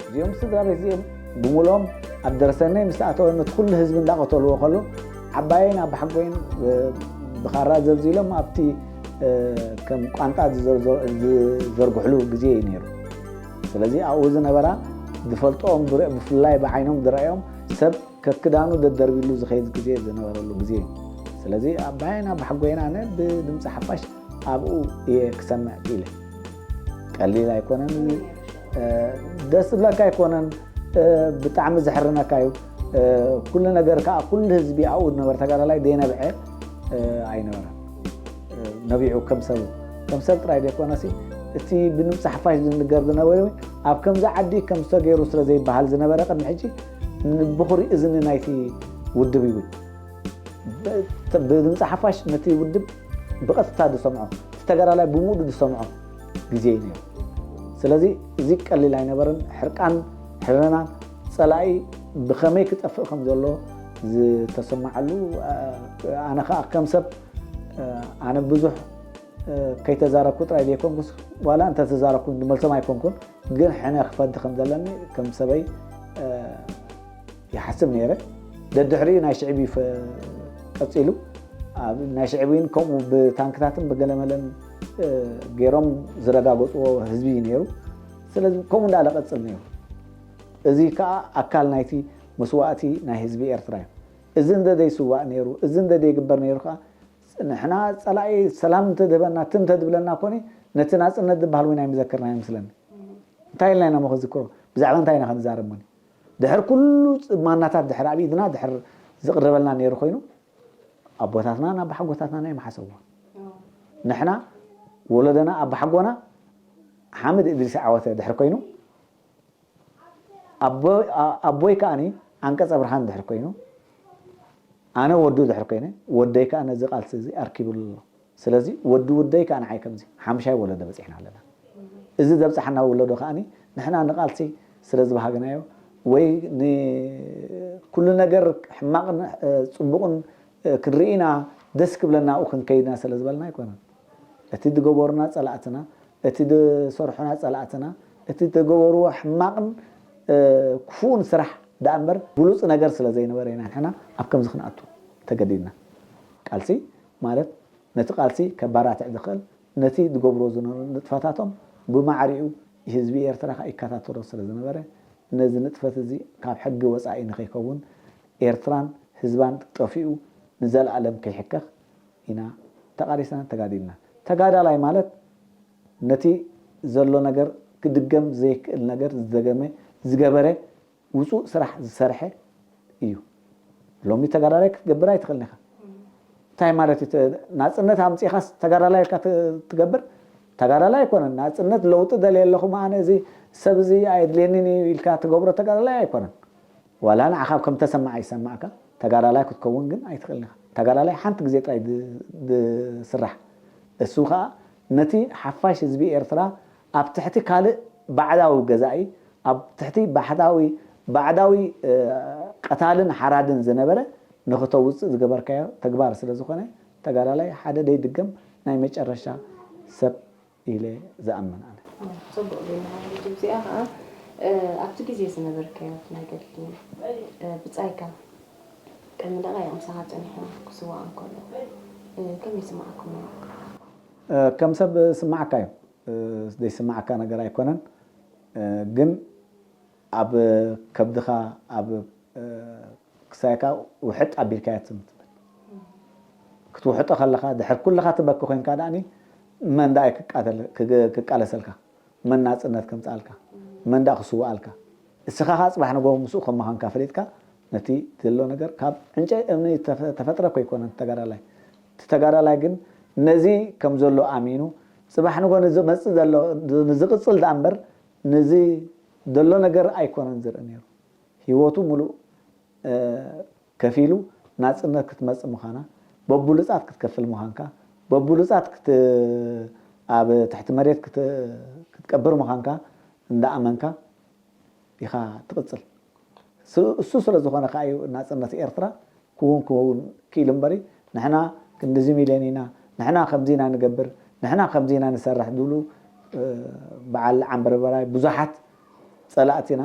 እዚኦም ስድራ ቤት እዚኦም ብምልኦም ኣብ ደረሰነይ ምስ ኣተወ ነቲ ኩሉ ህዝቢ እንዳቐተልዎ ከሎ ዓባየን ኣባሓጎይን ብኻራ ዘልዚሎም ኣብቲ ከም ቋንጣ ዝዘርግሕሉ ግዜ እዩ ነይሩ። ስለዚ ኣብኡ ዝነበራ ዝፈልጦም ብፍላይ ብዓይኖም ዝረኣዮም ሰብ ከክዳኑ ደደርቢሉ ዝኸይድ ግዜ ዝነበረሉ ግዜ እዩ። ስለዚ ኣባየን ኣባሓጎይን ኣነ ብድምፂ ሓፋሽ ኣብኡ እየ ክሰምዕ ክኢለ። ቀሊል ኣይኮነን። ደስ ዝብለካ ኣይኮነን። ብጣዕሚ ዘሕርነካ እዩ። ኩሉ ነገር ከዓ ኩሉ ህዝቢ ኣብኡ ዝነበረ ተጋዳላይ ዘይነብዐ ኣይነበረን። ነቢዑ ከም ሰብ ከም ሰብ ጥራይ ዘይኮነሲ እቲ ብድምፂ ሓፋሽ ዝንገር ዝነበረ ኣብ ከምዚ ዓዲ ከምዚ ተገይሩ ስለ ዘይበሃል ዝነበረ ቅድሚ ሕጂ ንብኹሪ እዝኒ ናይቲ ውድብ ይብል። ብድምፂ ሓፋሽ ነቲ ውድብ ብቐጥታ ዝሰምዖ እቲ ተጋዳላይ ብምሉእ ዝሰምዖ ግዜ እዩ ነይሩ። ስለዚ እዚ ቀሊል ኣይነበረን። ሕርቃን ሕርና ፀላኢ ብኸመይ ክጠፍእ ከም ዘሎ ዝተሰማዓሉ ኣነ ከዓ ከም ሰብ ኣነ ብዙሕ ከይተዛረብኩ ጥራይ ዘይኮንኩስ ዋላ እንተተዛረብኩ ዝመልሶም ኣይኮንኩን፣ ግን ሕነ ክፈዲ ከም ዘለኒ ከም ሰበይ ይሓስብ ነይረ። ደድሕሪኡ ናይ ሽዕብ እዩ ቀፂሉ። ኣብ ናይ ሽዕብ እውን ከምኡ ብታንክታትን ብገለመለን ገይሮም ዝረጋገፅዎ ህዝቢ እዩ ነይሩ። ስለዚ ከምኡ እንዳለ ቀፅል ነይሩ። እዚ ከዓ ኣካል ናይቲ መስዋእቲ ናይ ህዝቢ ኤርትራ እዩ። እዚ እንተ ዘይስዋእ ነይሩ፣ እዚ እንተ ዘይግበር ነይሩ ከዓ ንሕና ፀላኢ ሰላም እንተድህበና ትም እንተድብለና ኮኒ ነቲ ናፅነት ዝበሃል እውን ኣይምዘክርና ይመስለኒ። እንታይ ኢልና ኢና ሞ ክዝክሮ? ብዛዕባ እንታይ ኢና ክንዛረብ ሞኒ? ድሕር ኩሉ ማናታት ድሕር ኣብ ኢድና ድሕር ዝቕረበልና ነይሩ ኮይኑ ኣቦታትና ናብ ሓጎታትና ናይ መሓሰዎ ንሕና ወለደና ኣብ ሓጎና ሓምድ እድሪስ ዓወተ ድሕር ኮይኑ ኣቦይ ከዓኒ ዓንቀፀ ብርሃን ድሕር ኮይኑ ኣነ ወዱ ድሕር ኮይነ ወደይ ከዓ ነዚ ቃልሲ እዚ ኣርኪብሉ ኣሎ። ስለዚ ወዲ ወደይ ከዓ ንዓይ ከምዚ ሓምሻይ ወለዶ በፂሕና ኣለና። እዚ ዘብፅሓና ወለዶ ከዓኒ ንሕና ንቃልሲ ስለ ዝበሃግናዮ ወይ ንኩሉ ነገር ሕማቕን ፅቡቕን ክንርኢ ኢና ደስ ክብለና ኣብኡ ክንከይድና ስለ ዝበልና ኣይኮነን። እቲ ዝገበሩና ፀላእትና፣ እቲ ዝሰርሑና ፀላእትና፣ እቲ ዝገበርዎ ሕማቕን ክፉእን ስራሕ ደኣ እምበር ብሉፅ ነገር ስለ ዘይነበረ ኢና ንሕና ኣብ ከምዚ ክንኣቱ ተገዲድና። ቃልሲ ማለት ነቲ ቃልሲ ከባራትዕ ዝኽእል ነቲ ዝገብርዎ ዝነበሩ ንጥፈታቶም ብማዕሪኡ ህዝቢ ኤርትራ ከኣ ይከታተሎ ስለ ዝነበረ ነዚ ንጥፈት እዚ ካብ ሕጊ ወጻኢ ንኸይከውን ኤርትራን ህዝባን ጠፊኡ ንዘለኣለም ከይሕከኽ ኢና ተቓሊስናን ተጋዲልናን። ተጋዳላይ ማለት ነቲ ዘሎ ነገር ክድገም ዘይክእል ነገር ዝደገመ ዝገበረ ውፁእ ስራሕ ዝሰርሐ እዩ። ሎሚ ተጋዳላይ ክትገብር ኣይትኽእልን ኢኻ። እንታይ ማለት እዩ? ናፅነት ኣምፂኻስ ተጋዳላይ ኢልካ ትገብር? ተጋዳላይ ኣይኮነን። ናፅነት ለውጢ ደልየ ኣለኹ ኣነ እዚ ሰብ እዚ ኣየድልየንን እዩ ኢልካ ትገብሮ ተጋዳላይ ኣይኮነን። ዋላ ንዓኻ ከም ተሰማዓ ይሰማዕካ፣ ተጋዳላይ ክትከውን ግን ኣይትኽእልን ኢኻ። ተጋዳላይ ሓንቲ ግዜ ጥራይ ዝስራሕ እሱ ከዓ ነቲ ሓፋሽ ህዝቢ ኤርትራ ኣብ ትሕቲ ካልእ ባዕዳዊ ገዛኢ ኣብ ትሕቲ ባሕዳዊ ባዕዳዊ ቀታልን ሓራድን ዝነበረ ንኽተውፅእ ዝገበርካዮ ተግባር ስለ ዝኾነ ተጋዳላይ ሓደ ደይድገም ናይ መጨረሻ ሰብ ኢለ ዝኣምን ኣነ። ፅቡቕ ዜና። ሕጂ እዚኣ ከዓ ኣብቲ ግዜ ዝነበርካዮ ናይ ገድሊ ብፃይካ ቅድሚ ደቃይቕ ምሳኻ ፀኒሑ ክስዋእ እንከሎ ከመይ ይስምዓኩም ነይሩ? ከም ሰብ ስማዓካ እዩ። ዘይስማዓካ ነገር ኣይኮነን። ግን ኣብ ከብድኻ ኣብ ክሳይካ ውሕጥ ኣቢልካያ ትም ትብል ክትውሕጦ ከለኻ ድሕር ኩልኻ ትበኪ ኮይንካ ዳኣኒ መን ዳኣ ክቃለሰልካ መን ናፅነት ከምፃልካ መን ዳኣ ክስዋኣልካ እስኻ ከዓ ፅባሕ ንጎ ምስኡ ከም ምዃንካ ፈሊጥካ ነቲ ዘሎ ነገር ካብ ዕንጨ እምኒ ተፈጥረ ኮይኮነን ተጋዳላይ እቲ ተጋዳላይ ግን ነዚ ከም ዘሎ ኣሚኑ፣ ጽባሕ ንጎ ንዝመጽእ ዘሎ፣ ንዝቕጽል ደኣ እምበር፣ ነዚ ዘሎ ነገር ኣይኮነን ዝርኢ ነይሩ። ህይወቱ ምሉእ፣ እ፣ ከፊሉ ናጽነት ክትመጽእ ምዃና፣ በብሉጻት ክትከፍል ምዃንካ፣ በብሉጻት ክት-፣ ኣብ ትሕቲ መሬት ክት-፣ ክትቀብር ምዃንካ እንዳኣመንካ ኢኻ ትቕጽል። ስ-፣ እሱ ስለ ዝኾነ ከኣ እዩ ናጽነት ኤርትራ ክውን ክውን ክኢሉ እምበሪ፣ ንሕና ክንድዚ ሚልዮን ኢና፣ ንሕና ከምዚ ኢና ንገብር፣ ንሕና ከምዚ ኢና ንሰርሕ ዝብሉ፣ እ፣ በዓል ዓንበርበራይ ብዙሓት ጸላእትና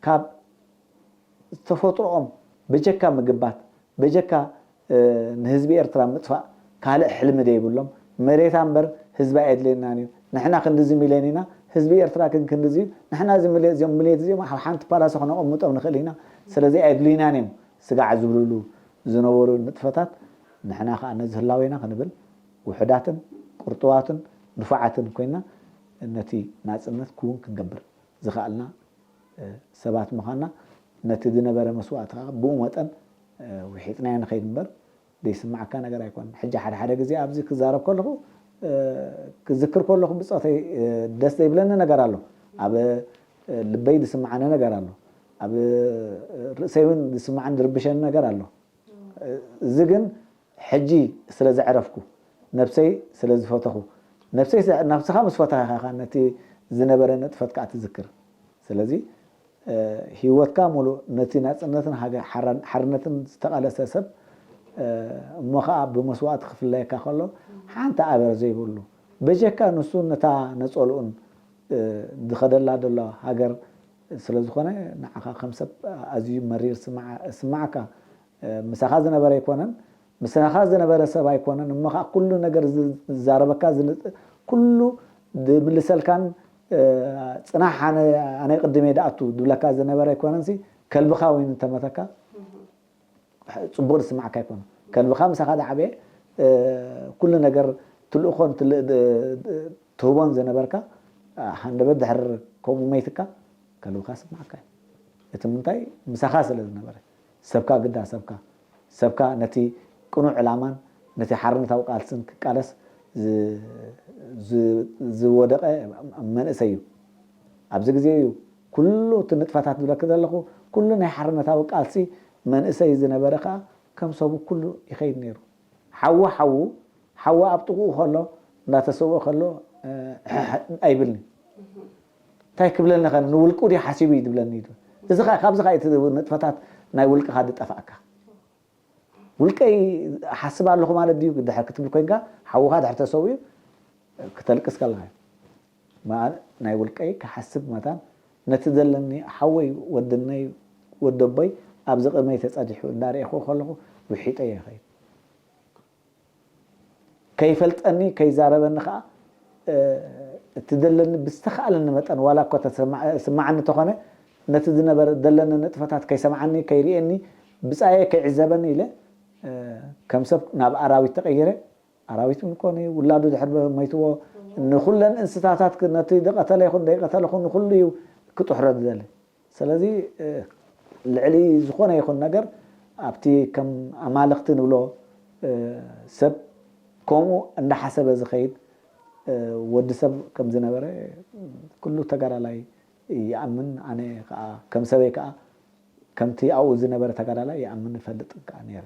ካብ ተፈጥሮኦም በጀካ ምግባት፣ በጀካ፣ እ፣ ንህዝቢ ኤርትራ ምጥፋእ ካልእ ሕልሚ ዘይብሎም፣ መሬታ እምበር ህዝቢ ኣየድልየናን እዩ፣ ንሕና ክንድዚ ሚልዮን ኢና፣ ህዝቢ ኤርትራ ግን ክንድዚ እዩ፣ ንሕና እዚ ሚልዮን፣ እዚኦም ሚልዮን እዚኦም ኣብ ሓንቲ ፓላሶ ክነቐምጦም ንኽእል ኢና፣ ስለዚ ኣየድልዩናን እዮም ስጋዕ ዝብልሉ ዝነበሩ ንጥፈታት፣ ንሕና ከኣ ነዚ ህላዌና ክንብል ውሑዳትን ቅርጡዋትን ንፉዓትን ኮይና ነቲ ናጽነት ክውን ክንገብር ዝኸኣልና፣ እ፣ ሰባት ምዃንና፣ ነቲ ዝነበረ መስዋእቲ ከኣ ብኡ መጠን፣ እ፣ ውሒጥናዮ ንኸይድ እምበር፣ ዘይስምዓካ ነገር ኣይኮነን። ሕጂ ሓደ ሓደ ግዜ ኣብዚ ክዛረብ ከለኹ፣ እ፣ ክዝክር ከለኹ ብጾተይ፣ እ፣ ደስ ዘይብለኒ ነገር ኣሎ። ኣብ፣ እ፣ ልበይ ዝስምዓኒ ነገር ኣሎ። ኣብ፣ እ፣ ርእሰይ እውን ዝስምዓኒ ዝርብሸኒ ነገር ኣሎ። እ፣ እዚ ግን ሕጂ ስለ ዘዕረፍኩ፣ ነብሰይ ስለ ዝፈተኹ፣ ነብሰይ ስ-፣ ነብስኻ ምስ ፈተኻ ኢኻ ነቲ ዝነበረ ንጥፈት ከኣ ትዝክር። ስለዚ፣ እ፣ ህይወትካ ሙሉእ ነቲ ናጽነትን ሃገ-፣ ሓራ-፣ ሓርነትን ዝተቓለሰ ሰብ፣ እ፣ እሞ ኸኣ ብመስዋእቲ ክፍለየካ ከሎ፣ ሓንቲ ኣበር ዘይብሉ፣ በጀካ ንሱን ነታ ነጸልኡን፣ እ፣ ዝኸደላ ዘሎ ሃገር ስለ ዝኾነ፣ ንዓኻ ከም ሰብ ኣዝዩ መሪር ስምዓ-፣ ስምዓካ። እ፣ ምሳኻ ዝነበረ ኣይኮነን፣ ምሳኻ ዝነበረ ሰብ ኣይኮነን። እሞ ኸኣ ኩሉ ነገር ዝ-፣ ዝዛረበካ፣ ዝን-፣ ኩሉ ዝምልሰልካን፣ እ፣ ጽናሕ፣ ኣነ፣ ኣነ ቅድም እየ ዝኣቱ ዝብለካ ዝነበረ ኣይኮነንሲ፣ ከልብኻ ወይኑ እንተመተካ፣ ጽቡቕ ዝስምዓካ ኣይኮነን። ከልብኻ ምሳኻ ዝዓበየ፣ እ፣ ኩሉ ነገር ትልእኾን ትል-፣ ድ-፣ ድ-፣ ትህቦን ዝነበርካ፣ እ፣ ሃንደበት ድሕር ከምኡ መይትካ፣ ከልብኻ ስምዓካ እዩ። እቲ ምንታይ? ምሳኻ ስለ ዝነበረ። ሰብካ ግዳ ሰብካ፣ ሰብካ ነቲ ቅኑዕ ዕላማን ነቲ ሓርነታዊ ቃልስን ክቃለስ ዝ-፣ ዝ-፣ ዝወደቐ መንእሰይ እዩ። ኣብዚ ግዜ እዩ ኩሉ እቲ ንጥፈታት ዝብለኪ ዘለኹ፣ ኩሉ ናይ ሓርነታዊ ቃልሲ መንእሰይ ዝነበረ ከኣ ከም ሰቡ ኩሉ ይኸይድ ነይሩ። ሓዉ፣ ሓዉ፣ ሓዉ ኣብ ጥቕኡ ከሎ፣ እንዳተሰውኦ ከሎ፣ እ፣ ኣይብልኒ። እንታይ ክብለኒ ኸ? ንውልቁ ድዩ ሓሲቡ እዩ ዝብለኒ ኢሉ። እዚ ኸ-፣ ካብዚ ኸ እቲ ንጥፈታት ናይ ውልቅኻ ዝጠፍኣካ። ውልቀይ ሓስብ ኣለኹ ማለት ድዩ? ድሕር ክትብል ኮይንካ፣ ሓውኻ ድሕር ተሰዊኡ፣ ክተልቅስ ከለኻ እዩ። መኣ-፣ ናይ ውልቀይ ክሓስብ መታን፣ ነቲ ዘለኒ ሓወይ፣ ወድነይ፣ ወደቦይ ኣብዚ ቅድመይ ተጸዲሑ እንዳርኤኹ ከለኹ፣ ውሒጠዮ ይኸይድ። ከይፈልጠኒ፣ ከይዛረበኒ ኸኣ፣ እ፣ እቲ ዘለኒ ብዝተኻእለኒ መጠን፣ ዋላ እኳ ተሰማ-፣ ስማዓኒ እንተኾነ፣ ነቲ ዝነበረ ዘለኒ ንጥፈታት ከይሰምዓኒ፣ ከይርእየኒ፣ ብጻየ ከይዕዘበኒ ኢለ፣ እ፣ ከም ሰብ ናብ ኣራዊት ተቐይረ። ኣራዊት እውን ኮነ ውላዱ ድሕር ሞይትዎ፣ ንኹለን እንስሳታት ክ-፣ ነቲ ዝቐተለ ይኹን ዘይቀተለ ይኹን ንኹሉ እዩ ክጥሕሮ ዝደሊ። ስለዚ፣ እ፣ ልዕሊ ዝኾነ ይኹን ነገር ኣብቲ ከም ኣማልኽቲ ንብሎ፣ እ፣ ሰብ ከምኡ እንዳሓሰበ ዝኸይድ፣ እ፣ ወዲ ሰብ ከም ዝነበረ ኩሉ ተጋዳላይ ይኣምን። ኣነ ከኣ ከም ሰበይ ከኣ ከምቲ ኣብኡ ዝነበረ ተጋዳላይ ይኣምን እፈልጥን ከኣ ነይረ።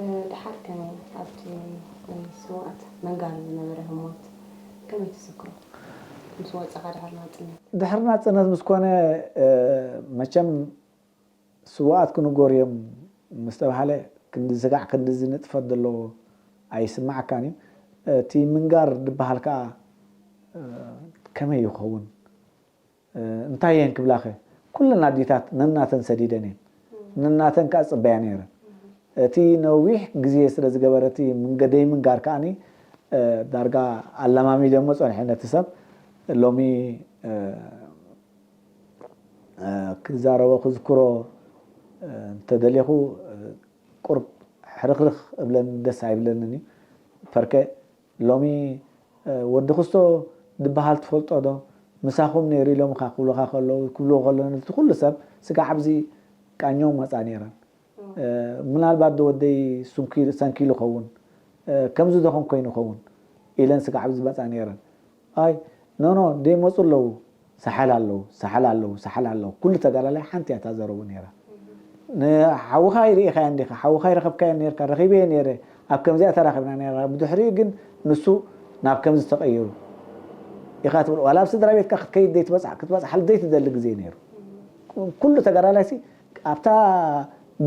እ፣ ደሓር ከመይ ኣብቲ ናይ ስውኣት መንጋሪ ዝነበረ ህሞት ከመይ ትዝክሮ? ምስ ወጻኻ ድሕሪ ናጽነት? ድሕሪ ናጽነት ምስ ኮነ፣ እ፣ መቸም ስውኣት ክንጎር እዮም ምስ ተባህለ፣ ክንዲ ስጋዕ ክንድዚ ንጥፈት ዘለዎ ኣይስምዓካን እዩ። እቲ ምንጋር ዝበሃል ከኣ፣ እ፣ ከመይ ይኸውን? እ፣ እንታይ እየን ክብላኸ? ኩለን ኣዴታት ነናተን ሰዲደን እየን። ነናተን ከኣ ጽበያ ነይረን። እቲ ነዊሕ ግዜ ስለ ዝገበረ፣ እቲ ምንገደይ ምንጋር ከኣኒ፣ እ፣ ዳርጋ ኣለማሚደሞ ጸኒሐ ነቲ ሰብ። ሎሚ፣ እ፣ እ፣ ክዛረቦ ክዝክሮ፣ እ፣ እንተደልየኹ፣ እ፣ ቁርብ ሕርኽርኽ እብለን ደስ ኣይብለንን እዩ። ፐርከ ሎሚ፣ እ፣ ወዲ ክስቶ ዝበሃል ትፈልጦ ዶ? ምሳኹም ነይሩ ኢሎምኻ ክብሉኻ ከለዉ፣ ክብልዎ ከለዉ፣ ነቲ ኩሉ ሰብ ስጋዕ ኣብዚ ቃኘው መጻ ነይረን። እ፣ ምናልባት ዶ ወደይ ሱንኪ-፣ ሰንኪሉ ኸውን? ከምዚ ዶ ከም ኮይኑ ይኸውን ኢለን ስጋዕ ኣብ ዝመጻ ነይረን። ኣይ ኖ ኖ ደይመፁ ኣለዉ፣ ሳሕል ኣለዉ፣ ሳሕል ኣለዉ፣ ሳሕል ኣለዉ። ኩሉ ተጋዳላይ ሓንቲ እያ እታ ዘረቡ ነይራ። ንሓውኻ ይርኢኻዮ እንዲኻ፣ ሓውኻ ይረኸብካዮ ነርካ፣ ረኺበዮ ነይረ፣ ኣብ ከምዚኣ ተራኺብና ነይራ። ብድሕሪኡ ግን ንሱ ናብ ከምዚ ተቐይሩ ኢኻ ትብል። ዋላ ኣብ ስድራ ቤትካ ክትከይድ ዘይትበጽሕ ክትበጽሓሉ ዘይትደሊ ግዜ ነይሩ። ኩሉ ተጋዳላይሲ ኣብታ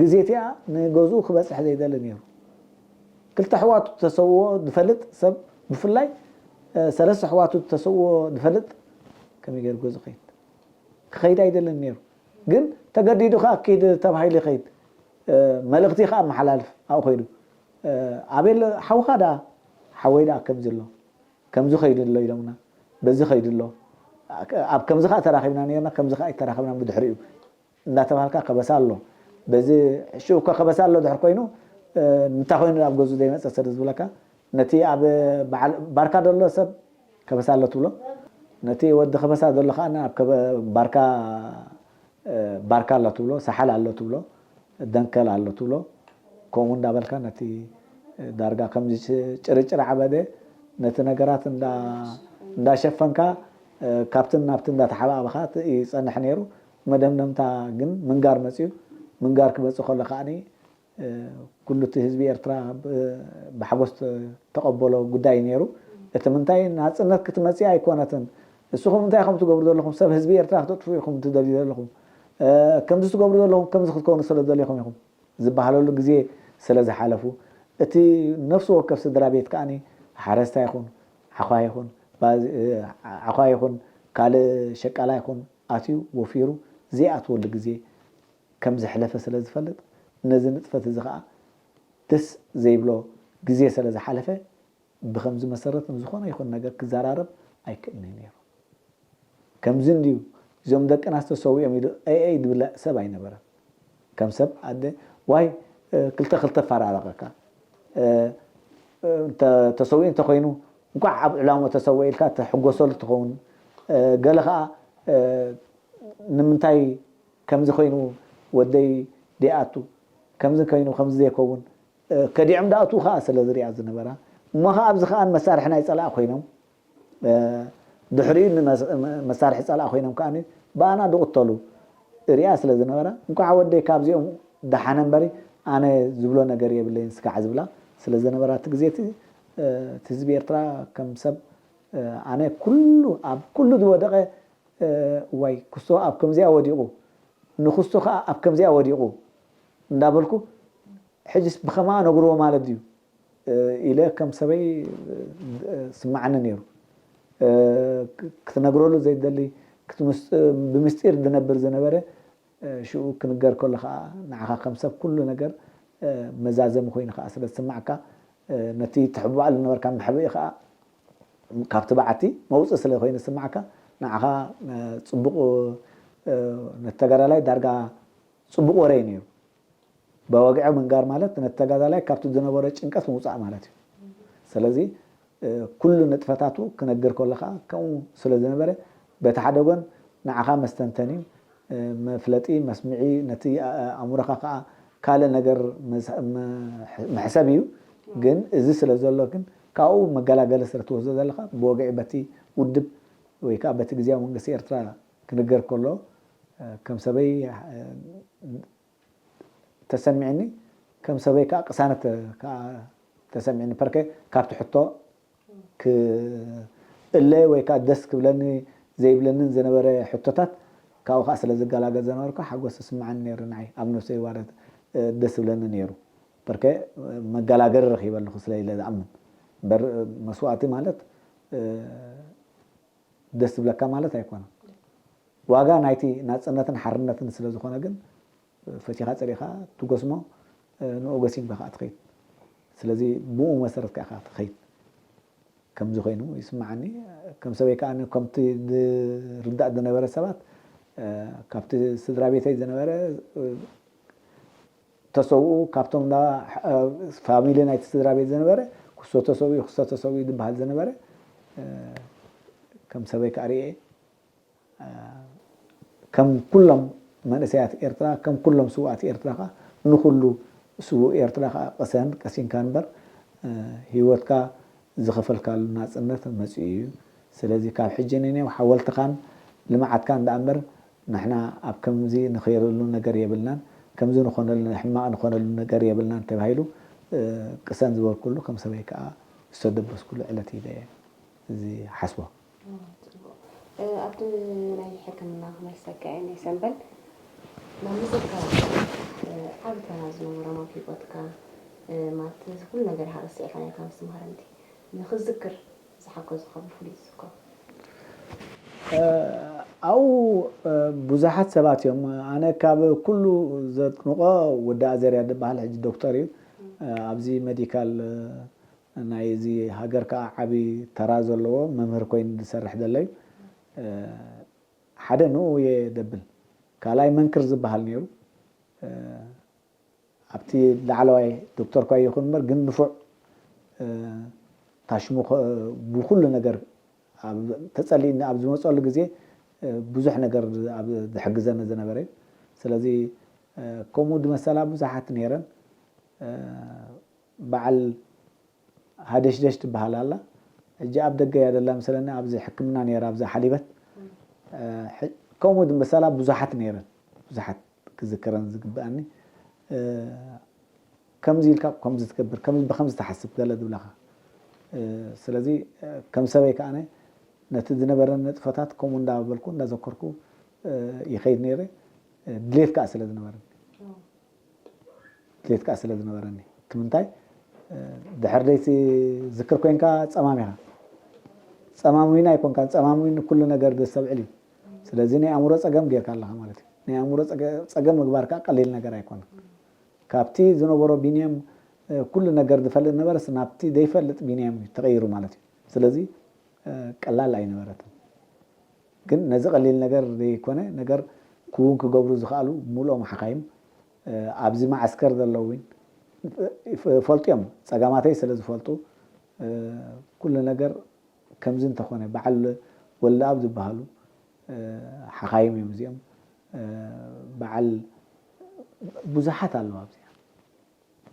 ግዜ እቲኣ ንገዝኡ ክበጽሕ ዘይደሊ ነይሩ። ክልተ ኣሕዋቱ ተሰውኦ ዝፈልጥ ሰብ ብፍላይ ሰለስተ ኣሕዋቱ ተሰውኦ ዝፈልጥ ከመይ ገይሩ ገዝኡ ክኸይድ ክኸይድ ኣይደልን ነይሩ። ግን ተገዲዱ ከዓ ኪድ ተባሂሉ ይኸይድ። መልእኽቲ ከዓ ኣመሓላልፍ ኣብኡ ከይዱ ኣቤል ሓውኻ ደኣ ሓወይ ደኣ ከምዚ ኣሎ ከምዚ ከይዱ ኣሎ ኢሎምና በዚ ከይዱ ኣሎ ኣብ ከምዚ ከዓ ተራኺብና ነርና ከምዚ ከዓ ኣይተራኸብና ብድሕሪኡ እንዳተባሃልካ ከበሳ ኣሎ። በዚ ሽኡ እኮ ከበሳ ኣሎ ድሕር ኮይኑ እንታይ ኮይኑ ኣብ ገዝኡ ዘይመፀ ስለ ዝብለካ ነቲ ኣብ በዓል ባርካ ዘሎ ሰብ ከበሳ ኣሎ ትብሎ ነቲ ወዲ ከበሳ ዘሎ ከዓ ኣብ ባርካ ባርካ ኣሎ ትብሎ ሳሓል ኣሎ ትብሎ ደንከል ኣሎ ትብሎ ከምኡ እንዳበልካ ነቲ ዳርጋ ከምዚ ጭርጭር ዓበደ ነቲ ነገራት እንዳሸፈንካ ካብትን ናብትን እንዳተሓባእበኻ ይፀንሕ ነይሩ። መደምደምታ ግን ምንጋር መፅዩ። ምንጋር ክመፅእ ከሎ ከዓኒ ኩሉ እቲ ህዝቢ ኤርትራ ብሓጎስ ተቐበሎ ጉዳይ ነይሩ። እቲ ምንታይ ናፅነት ክትመፅእ ኣይኮነትን። እስኹም እንታይ ኢኹም ትገብሩ ዘለኹም? ሰብ ህዝቢ ኤርትራ ክተጥፍኡ ኢኹም ትደልዩ ዘለኹም። ከምዚ ትገብሩ ዘለኹም ከምዚ ክትከውኑ ስለ ደሊኹም ኢኹም ዝበሃለሉ ግዜ ስለ ዝሓለፉ እቲ ነፍሲ ወከፍ ስድራ ቤት ከዓኒ ሓረስታ ይኹን ዓዃ ይኹን ዓዃ ይኹን ካልእ ሸቃላ ይኹን ኣትዩ ወፊሩ ዘይኣትወሉ ግዜ ከም ዘሕለፈ ስለ ዝፈልጥ ነዚ ንጥፈት እዚ ከዓ ደስ ዘይብሎ ግዜ ስለ ዝሓለፈ ብከምዚ መሰረት ንዝኾነ ይኹን ነገር ክዘራረብ ኣይክእልን እዩ ነይሩ። ከምዚ እንድዩ እዞም ደቅና ዝተሰውኦም ኢሉ ኣይ ኣይ ዝብለ ሰብ ኣይነበረን። ከም ሰብ ኣደ ዋይ ክልተ ክልተ ፈራረቐካ ተሰዊኡ እንተኮይኑ እንኳዕ ኣብ ዕላሞ ተሰወ ኢልካ ትሕጎሰሉ ትኸውን። ገለ ከዓ ንምንታይ ከምዚ ኮይኑ ወደይ ደይኣቱ ከምዚ ኮይኑ ከምዚ ዘይከውን ከዲዖም ዳእቱ ከዓ ስለ ዝሪኣ ዝነበራ እሞ ከዓ ኣብዚ ከዓ መሳርሒ ናይ ፀላእ ኮይኖም ድሕሪኡ መሳርሒ ፀላእ ኮይኖም ከዓ ብኣና ዝቕተሉ ሪኣ ስለ ዝነበራ እንኳዕ ወደይ ካብዚኦም ደሓነ እምበሪ ኣነ ዝብሎ ነገር የብለይን ስጋዕ ዝብላ ስለ ዝነበራ እቲ ግዜ እቲ ህዝቢ ኤርትራ ከም ሰብ ኣነ ኩሉ ኣብ ኩሉ ዝወደቐ እዋይ ክስቶ ኣብ ከምዚኣ ወዲቑ ንክስቶ ከዓ ኣብ ከምዚኣ ወዲቑ እንዳበልኩ ሕጅስ ብኸማ ነግርዎ ማለት ድዩ ኢለ ከም ሰበይ ስማዓኒ ነይሩ። ክትነግረሉ ዘይደሊ ብምስጢር ዝነብር ዝነበረ ሽኡ ክንገር ከሎ ከዓ ንዓኻ ከም ሰብ ኩሉ ነገር መዛዘሚ ኮይኑ ከዓ ስለ ዝስማዕካ ነቲ ትሕብኣሉ ነበርካ መሕብኢ ከዓ ካብቲ በዓቲ መውፅእ ስለ ኮይኑ ዝስማዕካ ንዓኻ ፅቡቕ ነተጋዳላይ ዳርጋ ፅቡቕ ወረ እዩ ነይሩ። በወግዒ ምንጋር ማለት ነተጋዳላይ ካብቲ ዝነበሮ ጭንቀት ምውፃእ ማለት እዩ። ስለዚ ኩሉ ንጥፈታቱ ክነግር ከሎ ከዓ ከምኡ ስለ ዝነበረ በቲ ሓደ ጎን ንዓኻ መስተንተኒ መፍለጢ መስምዒ ነቲ ኣእምሮኻ ከዓ ካልእ ነገር መሕሰብ እዩ። ግን እዚ ስለ ዘሎ ግን ካብኡ መገላገሊ ስለ ትወስዶ ዘለካ ብወግዒ በቲ ውድብ ወይ ከዓ በቲ ግዜያዊ መንግስቲ ኤርትራ ክንገር ከሎ ከም ሰበይ ተሰሚዕኒ ከም ሰበይ ከዓ ቅሳነት ከዓ ተሰሚዕኒ ፐርከ ካብቲ ሕቶ ክእለ ወይ ከዓ ደስ ክብለኒ ዘይብለንን ዝነበረ ሕቶታት ካብኡ ከዓ ስለ ዝገላገል ዝነበርኩ ሓጎስ ዝስምዓኒ ነይሩ ንዓይ ኣብ ነብሰይ ዋረት ደስ ዝብለኒ ነይሩ ፐርከ መገላገሊ ረኪበ ኣለኩ ስለ ኢለ ዝኣምን እምበር መስዋእቲ ማለት ደስ ዝብለካ ማለት ኣይኮነን። ዋጋ ናይቲ ናጽነትን ሓርነትን ስለ ዝኾነ ግን ፈቲኻ ጸሊእኻ ትጎስሞ ንኡ ጎሲምካ ከዓ ትኸይድ። ስለዚ ብኡ መሰረት ከዓ ትኸይድ ከምዚ ኮይኑ ይስምዓኒ። ከም ሰበይ ከዓ ከምቲ ዝርዳእ ዝነበረ ሰባት ካብቲ ስድራ ቤተይ ዝነበረ ተሰውኡ ካብቶም ፋሚሊ ናይቲ ስድራ ቤት ዝነበረ ክስቶ ተሰውኡ ክስቶ ተሰውኡ ዝበሃል ዝነበረ ከም ሰበይ ከዓ ርኤ ከም ኩሎም መንእሰያት ኤርትራ ከም ኩሎም ስውኣት ኤርትራ ከዓ ንኩሉ ስውእ ኤርትራ ከዓ ቅሰን ቀሲንካ እምበር ሂወትካ ዝኸፈልካሉ ናጽነት መጺኡ እዩ። ስለዚ ካብ ሕጂ ንኔው ሓወልትኻን ልምዓትካን ደኣ እምበር ንሕና ኣብ ከምዚ ንኸይረሉ ነገር የብልናን፣ ከምዚ ንኾነሉ ሕማቕ ንኾነሉ ነገር የብልናን ተባሂሉ ቅሰን ዝበልኩሉ ከም ሰበይ ከኣ ዝተደበስኩሉ ዕለት እዩ እዚ ሓስቦ። ኣብቲ ናይ ሕክምና ክመልሰካ እየ ናይ ሰንበል ናብ ምዝካር ዓቢ ተራ ዝነበሮም ኣብ ሂወትካ ማለት ነዚ ኩሉ ነገር ሃረሲዕካ ናይ ካምስ ማህረምቲ ንክዝክር ዝሓገዙካ ብፍሉይ ዝዝከሩ ኣብኡ ብዙሓት ሰባት እዮም። ኣነ ካብ ኩሉ ዘጥንቆ ወዲ ኣዘርያ ዝበሃል ሕጂ ዶክተር እዩ። ኣብዚ ሜዲካል ናይ እዚ ሃገር ከዓ ዓቢ ተራ ዘለዎ መምህር ኮይኑ ዝሰርሕ ዘሎ እዩ። ሓደ ንኡ እየ ደብል። ካልኣይ መንክር ዝበሃል ነይሩ። ኣብቲ ላዕለዋይ ዶክተር እኳ ይኹን እምበር ግን ንፉዕ ታሽሙ ብኩሉ ነገር ተጸሊእኒ ኣብ ዝመፀሉ ግዜ ብዙሕ ነገር ዝሕግዘኒ ዝነበረ እዩ። ስለዚ ከምኡ ዝመሰላ ብዙሓት ነይረን። በዓል ሃደሽደሽ ትበሃል ኣላ። ሕጂ ኣብ ደገ እያ ደላ መሰለኒ ኣብዚ ሕክምና ነይራ ኣብዛ ሓሊበት። ከምኡ ዝመሰላ ብዙሓት ነይረን። ብዙሓት ክዝክረን ዝግብኣኒ ከምዚ ኢልካ ከምዚ ትገብር ከምዚ ብከምዚ ትሓስብ ገለ ዝብለኻ። ስለዚ ከም ሰበይ ከኣነ ነቲ ዝነበረን ንጥፈታት ከምኡ እንዳበልኩ እንዳዘከርኩ ይኸይድ ነይረ። ድሌት ከኣ ስለ ዝነበረኒ ድሌት ከኣ ስለ ዝነበረኒ እቲ ምንታይ ድሕር ደይቲ ዝክር ኮይንካ ጸማም ኢኻ። ጸማም ዊን ኣይኮንካን። ጸማም ዊን ንኩሉ ነገር ዘስተብዕል እዩ። ስለዚ ናይ ኣእምሮ ጸገም ጌርካ ኣለኻ ማለት እዩ። ናይ ኣእምሮ ጸገም ምግባር ከኣ ቀሊል ነገር ኣይኮነን። ካብቲ ዝነበሮ ቢንያም ኩሉ ነገር ዝፈልጥ ነበረስ ናብቲ ዘይፈልጥ ቢንያም እዩ ተቐይሩ ማለት እዩ። ስለዚ ቀላል ኣይነበረትን። ግን ነዚ ቀሊል ነገር ዘይኮነ ነገር ክውን ክገብሩ ዝኽኣሉ ምሉኦም ሓኻይም ኣብዚ መዓስከር ዘለዉ እውን ይፈልጡ እዮም። ጸገማተይ ስለ ዝፈልጡ ኩሉ ነገር ከምዚ እንተኾነ በዓል ወልደኣብ ዝበሃሉ ሓኻይም እዮም እዚኦም። በዓል ብዙሓት ኣለዉ ኣብዚኣ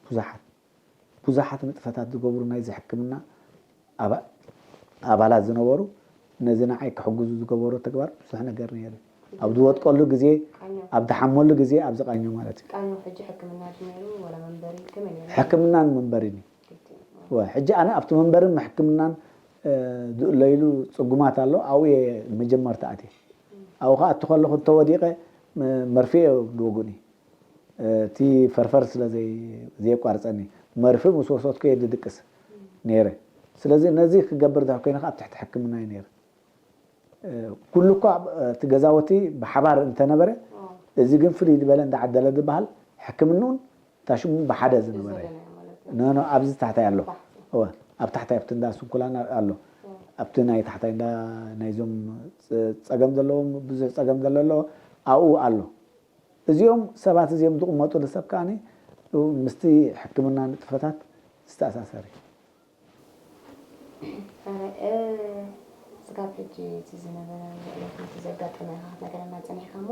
ብዙሓት ብዙሓት ንጥፈታት ዝገብሩ ናይዚ ሕክምና ኣባላት ዝነበሩ ነዚ ንዓይ ክሕግዙ ዝገበሩ ተግባር ብዙሕ ነገር ነይሩ። ኣብ ዝወጥቀሉ ግዜ ኣብ ዝሓመሉ ግዜ ኣብ ዝቃኘው ማለት እዩ። ቃኘው ሕጂ ሕክምና ድዩ ነይሩ ወላ መንበሪ ከመይ ነይሩ? ሕክምናን መንበሪን እዩ። ሕጂ ኣነ ኣብቲ መንበርን ሕክምናን ዝእለይሉ ፅጉማት ኣሎ ኣብኡ እየ መጀመርታ ኣትየ። ኣብኡ ከዓ ኣቲ ከለኹ እንተወዲቀ መርፍኤ ዝወጉኒ እቲ ፈርፈር ስለ ዘየቋርፀኒ መርፊ ምስ ወሰድኩ እየ ዝድቅስ ነይረ። ስለዚ ነዚ ክገብር ድሕር ኮይነ ከዓ ኣብ ትሕቲ ሕክምና እየ ነይረ። ኩሉ እኳ እቲ ገዛውቲ ብሓባር እንተነበረ እዚ ግን ፍልይ ዝበለ እንዳዓደለ ዝበሃል ሕክምንኡን እታ ሽሙ ብሓደ ዝነበረ እዩ። ኖ ኖ ኣብዚ ታሕታይ ኣሎ። እወ ኣብ ታሕታይ ኣብቲ እንዳ ስንኩላን ኣሎ። ኣብቲ ናይ ታሕታይ እንዳ ናይዞም ፀገም ዘለዎም ብዙሕ ፀገም ዘሎ ኣሎ ኣብኡ ኣሎ። እዚኦም ሰባት እዚኦም ዝቕመጡሉ ሰብ ከኣ ምስቲ ሕክምና ንጥፈታት ዝተኣሳሰር እዩ። ስጋብ ሕጂ እቲ ዝነበረ ዕለት ነቲ ዘጋጠመ ኢኻ ክትነገረና ጸኒሕካ እሞ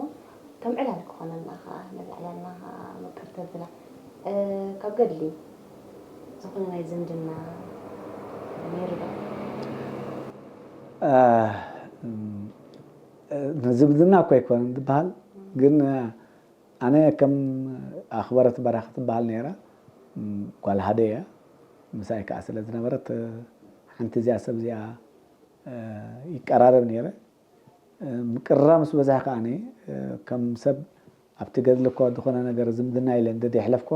ከም ዕላል ክኾነልና ከኣ ነዛ ዕላልና ከኣ ምቅር ተብላ። ካብ ገድሊ ዝኾነ ናይ ዝምድና ነይሩ ዶ? ዝምድና እኮ ኣይኮነን ዝበሃል ግን ኣነ ከም ኣኽበረት በራኺ ትበሃል ነይራ ጓል ሃደ እያ። ምሳይ ከዓ ስለ ዝነበረት ሓንቲ እዚኣ ሰብ እዚኣ ይቀራረብ ነይረ። ምቅርራብ ምስ በዝሐ ከዓ ከም ሰብ ኣብቲ ገድሊ እኮ ዝኾነ ነገር ዝምድና ኢለ እንደ የሕለፍኮ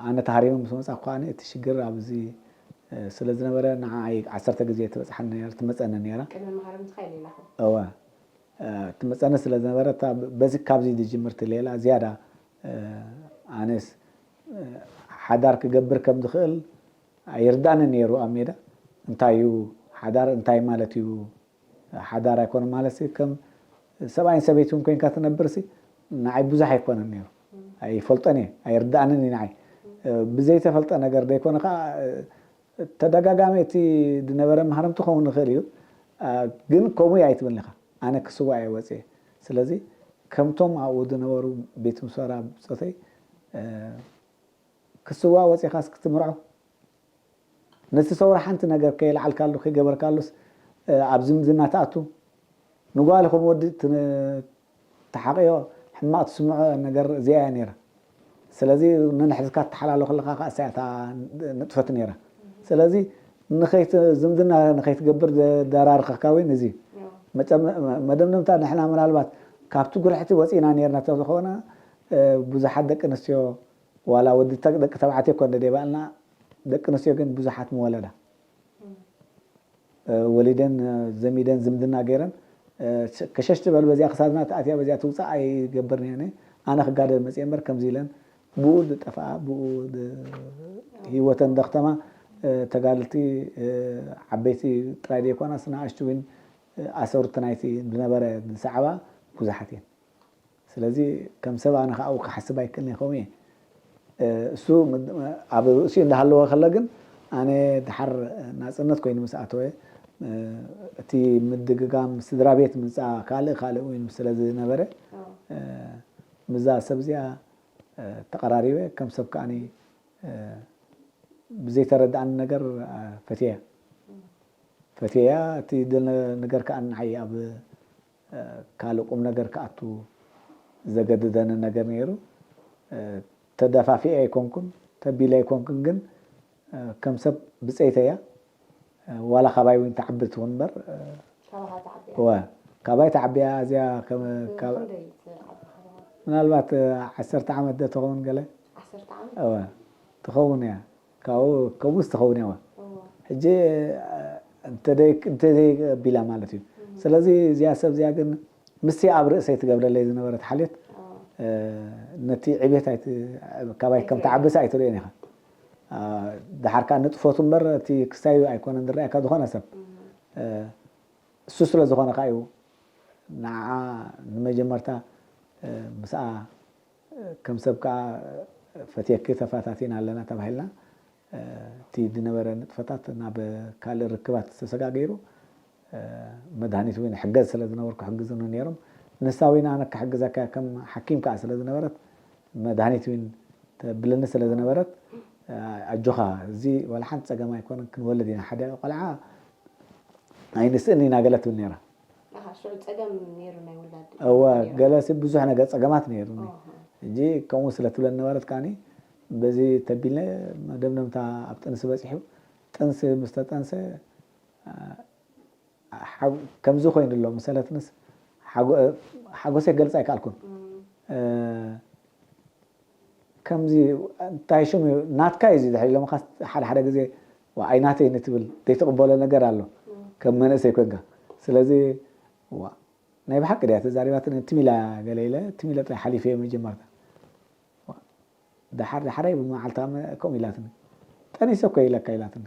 ኣነ ተሃሪመ ምስ መፃኩ ከዓ እቲ ሽግር ኣብዚ ስለ ዝነበረ ንዓይ ዓሰርተ ግዜ ትበፅሓኒ ነይራ ትመፀኒ ነይራ። ቅድሚ መሃረምትኻ ኢለ ኢላኹ። እወ ትመፀኒ ስለ ዝነበረ በዚ ካብዚ ዝጅምር ትሌላ ዝያዳ ኣነስ ሓዳር ክገብር ከም ዝኽእል ኣይርዳእኒ ነይሩ ኣብ ሜዳ እንታይ እዩ ሓዳር እንታይ ማለት እዩ ሓዳር ኣይኮነ ማለት ከም ሰብኣይን ሰበይትን ኮይንካ ትነብር ሲ ንዓይ ብዙሕ ኣይኮነን ነይሩ ኣይፈልጦን እየ ኣይርዳእንን እዩ ንዓይ ብዘይተፈልጠ ነገር ዘይኮነ ከዓ ተደጋጋሚ እቲ ዝነበረ ማህረምቲ ክኸውን ይኽእል እዩ ግን ከምኡ እየ ኣይትበልኒ ኢኻ ኣነ ክስዋእ እየ ወፅየ ስለዚ ከምቶም ኣብኡ ዝነበሩ ቤት ምሶራ ብፆተይ ክስዋእ ወፂኻስ ክትምርዖ ነቲ ሰውራ ሓንቲ ነገር ከየልዓልካሉ ከይገበርካሉስ ኣብ ዝምድና ትኣቱ? ንጓል ከም ወዲ ትሓቕዮ ሕማቕ ትስምዖ ነገር እዚኣ እያ ነይራ። ስለዚ ንንሕዝካ ትሓላሎ ከለኻ ከኣ እሳያ እታ ንጥፈት ነይራ። ስለዚ ንኸይት ዝምድና ንኸይትገብር ዘዳራርኸካ ወይ ነዚ መደምደምታ ንሕና ምናልባት ካብቲ ጉርሕቲ ወፂና ነርና ተዝኾነ ብዙሓት ደቂ ኣንስትዮ ዋላ ወዲ ደቂ ተባዕትዮ እኮ እንደደባልና ደቂ ኣንስትዮ ግን ብዙሓት ምወለዳ ወሊደን ዘሚደን ዝምድና ገይረን ከሸሽ ትበል በዚኣ ክሳድና ተኣትያ በዚኣ ትውፃእ ኣይገብርን እየ ኣነ ክጋደል መፅየ እምበር ከምዚ ኢለን ብኡ ዝጠፍኣ ብኡ ህይወተን ደክተማ ተጋልቲ ዓበይቲ ጥራይ ዘይኮናስ ንኣሽቱ እውን ኣሰርቲ ናይቲ ዝነበረ ዝሰዕባ ብዙሓት እየን ስለዚ ከም ሰብ ኣነ ከዓ ክሓስብ ኣይክእልን ከምኡ እየ እሱ ኣብ ርእሲኡ እንዳሃለወ ከሎ ግን ኣነ ድሓር ናፅነት ኮይኑ ምስ ኣተወ እቲ ምድግጋም ስድራ ቤት ምፃ ካልእ ካልእ ኮይኑ ስለ ዝነበረ ምዛ ሰብ እዚኣ ተቐራሪበ ከም ሰብ ከዓኒ ብዘይተረድኣኒ ነገር ፈትየ ፈትየያ እቲ ነገር ከዓ ንዓይ ኣብ ካልእ ቁም ነገር ክኣቱ ዘገድደኒ ነገር ነይሩ። ተደፋፊኤ ኣይኮንኩን፣ ተቢለ ኣይኮንኩን፣ ግን ከም ሰብ ብፀይተያ ዋላ ካባይ እውን ትዓቢ ትኹን እምበር ካባኻ ተዓቢያ? እወ፣ ካባይ ተዓቢያ እዚኣ ከም ካብ- ክንደይ ትዓቢ ካባኻ? ምናልባት ዓሰርተ ዓመት ዶ ትኸውን ገለ? ዓሰርተ ዓመት? እወ፣ ትኸውን እያ። ካብኡ ከምኡስ ትኸውን እያ። እወ። ሕጂ እንተደይ እንተደይ ቢላ ማለት እዩ። ስለዚ እዚኣ ሰብ እዚኣ ግን ምስቲ ኣብ ርእሰይ ትገብረለይ ዝነበረት ሓልዮት ነቲ ዕቤት ካባይ ከም ትዓብስ ኣይትርእዮን ኢኻ። ድሓር ከዓ ንጥፈቱ እምበር እቲ ክሳዩ ኣይኮነን ዝረኣየካ ዝኾነ ሰብ እሱ ስለ ዝኾነ ከዓ እዩ ንዓ ንመጀመርታ ምስኣ ከም ሰብ ከዓ ፈትየኪ ተፋታቲና ኣለና ተባሂልና እቲ ዝነበረ ንጥፈታት ናብ ካልእ ርክባት ዝተሰጋገይሩ መድሃኒት እውን ሕገዝ ስለ ዝነበርኩ ሕግዝኒ ነይሮም ንሳ እውን ኣነ ክሕግዘካ ከም ሓኪም ከዓ ስለ ዝነበረት መድሃኒት እውን ተብልኒ ስለ ዝነበረት ኣጆኻ እዚ ዋላ ሓንቲ ፀገም ኣይኮነን ክንወልድ ኢና ሓደ ቆልዓ ኣይንስእን ኢና ገለ ትብል ነይራ ሽዑ ፀገም ነይሩ ናይ ውላድ እወ ገለሲ ብዙሕ ነገር ፀገማት ነይሩ ሕጂ ከምኡ ስለ ትብለ ነበረት ከዓኒ በዚ ተቢለ መደምደምታ ኣብ ጥንሲ በፂሑ ጥንሲ ምስ ተጠንሰ ከምዚ ኮይኑ ኣሎ መሰለትንስ ሓጎሰይ ክገልፃ ኣይከኣልኩን ከምዚ እንታይ ሽም እዩ ናትካ እዩ እዚ ድሕሪ ኢሎምካ ሓደ ሓደ ግዜ ኣይናተይ ንትብል ዘይትቕበሎ ነገር ኣሎ ከም መንእሰይ ኮንካ ስለዚ ናይ ብሓቂ ድያ ተዛሪባትኒ ትሚላ ገለ ኢለ ትሚለ ጥራይ ሓሊፈ እየ መጀመርታ ደሓር ደሓራይ ብመዓልታ ከምኡ ኢላትኒ ጠኒሰ እኮ ኢለካ ኢላትኒ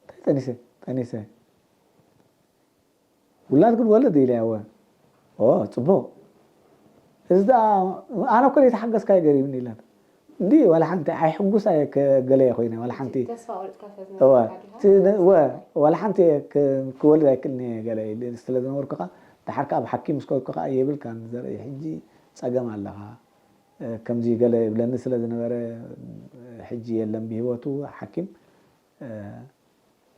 እንታይ ጠኒሰ ጠኒሰ ውላድ ግን ወለድ ኢለያ እወ ኦ ፅቡቅ እዚ ደኣ ኣነ እኮ ዘይተሓገዝካዮ ገሪብኒ ኢላት እንዲ ዋላ ሓንቲ ኣይ ሕጉስ ኣየ ገለየ ኮይነ ዋላ ሓንቲ ተስፋ ቆሪጥካ ስለ እወ ዝነበርካ ዲኻ? እቲ ነ- እወ ዋላ ሓንቲ እየ ክ- ክወልድ ኣይክእልን እየ ገለ ኢለ ስለ ዝነበርኩ ከዓ ድሓር ከዓ ብሓኪም ምስ ከድኩ ከዓ የብልካን ዘርኢ ሕጂ ፀገም ኣለኻ እ፣ ከምዚ ገለ ይብለኒ ስለ ዝነበረ ሕጂ የለን ብሂወቱ ሓኪም እ፣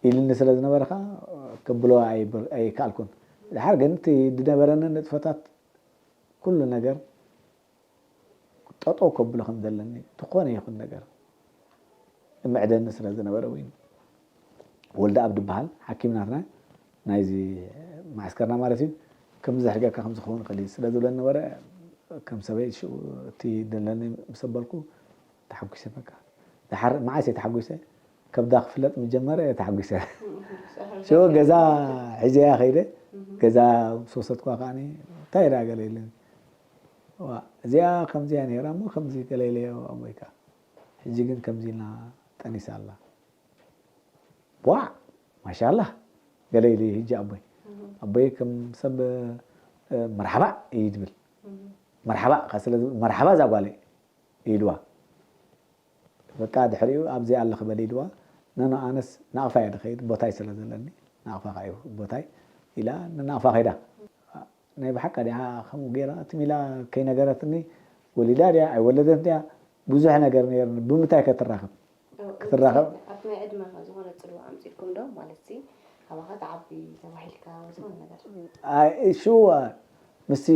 ኢልኒ ስለ ዝነበረ ከዓ ክብሎ ኣይብ- ኣይከኣልኩን ድሓር ግን እቲ ዝነበረኒ ንጥፈታት ኩሉ ነገር ጠጠው ከብሎ ከም ዘለኒ ዝኾነ ይኹን ነገር እምዕደኒ ስለ ዝነበረ ወይ ወልደ ኣብ ድበሃል ሓኪም ናትና ናይዚ ማዕስከርና ማለት እዩ ከምዚ ዘሕርገካ ከም ዝኸውን ይኽእል እዩ ስለ ዝብለ ነበረ ከም ሰበይ ሽኡ እቲ ደለኒ ምስ ኣበልኩ ተሓጒሰ በቃ ድሓር መዓስ እየ ተሓጒሰ ከብዳ ክፍለጥ ምጀመረ እየ ተሓጒሰ ሽኡ ገዛ ሒዘያ ከይደ ገዛ ምስ ወሰድኳ ከዓ እንታይ ዳ ገለ የለን እዚኣ ከምዚያ ነይራ እሞ ከምዚ ገለ ኢለዮ ኣቦይካ ሕጂ ግን ከምዚ ኢልና ጠኒሳ ኣላ ቧዕ ማሻላ ገለ ኢሉ ሕጂ ኣቦይ ኣቦይ ከም ሰብ መርሓባ እዩ ዝብል መርሓባ መርሓባ እዛ ጓለይ ኢልዋ በቃ ድሕሪኡ ኣብዚ ኣለኺ በል ኢልዋ ነኖ ኣነስ ናቕፋ እየ ዝኸይድ ቦታይ ስለ ዘለኒ ናቕፋ ከዓ እዩ ቦታይ ኢላ ንናቕፋ ከይዳ ናይ ብሓቂ ድያ ከምኡ ገይራ ትም ኢላ ከይነገረትኒ ወሊዳ ድያ ኣይወለደት ድያ ብዙሕ ነገር ነይርኒ ብምንታይ ከ ትራኸብ ክትራኸብ ኣብቲ ናይ ዕድመኻ ዝኾነ ጽልዋ ኣምጺልኩም ዶ ማለት ሲ ካባኻ ትዓቢ ተባሂልካ ወይ ዝኾነ ነገር? ሽዋ ምስቲ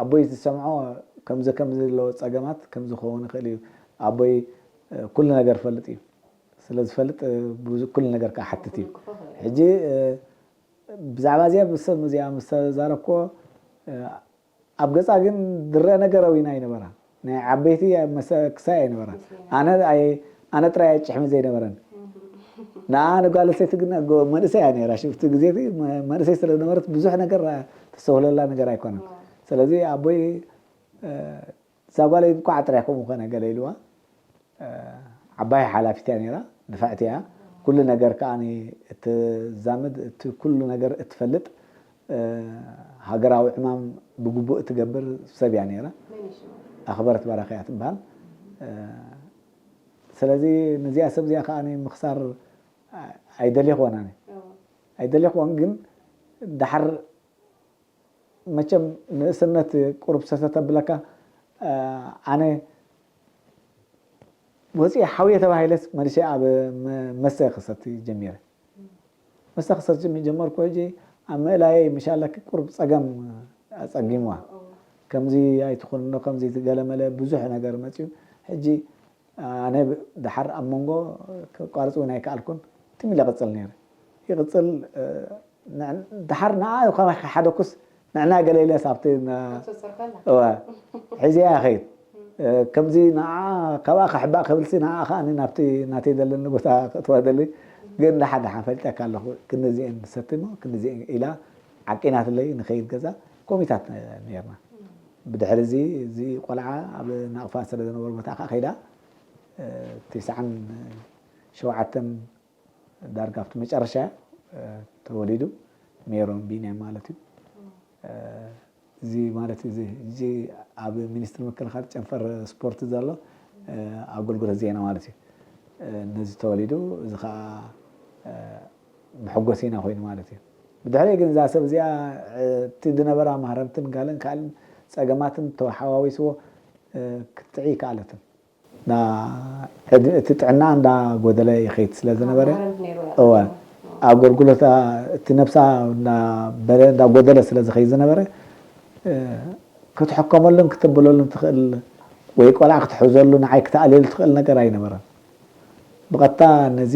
ኣቦይ ዝሰምዖ ከምዚ ከምዚ ዘለዎ ጸገማት ከምዚ ክኸውን ይኽእል እዩ። ኣቦይ ኩሉ ነገር ፈልጥ እዩ። ስለ ዝፈልጥ ኩሉ ነገር ክሓትት እዩ። ሕጂ ብዛዕባ እዚኣ ብሰብ እዚኣ ምስ ተዛረብኮ ኣብ ገጻ ግን ዝረአ ነገር ኣዊና ኣይነበራን። ናይ ዓበይቲ መሰክሳይ ኣይነበራን። ኣነ ኣይ ኣነ ጥራይ ጭሕሚ ዘይነበረን። ንኣ ንጓል ኣንስተይቲ ግን ኣጎ መንእሰይ እያ ነይራ። ሽፍቲ ግዜ እቲ መ- መንእሰይ ስለ ዝነበረት ብዙሕ ነገር ተስተውህለላ ነገር ኣይኮነን። ስለዚ ኣቦይ እ፣ እዛ ጓለይ እንኳዕ ጥራይ ከምኡ ኮነ ገለ ኢልዋ። ዓባይ ሓላፊት እያ ነይራ፣ ንፍዕቲ እያ። ኩሉ ነገር ከዓ እትዛምድ እቲ ኩሉ ነገር እትፈልጥ ሃገራዊ ዕማም ብግቡእ እትገብር ሰብ እያ ነይራ። ኣኽበረት ባራኺ እያ ትበሃል። ስለዚ ነዚኣ ሰብ እዚኣ ከዓ ምኽሳር ኣይደልየኽዋን ኣነ ኣይደልየኽዋን ግን ዳሓር መቸም ንእስነት ቁሩብ ሰተት ኣብለካ ኣነ ወፂአ ሓውየ ተባሂለስ መሊሰ ኣብ መስተ ክሰቲ ጀሚረ። መስተ ክሰቲ ጀመርኩ። ሕጂ ኣብ ምእላየይ ምሻለክ ቁሩብ ፀገም ኣፀጊምዋ። ከምዚ ኣይትኹን ዶ ከምዚ ገለመለ ብዙሕ ነገር መፅዩ። ሕጂ ኣነ ደሓር ኣብ መንጎ ከቋርፅ እውን ኣይከኣልኩን። ትም ኢለ ቅፅል ነይረ። ይቅፅል ደሓር ንዓ ከማይ ከሓደኩስ ንዕና ገለ ኢለስ ኣብቲ እወ ሒዘያ ይኸይድ። ከምዚ ንዓ ካብኣ ክሕባእ ክብልሲ ንዓ ከዓ ናብቲ ናተይ ዘለኒ ቦታ ክእትዋ ደሊ። ግን ደሓር ደሓር ፈልጠካ ኣለኹ። ክንዚኤን ሰትሞ ክንዚኤን ኢላ ዓቂናትለይ ንኸይድ ገዛ ኮሚታት ነርና። ብድሕሪ እዚ እዚ ቆልዓ ኣብ ናቕፋ ስለ ዝነበሩ ቦታ ከዓ ከይዳ ትስዓን ሸውዓተን ዳርጋ ኣብቲ መጨረሻ ተወሊዱ ሜሮን ቢንያም ማለት እዩ። እዚ ማለት እዚ እዚ ኣብ ሚኒስትሪ ምክልኻል ጨንፈር ስፖርት ዘሎ ኣገልግሎት ዜና ማለት እዩ። ነዚ ተወሊዱ እዚ ከዓ መሐጎሲና ኮይኑ ማለት እዩ። ብድሕሪ ግን እዛ ሰብ እዚኣ እቲ ዝነበራ ማህረምትን ጋልን ካልእን ፀገማትን ተሓዋዊስዎ ክትጥዒ ይከኣለትን። እቲ ጥዕና እንዳጎደለ ይኸይድ ስለ ዝነበረ እወ ኣገልግሎት እቲ ነብሳ እንዳበለ እንዳጎደለ ስለ ዝኸይድ ዝነበረ ክትሕከመሉን ክትብለሉን ትኽእል ወይ ቆልዓ ክትሕዘሉ ንዓይ ክትኣልየሉ ትኽእል ነገር ኣይነበረን። ብቐጥታ ነዚ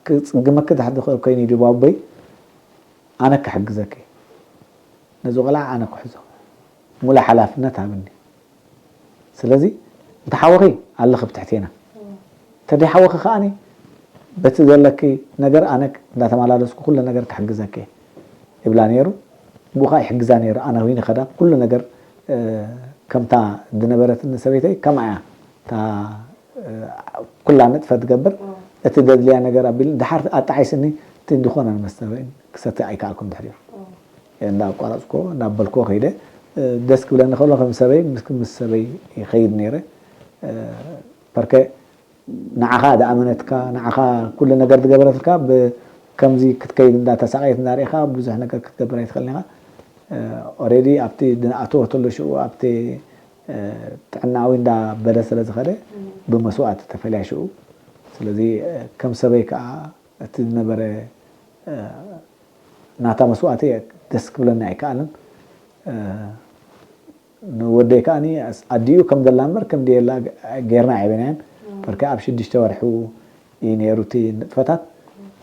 ክፅግመኪ ድሕር ዝኽእል ኮይኑ እዩ ድባቦይ ኣነ ክሕግዘኪ ነዚ ቆልዓ ኣነ ክሕዞ ሙሉእ ሓላፍነት ሃብኒ። ስለዚ እንተ ሓወኺ ኣለኺ ብትሕቴና እንተደይ ሓወኺ ከዓኒ በቲ ዘለኪ ነገር ኣነ እንዳተመላለስኩ ኩሉ ነገር ክሕግዘኪ ይብላ ነይሩ። ብኡ ከዓ ይሕግዛ ነይሩ ኣነ ዊኒ ከዳ ኩሉ ነገር ከምታ ዝነበረትኒ ሰበይተይ ከምኣ እያ እታ ኩላ ንጥፈት ትገብር። እቲ ዘድልያ ነገር ኣቢል ድሓር ኣጣዓይስኒ እቲ ዝኾነ መስተ ክሰቲ ኣይከኣልኩን ድሕሪኡ እንዳ ኣቋረፅኩ እንዳበልኩ ከይደ ደስ ክብለኒ ከሎ ከም ሰበይ ምስ ሰበይ ይኸይድ ነይረ። ፐርከ ንዓኻ ዝኣመነትካ ንዓኻ ኩሉ ነገር ዝገበረትልካ ከምዚ ክትከይድ እንዳተሳቀየት እንዳሪእኻ ብዙሕ ነገር ክትገብር ኣይትኽእልን ኢኻ። ኦሬዲ ኣብቲ ዝኣተወትሉ ሽኡ ኣብቲ ጥዕናዊ እንዳበለ ስለ ዝኸደ ብመስዋእቲ ተፈልያ ሽኡ። ስለዚ ከም ሰበይ ከዓ እቲ ዝነበረ ናታ መስዋእቲ ደስ ክብለኒ ኣይከኣልን። ንወደይ ከዓኒ ኣዲኡ ከም ዘላ እምበር ከም ደየላ ጌርና ኣይበናያን። በርከ ኣብ ሽዱሽተ ወርሑ እዩ ነይሩ እቲ ንጥፈታት።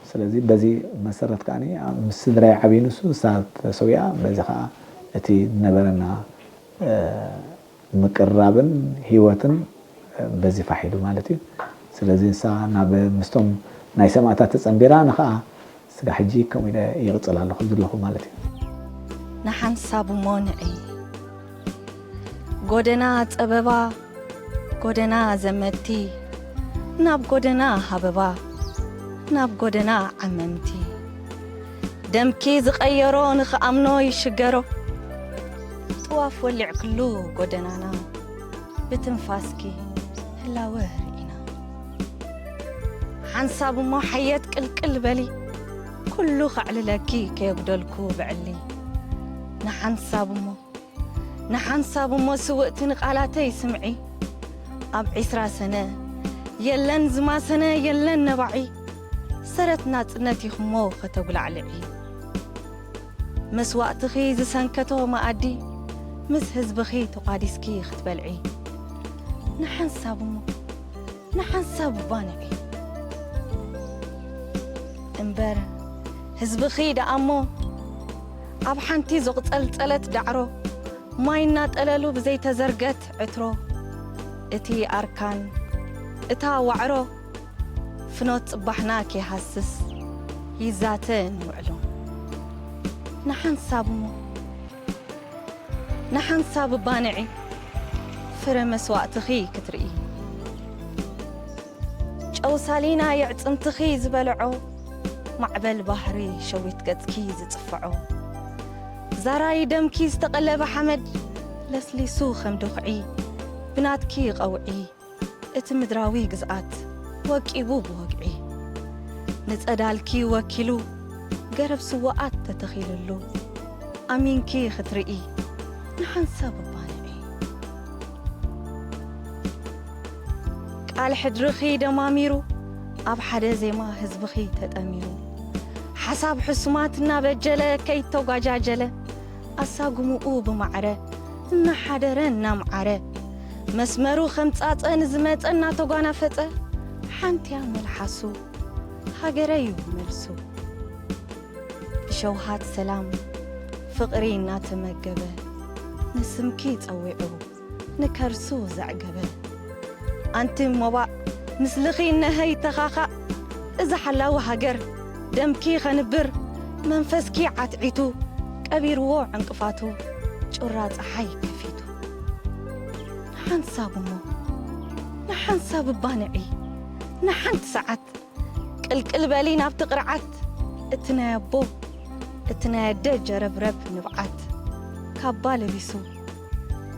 ስለዚ በዚ መሰረት ከዓኒ ምስ ስድራይ ዓብዩ ንሱ እሳ ተሰዊኣ በዚ ከዓ እቲ ዝነበረና ምቅርራብን ህይወትን በዚ ፋሕ ኢሉ ማለት እዩ። ስለዚ ንሳ ናብ ምስቶም ናይ ሰማእታት ተጸንቢራ ንኸዓ ስጋ ሕጂ ከምኡ ኢለ ይቕጽል ኣለኹ ዘለኹ ማለት እዩ። ንሓንሳብ እሞ ንዒ ጎደና ጸበባ ጎደና ዘመቲ ናብ ጎደና ሃበባ ናብ ጎደና ዓመምቲ ደምኪ ዝቐየሮ ንኽኣምኖ ይሽገሮ ጥዋፍ ወሊዕክሉ ጎደናና ብትንፋስኪ ህላወ ርኢና ሓንሳብ እሞ ሓየት ቅልቅል በሊ ኩሉ ከዕልለኪ ከየጉደልኩ ብዕሊ ንሓንሳብ እሞ ንሓንሳብ እሞ ስውእቲ ንቓላተይ ስምዒ ኣብ ዒስራ ሰነ የለን ዝማሰነ የለን ነባዒ፣ ሰረት ናጽነት ኢኹሞ ከተጉላዕልዒ። መስዋእትኺ ዝሰንከቶ መኣዲ፣ ምስ ህዝብኺ ተቋዲስኪ ክትበልዒ። ንሓንሳብ እሞ፣ ንሓንሳብ ባንዒ። እምበር ህዝብኺ ደኣ እሞ፣ ኣብ ሓንቲ ዘቑጸልጸለት ዳዕሮ፣ ማይ እናጠለሉ ብዘይተዘርገት ዕትሮ፣ እቲ ኣርካን፣ እታ ዋዕሮ፣ ፍኖት ጽባሕና ከይሃስስ ይዛተ ንውዕሎ። ንሓንሳብ እሞ፣ ንሓንሳብ ባንዒ፣ ፍረ መስዋእትኺ ክትርኢ። ጨው ሳሊና የዕጽምትኺ ዝበልዖ፣ ማዕበል ባሕሪ ሸዊት ገጽኪ ዝጽፍዖ። ዛራይ ደምኪ ዝተቐለበ ሓመድ፣ ለስሊሱ ከም ድኹዒ፣ ብናትኪ ቀውዒ፣ እቲ ምድራዊ ግዝኣት ወቂቡ ብወግዒ። ንጸዳልኪ ወኪሉ፣ ገረብ ስዉኣት ተተኺልሉ። ኣሚንኪ ክትርኢ፣ ንሓንሳብ ባንዒ። ቃል ሕድርኺ ደማሚሩ፣ ኣብ ሓደ ዜማ ህዝብኺ ተጠሚሩ። ሓሳብ ሕሱማት እናበጀለ ከይተጓጃጀለ፣ ኣሳጉምኡ ብማዕረ እናሓደረ እናምዓረ፣ መስመሩ ከም ጻጸ ንዝመጸ እናተጓናፈጸ፣ ሓንቲያ መልሓሱ ሃገረዩ መልሱ። ብሸውሃት ሰላም ፍቕሪ እናተመገበ፣ ንስምኪ ጸዊዑ ንከርሱ ዘዕገበ። ኣንቲ ሞባእ ምስልኺ እነሀ ይተኻኻእ፣ እዚ ሓላዊ ሃገር ደምኪ ኸንብር፣ መንፈስኪ ዓትዒቱ ቀቢርዎ ዕንቅፋቱ፣ ጩራ ጸሓይ ከፊቱ። ንሓንሳብ እሞ፣ ንሓንሳብ ባንዒ፣ ንሓንቲ ሰዓት ቅልቅል በሊ ናብቲ ቅርዓት፣ እቲ ናይ ኣቦ፣ እቲ ናይ ኣደ ጀረብረብ ንብዓት፣ ካባ ለቢሱ፣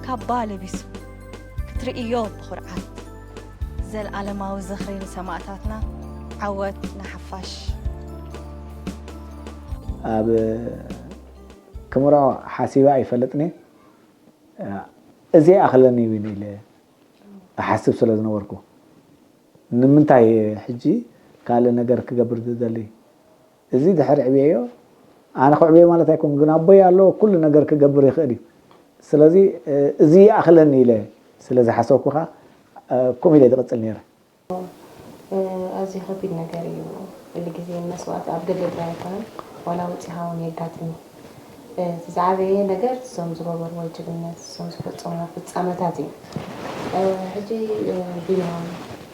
ካባ ለቢሱ፣ ክትርእዮ ብኹርዓት። ዘልኣለማዊ ዝኽሪ ንሰማእታትና፣ ዓወት ንሓፋሽ። ኣብ ክምሮ ሓሲበ ኣይፈልጥን እየ። እዚ ይኣኽለኒ እውን ኢለ እሓስብ ስለ ዝነበርኩ፣ ንምንታይ ሕጂ ካልእ ነገር ክገብር ዝደሊ? እዚ ድሕሪ ዕብየዮ፣ ኣነ ክዕብዮ ማለት ኣይኮን፣ ግን ኣቦይ ኣሎ፣ ኩሉ ነገር ክገብር ይኽእል እዩ። ስለዚ፣ እዚ ይኣኽለኒ ኢለ ስለ ዝሓሰብኩ ኸኣ፣ ከምኡ ኢለ ዝቕጽል ነይረ። ኣዝዩ ከቢድ ነገር እዩ። ኩሉ ግዜ መስዋእቲ ኣብ ገለ ጥራይ ኣይኮነን፣ ዋላ ወጺኻ እውን የጋጥም እዩ። እቲ ዝዓበየ ነገር እሶም ዝገበርዎ ጅግነት፣ እሶም ዝፈጸምዎ ፍጻመታት እዩ። ሕጂ ቢንያም፣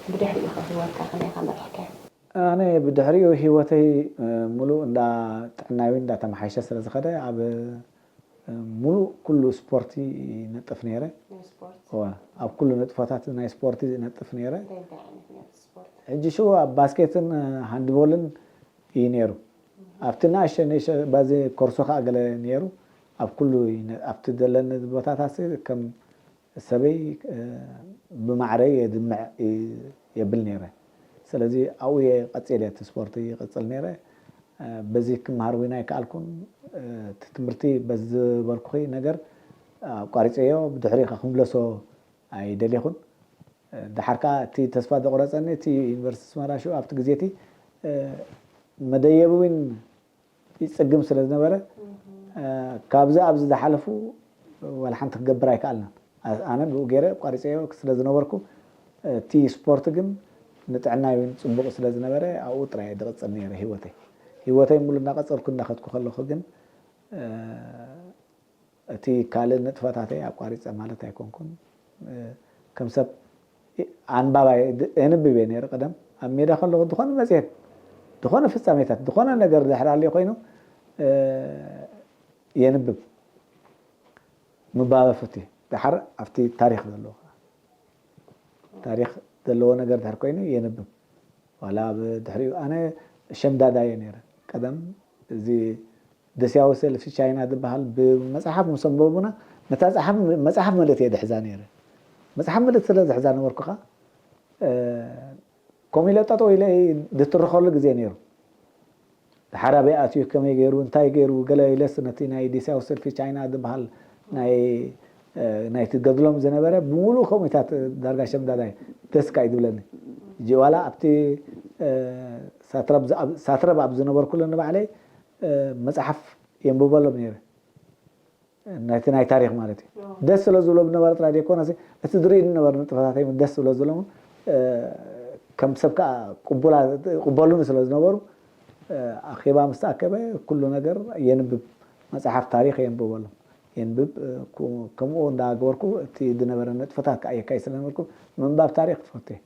ብድሕሪኡ ከ ህይወትካ ከመይ ኢኻ መሪሕካዮ? ኣነ ብድሕሪኡ ህይወተይ፣ እ፣ ሙሉእ እንዳ ጥዕናዊ እንዳ ተመሓይሸ ስለ ዝኸደ፣ ኣብ፣ እ፣ ሙሉእ ኩሉ ስፖርቲ ይነጥፍ ነይረ። ናይ ስፖርት? እወ፣ ኣብ ኩሉ ንጥፈታት ናይ ስፖርቲ ይነጥፍ ነይረ። እንታይ እንታይ ዓይነት ናይ ስፖርት? ሕጂ ሽዑ ኣብ ባስኬትን፣ እ፣ ሃንድቦልን እዩ ነይሩ። ኣብቲ ንእሽተይ ንእሽተይ ባዚ ኮርሶ ከኣ ገለ ነይሩ። ኣብ ኩሉ ይነ-፣ ኣብቲ ዘለኒ ቦታታት ከም ሰበይ፣ እ፣ ብማዕረይ የድምዕ እ-፣ የብል ነይረ። ስለዚ ኣብኡ እየ ቀጺለ፣ እቲ ስፖርት ይቕጽል ነይረ። እ፣ በዚ ክመሃር እውን ኣይከኣልኩን። እ፣ እቲ ትምህርቲ በዚ ዝበልኩኺ ነገር ኣቋሪጸዮ፣ ብድሕሪኡ ክምለሶ ኣይደሌኹን። እ፣ ደሓር ከኣ እቲ ተስፋ ዘቑረጸኒ እቲ ዩኒቨርሲቲ ኣስመራ ሽዑ ኣብቲ ግዜ እቲ፣ እ፣ መደየቢ እውን ይጽግም ስለ ዝነበረ፣ እ፣ ካብዚ ኣብዚ ዝሓለፉ ዋላ ሓንቲ ክገብር ኣይከኣልናን። ኣ-፣ ኣነ ብኡ ገይረ ኣቋሪጸዮ ስለ ዝነበርኩ፣ እቲ ስፖርት ግን ንጥዕናይ እውን ጽቡቕ ስለ ዝነበረ ኣብኡ ጥራይ እየ ዝቕጽል ነይረ ህይወተይ። ህይወተይ ሙሉ እናቐጸልኩ እናኸድኩ ከለኹ ግን፣ እ፣ እቲ ካልእ ንጥፈታተይ ኣቋሪጸ ማለት ኣይኮንኩን። እ፣ ከም ሰብ ኣንባባይ ድ-፣ የንብብ እየ ነይረ ቀደም። ኣብ ሜዳ ከለኹ ዝኾነ መጽሔት፣ ዝኾነ ፍጻሜታት፣ ዝኾነ ነገር ድሕር ሃልዩ ኮይኑ፣ እ፣ የንብብ። ምንባብ እፈቱ እየ። ደሓር ኣብቲ ታሪኽ ዘለዎ ከኣ። ታሪኽ ዘለዎ ነገር ድሕር ኮይኑ የንብብ። ዋላ ብድሕሪኡ ኣነ ሸምዳዳ እየ ነይረ። ቀደም እዚ ደስያዊ ሰልፊ ቻይና ዝበሃል ብመጽሓፍ ምስ ኣንበቡና፣ ነታ ጸሓፍ፣ መጽሓፍ ምልእቲ እየ ድሕዛ ነይረ። መጽሓፍ ምልእቲ ስለ ዝሕዛ ነበርኩ ኸኣ፣ እ፣ ከምኡ ኢለ ጠጠው ኢለ ድትርኸሉ ግዜ ነይሩ። ደሓር ኣበይ ኣትዩ፣ ከመይ ገይሩ፣ እንታይ ገይሩ፣ ገለ ኢለስ ነቲ ናይ ደስያዊ ሰልፊ ቻይና ዝበሃል ናይ ናይቲ ገድሎም ዝነበረ ብምሉእ ከምኡታት ዳርጋ ሸምዳዳይ ደስ ካይ ዝብለኒ። ሕጂ ዋላ ኣብቲ ሳትረብ ኣብ ዝነበርኩሉ ንባዕለይ መፅሓፍ የንብበሎም ነይረ። ናይቲ ናይ ታሪኽ ማለት እዩ። ደስ ስለ ዝብሎ ዝነበረ ጥራይ ዘይኮነስ እቲ ዝርኢ ዝነበሩ ንጥፈታተይ ደስ ስለ ዝብሎም ከም ሰብ ከዓ ቅቡሉኒ ስለ ዝነበሩ ኣኼባ ምስ ተኣከበ ኩሉ ነገር የንብብ፣ መፅሓፍ ታሪኽ የንብበሎም። የንብብ። ከምኡ እንዳገበርኩ እቲ ዝነበረ ንጥፈታት ከዓ የካይ ስለነበርኩ ምንባብ ታሪኽ ትፈቱ እየ።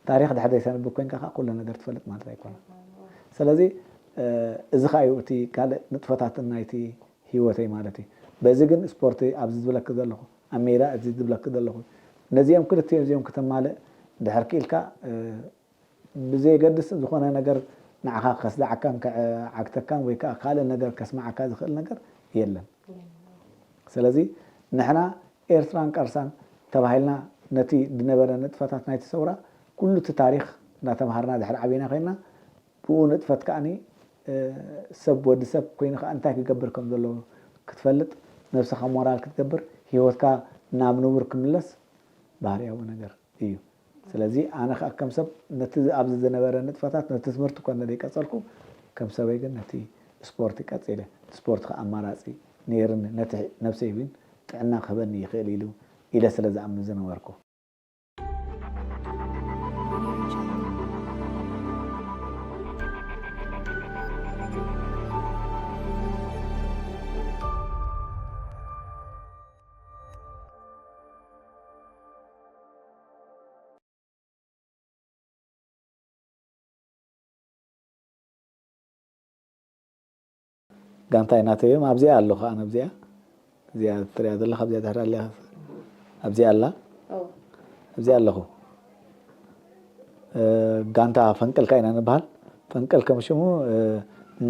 ታሪኽ ድሕር ዘይተንብብ ኮይንካ ከዓ ኩሉ ነገር ትፈልጥ ማለት ኣይኮነን። ስለዚ እዚ ከዓ እዩ እቲ ካልእ ንጥፈታት ናይቲ ህይወተይ ማለት እዩ። በዚ ግን ስፖርት ኣብዚ ዝብለክ ዘለኹ ኣብ ሜዳ እዚ ዝብለክ ዘለኹ ነዚኦም ክልቲኦም እዚኦም ክተማልእ ድሕር ክኢልካ ብዘየገድስ ዝኾነ ነገር ንዓኻ ከስድዓካን ከዓግተካን ወይ ከዓ ካልእ ነገር ከስምዓካ ዝኽእል ነገር የለን። ስለዚ ንሕና ኤርትራን ቃልሳን ተባሂልና ነቲ ዝነበረ ንጥፈታት ናይቲ ሰውራ ኩሉ እቲ ታሪኽ እንዳተምሃርና ድሕሪ ዓቢና ኮይንና ብኡ ንጥፈት ከዓኒ ሰብ ወዲ ሰብ ኮይኑ ከዓ እንታይ ክገብር ከም ዘለዎ ክትፈልጥ ነብስኻ ሞራል ክትገብር ህይወትካ ናብ ንቡር ክምለስ ባህርያዊ ነገር እዩ። ስለዚ ኣነ ከዓ ከም ሰብ ነቲ ኣብዚ ዝነበረ ንጥፈታት ነቲ ትምህርቲ እኳ እንተዘይቀጸልኩ ከም ሰበይ ግን ነቲ ስፖርት ቀጺለ ስፖርት ከዓ ኣማራጺ ነይርኒ ነቲ ነብሰይ እውን ጥዕና ክህበኒ ይኽእል ኢሉ ኢለ ስለ ዝኣምን ዝነበርኩ። ጋንታይ ናተዮም ኣብዚኣ ኣለኹ ኣነ ኣብዚኣ እዚኣ ትሪኣ ዘለኻ ኣብዚኣ ድሕሪ ኣሊያ ኣብዚኣ ኣላ ኣብዚኣ ኣለኹ። ጋንታ ፈንቅል ካ ኢና ንበሃል። ፈንቅል ከም ሽሙ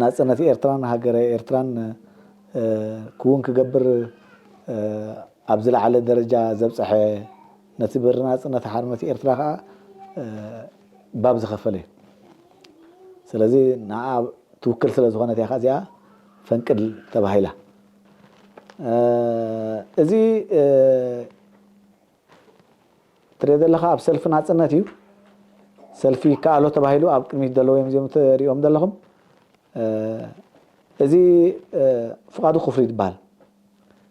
ናፅነት ኤርትራን ሃገረ ኤርትራን ክውን ክገብር ኣብ ዝለዓለ ደረጃ ዘብፀሐ ነቲ ብርናፅነት ሓርነት ኤርትራ ከዓ ባብ ዝኸፈለ እዩ። ስለዚ ንዓ ትውክል ስለ ዝኾነት እያ እዚኣ ፈንቅል ተባሂላ። እዚ ትሪኦ ዘለኻ ኣብ ሰልፊ ናፅነት እዩ። ሰልፊ ይከኣሎ ተባሂሉ ኣብ ቅድሚት ዘለዉ እዮም እዚኦም ትሪኦም ዘለኹም። እዚ ፍቓዱ ክፍሉ ይበሃል።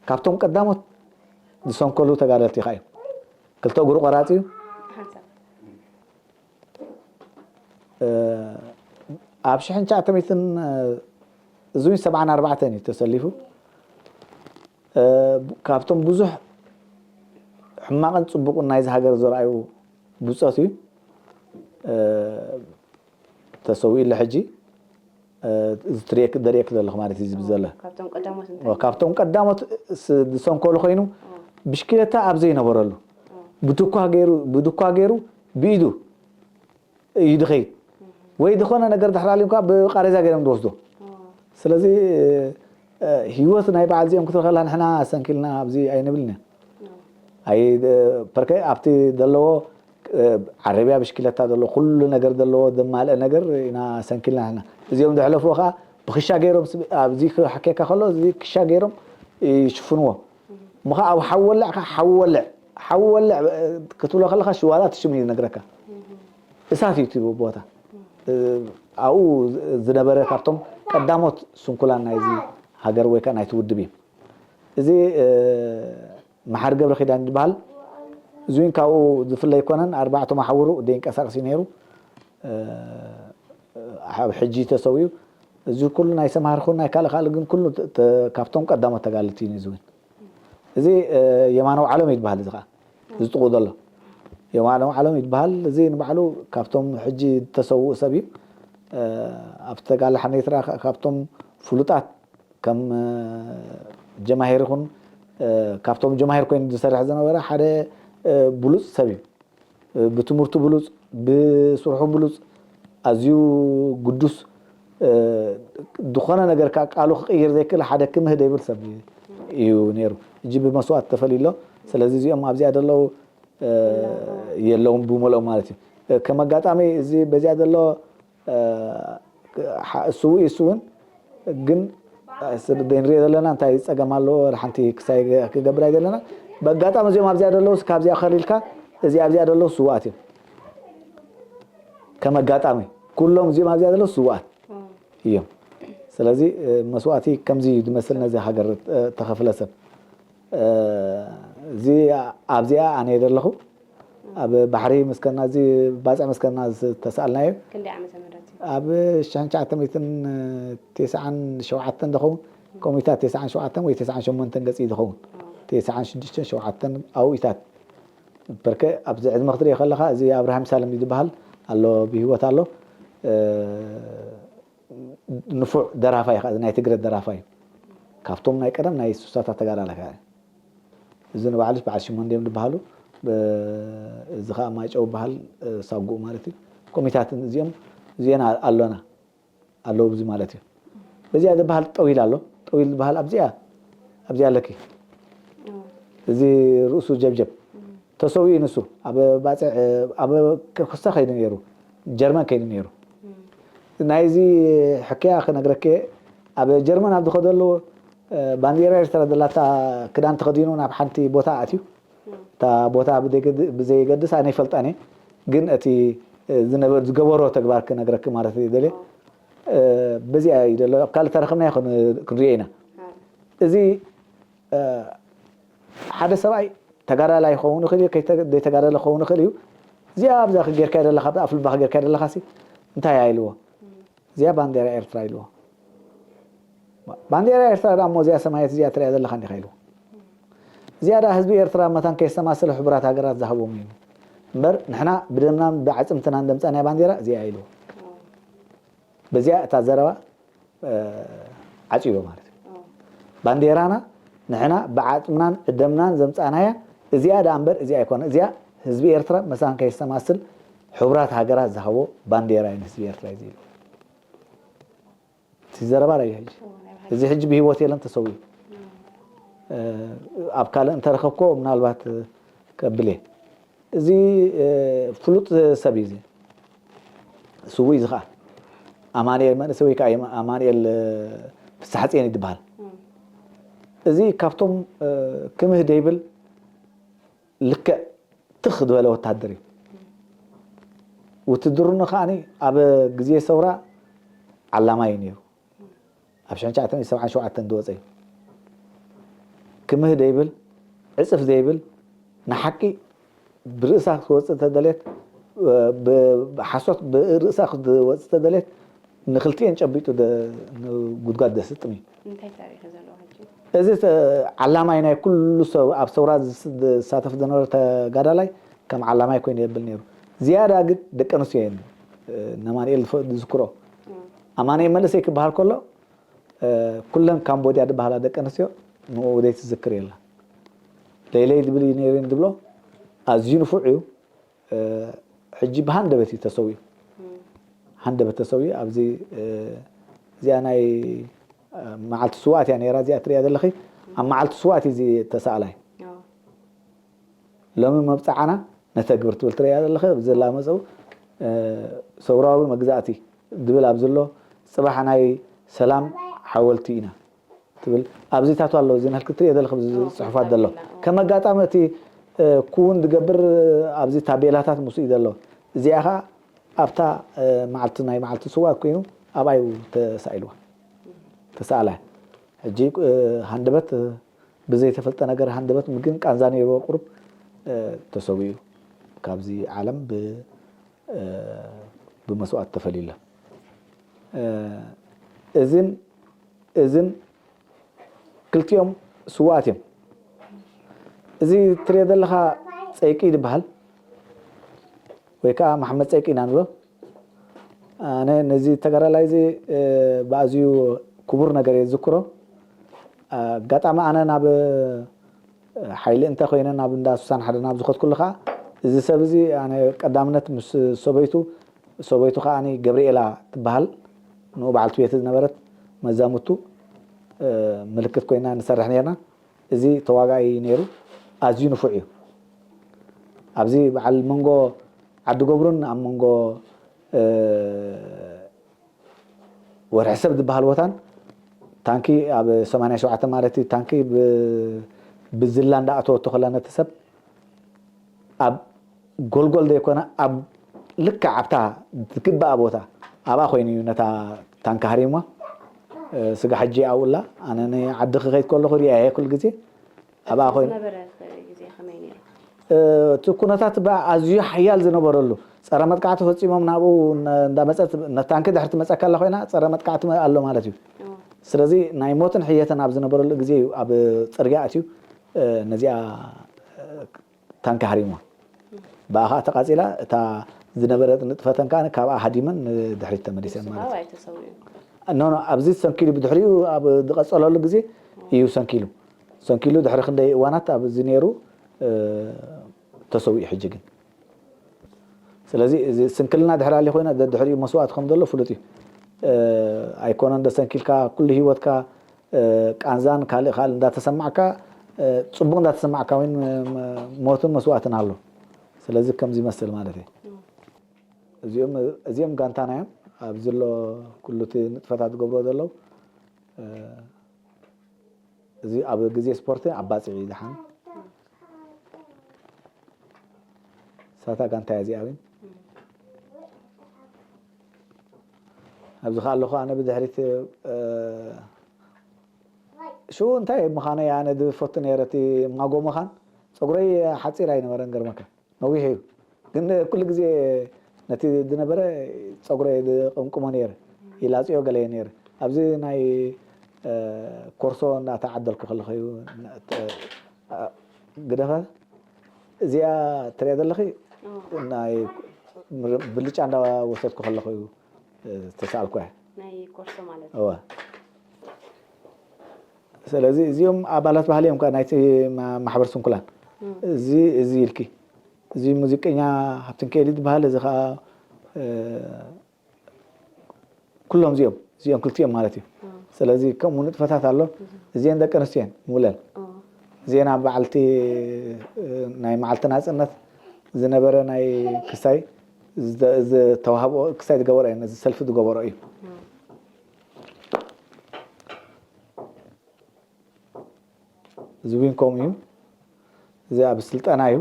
ካብቶም ቀዳሞት ዝሰንከሉ ተጋደልቲ ኢኻ እዩ። ክልተ እግሩ ቆራፂ እዩ። ኣብ ሽሕን ትሽዓተ ሚእትን እዙይ ሰብዓን ኣርባዕተን እዩ ተሰሊፉ። ካብቶም ብዙሕ ሕማቕን ፅቡቕን ናይዚ ሃገር ዘርኣዩ ብፆት እዩ። ተሰዊኡ ኣሎ ሕጂ። እዚ ትሪኤክ ደሪኤክ ዘለኹ ማለት እዩ ዝብል ዘሎ ካብቶም ቀዳሞት እንታይ ካብቶም ቀዳሞት ዝሰንኮሉ ኮይኑ ብሽክለታ ኣብ ዘይነበረሉ ብድኳ ገይሩ ብድኳ ገይሩ ብኢዱ እዩ ድኸይድ ወይ ዝኾነ ነገር ድሕር ኣሊምካ ብቃሬዛ ገይሮም ዝወስዶ ስለዚ ህይወት ናይ በዓል እዚኦም ክትረኸላ ንሕና ሰንኪልና ኣብዚ ኣይንብልን ኣይ ፐርከ ኣብቲ ዘለዎ ዓረብያ ብሽክለታ ዘለዎ ኩሉ ነገር ዘለዎ ዘማልአ ነገር ኢና ሰንኪልና ንሕና እዚኦም ዘሕለፍዎ ከዓ ብክሻ ገይሮም ኣብዚ ክሓከካ ከሎ እዚ ክሻ ገይሮም ይሽፍንዎ እሞ ከዓ ኣብ ሓወልዕ ከዓ ሓወልዕ ሓወልዕ ክትብሎ ከለካ ሽዋላ ትሽም እዩ ነግረካ እሳት እዩ እቲ ቦታ ኣብኡ ዝነበረ ካብቶም ቀዳሞት ስንኩላን ናይዚ ሃገር ወይ ከዓ ናይቲ ውድብ እዩ እዚ መሓር ገብረ ኪዳን ዝበሃል እዚን ካብኡ ዝፍለ ኣይኮነን ኣርባዕተ መሓውሩ ደይንቀሳቀስ እዩ ነይሩ ኣብ ሕጂ ተሰዊኡ እዚ ኩሉ ናይ ሰምሃር ኹን ናይ ካልእ ካልእ ግን ኩሉ ካብቶም ቀዳሞት ተጋልቲ እዩ ዝውን እዚ የማነው ዓለም ይበሃል እዚ ከዓ ዝጥቁ ዘሎ የማነው ዓለም ይበሃል እዚ ንባዕሉ ካብቶም ሕጂ ተሰውኡ ሰብ እዩ ኣብቲ ተጋላሓ ኤርትራ ካብቶም ፍሉጣት ከም ጀማሄር ይኹን ካብቶም ጀማሄር ኮይኑ ዝሰርሕ ዝነበረ ሓደ ብሉፅ ሰብ እዩ ብትምህርቱ ብሉፅ ብስርሑ ብሉፅ ኣዝዩ ግዱስ ዝኾነ ነገር ከዓ ቃሉ ክቅይር ዘይክእል ሓደ ክምህ ዘይብል ሰብ እዩ ነይሩ እጂ ብመስዋእት ተፈልዩ ኣሎ ስለዚ እዚኦም ኣብዚኣ ዘለዉ የለውን ብመልኦም ማለት እዩ ከም ኣጋጣሚ እዚ በዚኣ ዘሎ ስውእ ይስውን ግን ስደይ ንሪኦ ዘለና እንታይ ጸገም ኣለዎ? ሓንቲ ክሳይ ክገብር ኣይደለና። በጋጣሚ እዚኦም ኣብዚኣ ዘለውስ ካብዚኣ ከሊልካ እዚኣ ኣብዚኣ ዘለዉ ስውኣት እዮም። ከም ኣጋጣሚ ኩሎም እዚኦም ኣብዚኣ ዘለዉ ስውኣት እዮም። ስለዚ መስዋእቲ ከምዚ እዩ ዝመስል ነዚ ሃገር ተኸፍለ ሰብ። እዚ ኣብዚኣ ኣነ ዘለኹ ኣብ ባሕሪ መስከና እዚ ባፅዕ መስከና ዝተሰኣልናዮ ክንደይ ዓመተ ምህረት እዩ? ኣብ ሽሕን ትሽዓተ ሚእትን ተስዓን ሸውዓተን ዝኸውን ኮሚታት ተስዓን ሸውዓተን ወይ ተስዓን ሸሞንተን ገፂ ዝኸውን ተስዓን ሽዱሽተን ሸውዓተን ኣብኡታት በርከ ኣብዚ ዕድመ ክትሪኦ ከለኻ እዚ ኣብርሃም ሳልም እዩ ዝበሃል ኣሎ ብህይወት ኣሎ ንፉዕ ደራፋይ እዩ ናይ ትግረ ደራፋይ እዩ ካብቶም ናይ ቀደም ናይ ሱሳታት ተጋዳላይ ከዓ እዚ ንባዕሉስ በዓል ሽሞን ድዮም ዝበሃሉ እዚ ከዓ ማይጨው በሃል ሳጉኡ ማለት እዩ ኮሚታትን እዚኦም እዚአን ኣሎና ኣለዉ እዚ ማለት እዩ በዚኣ ዝበሃል ጠዊል ኣሎ ጠዊል ዝበሃል ኣብዚኣ ኣብዚኣ ኣለኪ እዚ ርእሱ ጀብጀብ ተሰዊኡ ንሱ ኣብ ባፅዕ ኣብ ክስተ ከይዱ ነይሩ ጀርመን ከይዱ ነይሩ ናይዚ ሕክያ ክነግረከ ኣብ ጀርመን ኣብ ዝኸደሉ ባንዲራ ኤርትራ ዘላታ ክዳን ተኸዲኑ ናብ ሓንቲ ቦታ ኣትዩ እታ ቦታ ብዘይገድስ ኣነ ይፈልጣን እየ ግን እቲ ዝነበ ዝገበሮ ተግባር ክነግረክ ማለት እዩ ደልየ በዚኣ እዩ ዘሎ ኣብ ካልእ ተረኽብና ይኹን ክንሪኦ ኢና እዚ ሓደ ሰብኣይ ተጋዳላይ ክኸውን ይኽእል እዩ ዘይተጋደለ ክኸውን ይኽእል እዩ እዚኣ ኣብዛ ጌርካ ዘለካ ኣፍልባክ ጌርካ ዘለካ ሲ እንታይ ኢልዎ እዚኣ ባንዴራ ኤርትራ ኢልዎ ባንዴራ ኤርትራ ዳ እሞ እዚኣ ሰማያት እዚኣ ትሪኣ ዘለካ እንዲካ ኢልዎ እዚኣ ዳ ህዝቢ ኤርትራ መታን ከየስተማሰለ ሕቡራት ሃገራት ዝሃቦም እዩ እምበር ንሕና ብደምናን ብዓፅምትናን ደምፃናያ ባንዴራ እዚኣ ኢልዎ በዚኣ እታ ዘረባ ዓፂዎ ማለት እዩ ባንዴራና ንሕና ብዓፅምናን ብደምናን ዘምፃእናያ እዚኣ ደኣ እምበር እዚኣ ኣይኮነ እዚኣ ህዝቢ ኤርትራ መሳን ከየስተማስል ሕቡራት ሃገራት ዝሃቦ ባንዴራ እዩ ንህዝቢ ኤርትራ እዩ ዝብል እቲ ዘረባ ራእዩ ሕጂ እዚ ሕጂ ብሂወት የለን ተሰዊኡ ኣብ ካልእ እንተረኸብኮ ምናልባት ከብል እየ እዚ ፍሉጥ ሰብ እዩ እዚ ስውእ እዚ ከዓ ኣማንኤል መንእሰይ ወይ ከዓ ኣማንኤል ፍስሓፅየን ይበሃል እዚ ካብቶም ክምህ ደይብል ልክዕ ትኽ ዝበለ ወታደር እዩ ውትድርኑ ከዓ ኣብ ግዜ ሰውራ ዓላማ እዩ ነይሩ ኣብ ሽሕን ትሽዓተ ሚእትን ሰብዓን ሸውዓተን ዝወፀ እዩ ክምህ ዘይብል ዕፅፍ ዘይብል ንሓቂ ብርእሳ ክትወፅእ ተደልየት ብሓሶት ብርእሳ ክትወፅእ ተደልየት ንክልቲኤን ጨቢጡ ጉድጓድ ደስጥም እዩ እዚ ዓላማይ ናይ ኩሉ ሰብ ኣብ ሰውራ ዝሳተፍ ዝነበረ ተጋዳላይ ከም ዓላማይ ኮይኑ የብል ነይሩ ዝያዳ ግን ደቂ ኣንስትዮ እየን ነማንኤል ዝዝክሮ ኣማንኤል መንእሰይ ክበሃል ከሎ ኩለን ካምቦድያ ዝበሃላ ደቂ ኣንስትዮ ንኡ ዘይትዝክር የላ ለይለይ ዝብል እዩ ነይሩ ዝብሎ ኣዝዩ ንፉዕ እዩ ሕጂ ብሃንደበት እዩ ተሰዊኡ ሃንደበት ተሰዊኡ ኣብዚ እዚኣ ናይ መዓልቲ ስዋእት እያ ነይራ እዚኣ ትሪያ ዘለኺ ኣብ መዓልቲ ስዋእት እዩ ተሰኣላይ ሎሚ መብፅዓና ነተግብር ትብል ትሪያ ዘለኺ ኣብዚ ዘላ መፀው ሰውራዊ መግዛእቲ ዝብል ኣብ ዘሎ ፅባሕ ናይ ሰላም ሓወልቲ ኢና ትብል ኣብዚታቱ ኣሎ እዚ ነልክ ትሪኦ ዘለኺ ጽሑፋት ዘሎ ከም ኣጋጣሚ እቲ ክውን ዝገብር ኣብዚ ታቤላታት ምስ እዩ ዘሎ እዚኣ ከዓ ኣብታ መዓልቲ ናይ መዓልቲ ስዋ ኮይኑ ኣብኣዩ ተሳኢልዋ ተሳእላ ሕጂ ሃንደበት ብዘይተፈልጠ ነገር ሃንደበት ምግን ቃንዛ ነይርዎ ቁሩብ ተሰዊኡ ካብዚ ዓለም ብመስዋእት ተፈልዩለ እዝን እዝን ክልቲኦም ስዋኣት እዮም እዚ ትሪኦ ዘለካ ፀይቂ ዝበሃል ወይ ከዓ መሓመድ ፀይቂ ኢና ንብሎ ኣነ ነዚ ተጋዳላይ እዚ ብኣዝዩ ክቡር ነገር እየ ዝዝክሮ ኣጋጣሚ ኣነ ናብ ሓይሊ እንተ ኮይነ ናብ እንዳ ሱሳን ሓደ ናብ ዝኸድኩሉ ከዓ እዚ ሰብ እዚ ኣነ ቀዳምነት ምስ ሰበይቱ ሰበይቱ ከዓ ገብርኤላ ትበሃል ንኡ በዓልቲ ቤት ዝነበረት መዛሙቱ ምልክት ኮይና ንሰርሕ ነርና እዚ ተዋጋኢ ነይሩ ኣዝዩ ንፉዕ እዩ ኣብዚ በዓል መንጎ ዓዲ ገብሩን ኣብ መንጎ ወርሒ ሰብ ዝበሃል ቦታን እታ ታንኪ ኣብ ሰማንያ ሸውዓተ ማለት እዩ። ታንኪ ብ- ብዝላ እንዳኣተወቶ ከላ ነቲ ሰብ ኣብ ጎልጎል ዘይኮነ ኣብ ልክዕ ኣብታ ዝግባኣ ቦታ ኣብኣ ኮይኑ እዩ ነታ ታንኪ ሃሪማ። ስጋ ሕጂ ኣብኡላ ኣነ ንዓዲ ክኸይድ ከለኹ ሪኣየ ኩሉ ግዜ ኣብኣ ኮይኑ ዝነበረ ግዜ ከመይ ነይሩ? እቲ ኩነታት በ ኣዝዩ ሓያል ዝነበረሉ ጸረ መጥቃዕቲ ፈጺሞም ናብኡ እንዳመፀት ነታንኪ ድሕርቲ መፀካ ኣላ ኮይና ጸረ መጥቃዕቲ ኣሎ ማለት እዩ። ስለዚ ናይ ሞትን ሕየትን ኣብ ዝነበረሉ ግዜ እዩ ኣብ ፅርግያ ኣትዩ ነዚኣ ታንኪ ሃሪማ። ብኣኻ ተቃፂላ እታ ዝነበረት ንጥፈተን ከዓ ካብኣ ሃዲመን ንድሕሪት ተመሊሰን ማለት እዩ። ኖ ኖ ኣብዚ ሰንኪሉ ብድሕሪኡ ኣብ ዝቀፀለሉ ግዜ እዩ ሰንኪሉ ሰንኪሉ ድሕሪ ክንደይ እዋናት ኣብዚ ነይሩ ተሰዊኡ ሕጂ ግን ስለዚ እዚ ስንክልና ድሕሪ ኣሊ ኮይና ድሕሪኡ መስዋእቲ ከም ዘሎ ፍሉጥ እዩ ኣይኮነን ደሰንኪልካ ኩሉ ህይወትካ ቃንዛን ካልእ ካልእ እንዳተሰማዕካ ፅቡቅ እንዳተሰማዕካ ወይ ሞትን መስዋእትን ኣሎ ስለዚ ከምዚ ይመስል ማለት እዩ እዚኦም እዚኦም ጋንታና እዮም ኣብዚ ዘሎ ኩሉ እቲ ንጥፈታት ዝገብርዎ ዘለዉ እዚ ኣብ ግዜ ስፖርት ኣባፅዕ እዩ ዝሓን ሳታ ጋንታ እያ እዚኣ እውን ኣብዚ ከዓ ኣለኹ ኣነ ብድሕሪት ሽኡ እንታይ ምዃነ ኣነ ዝፈቱ ነረ እቲ ማጎ ምዃን ፀጉረይ ሓፂር ኣይነበረን ገርመካ ነዊሕ እዩ ግን ኩሉ ግዜ ነቲ ዝነበረ ፀጉረ ዝቅምቅሞ ነይረ ይላፅዮ ገለየ ነይረ ኣብዚ ናይ ኮርሶ እናተዓደልኩ ከለኹ እዩ ግደፈ እዚኣ ትሪያ ዘለኺ ናይ ብልጫ እንዳወሰድኩ ከለኹ እዩ ዝተሰኣልኩ እያ ናይ ኮርሶ ማለት እወ ስለዚ እዚኦም ኣባላት ባህሊ እዮም ከዓ ናይቲ ማሕበር ስንኩላን እዚ እዚ ኢልኪ እዚ ሙዚቀኛ ሃብትንከኤል ዝበሃል እዚ ከዓ ኩሎም እዚኦም እዚኦም ክልቲኦም ማለት እዩ ስለዚ ከምኡ ንጥፈታት ኣሎ እዚአን ደቂ ኣንስትዮ እየን ሙለን እዚአን ኣብ በዓልቲ ናይ መዓልቲ ናፅነት ዝነበረ ናይ ክሳይ ዝተዋሃብኦ ክሳይ ዝገበሮ እየን እዚ ሰልፊ ዝገበሮ እዩ እዚ እውን ከምኡ እዩ እዚ ኣብ ስልጠና እዩ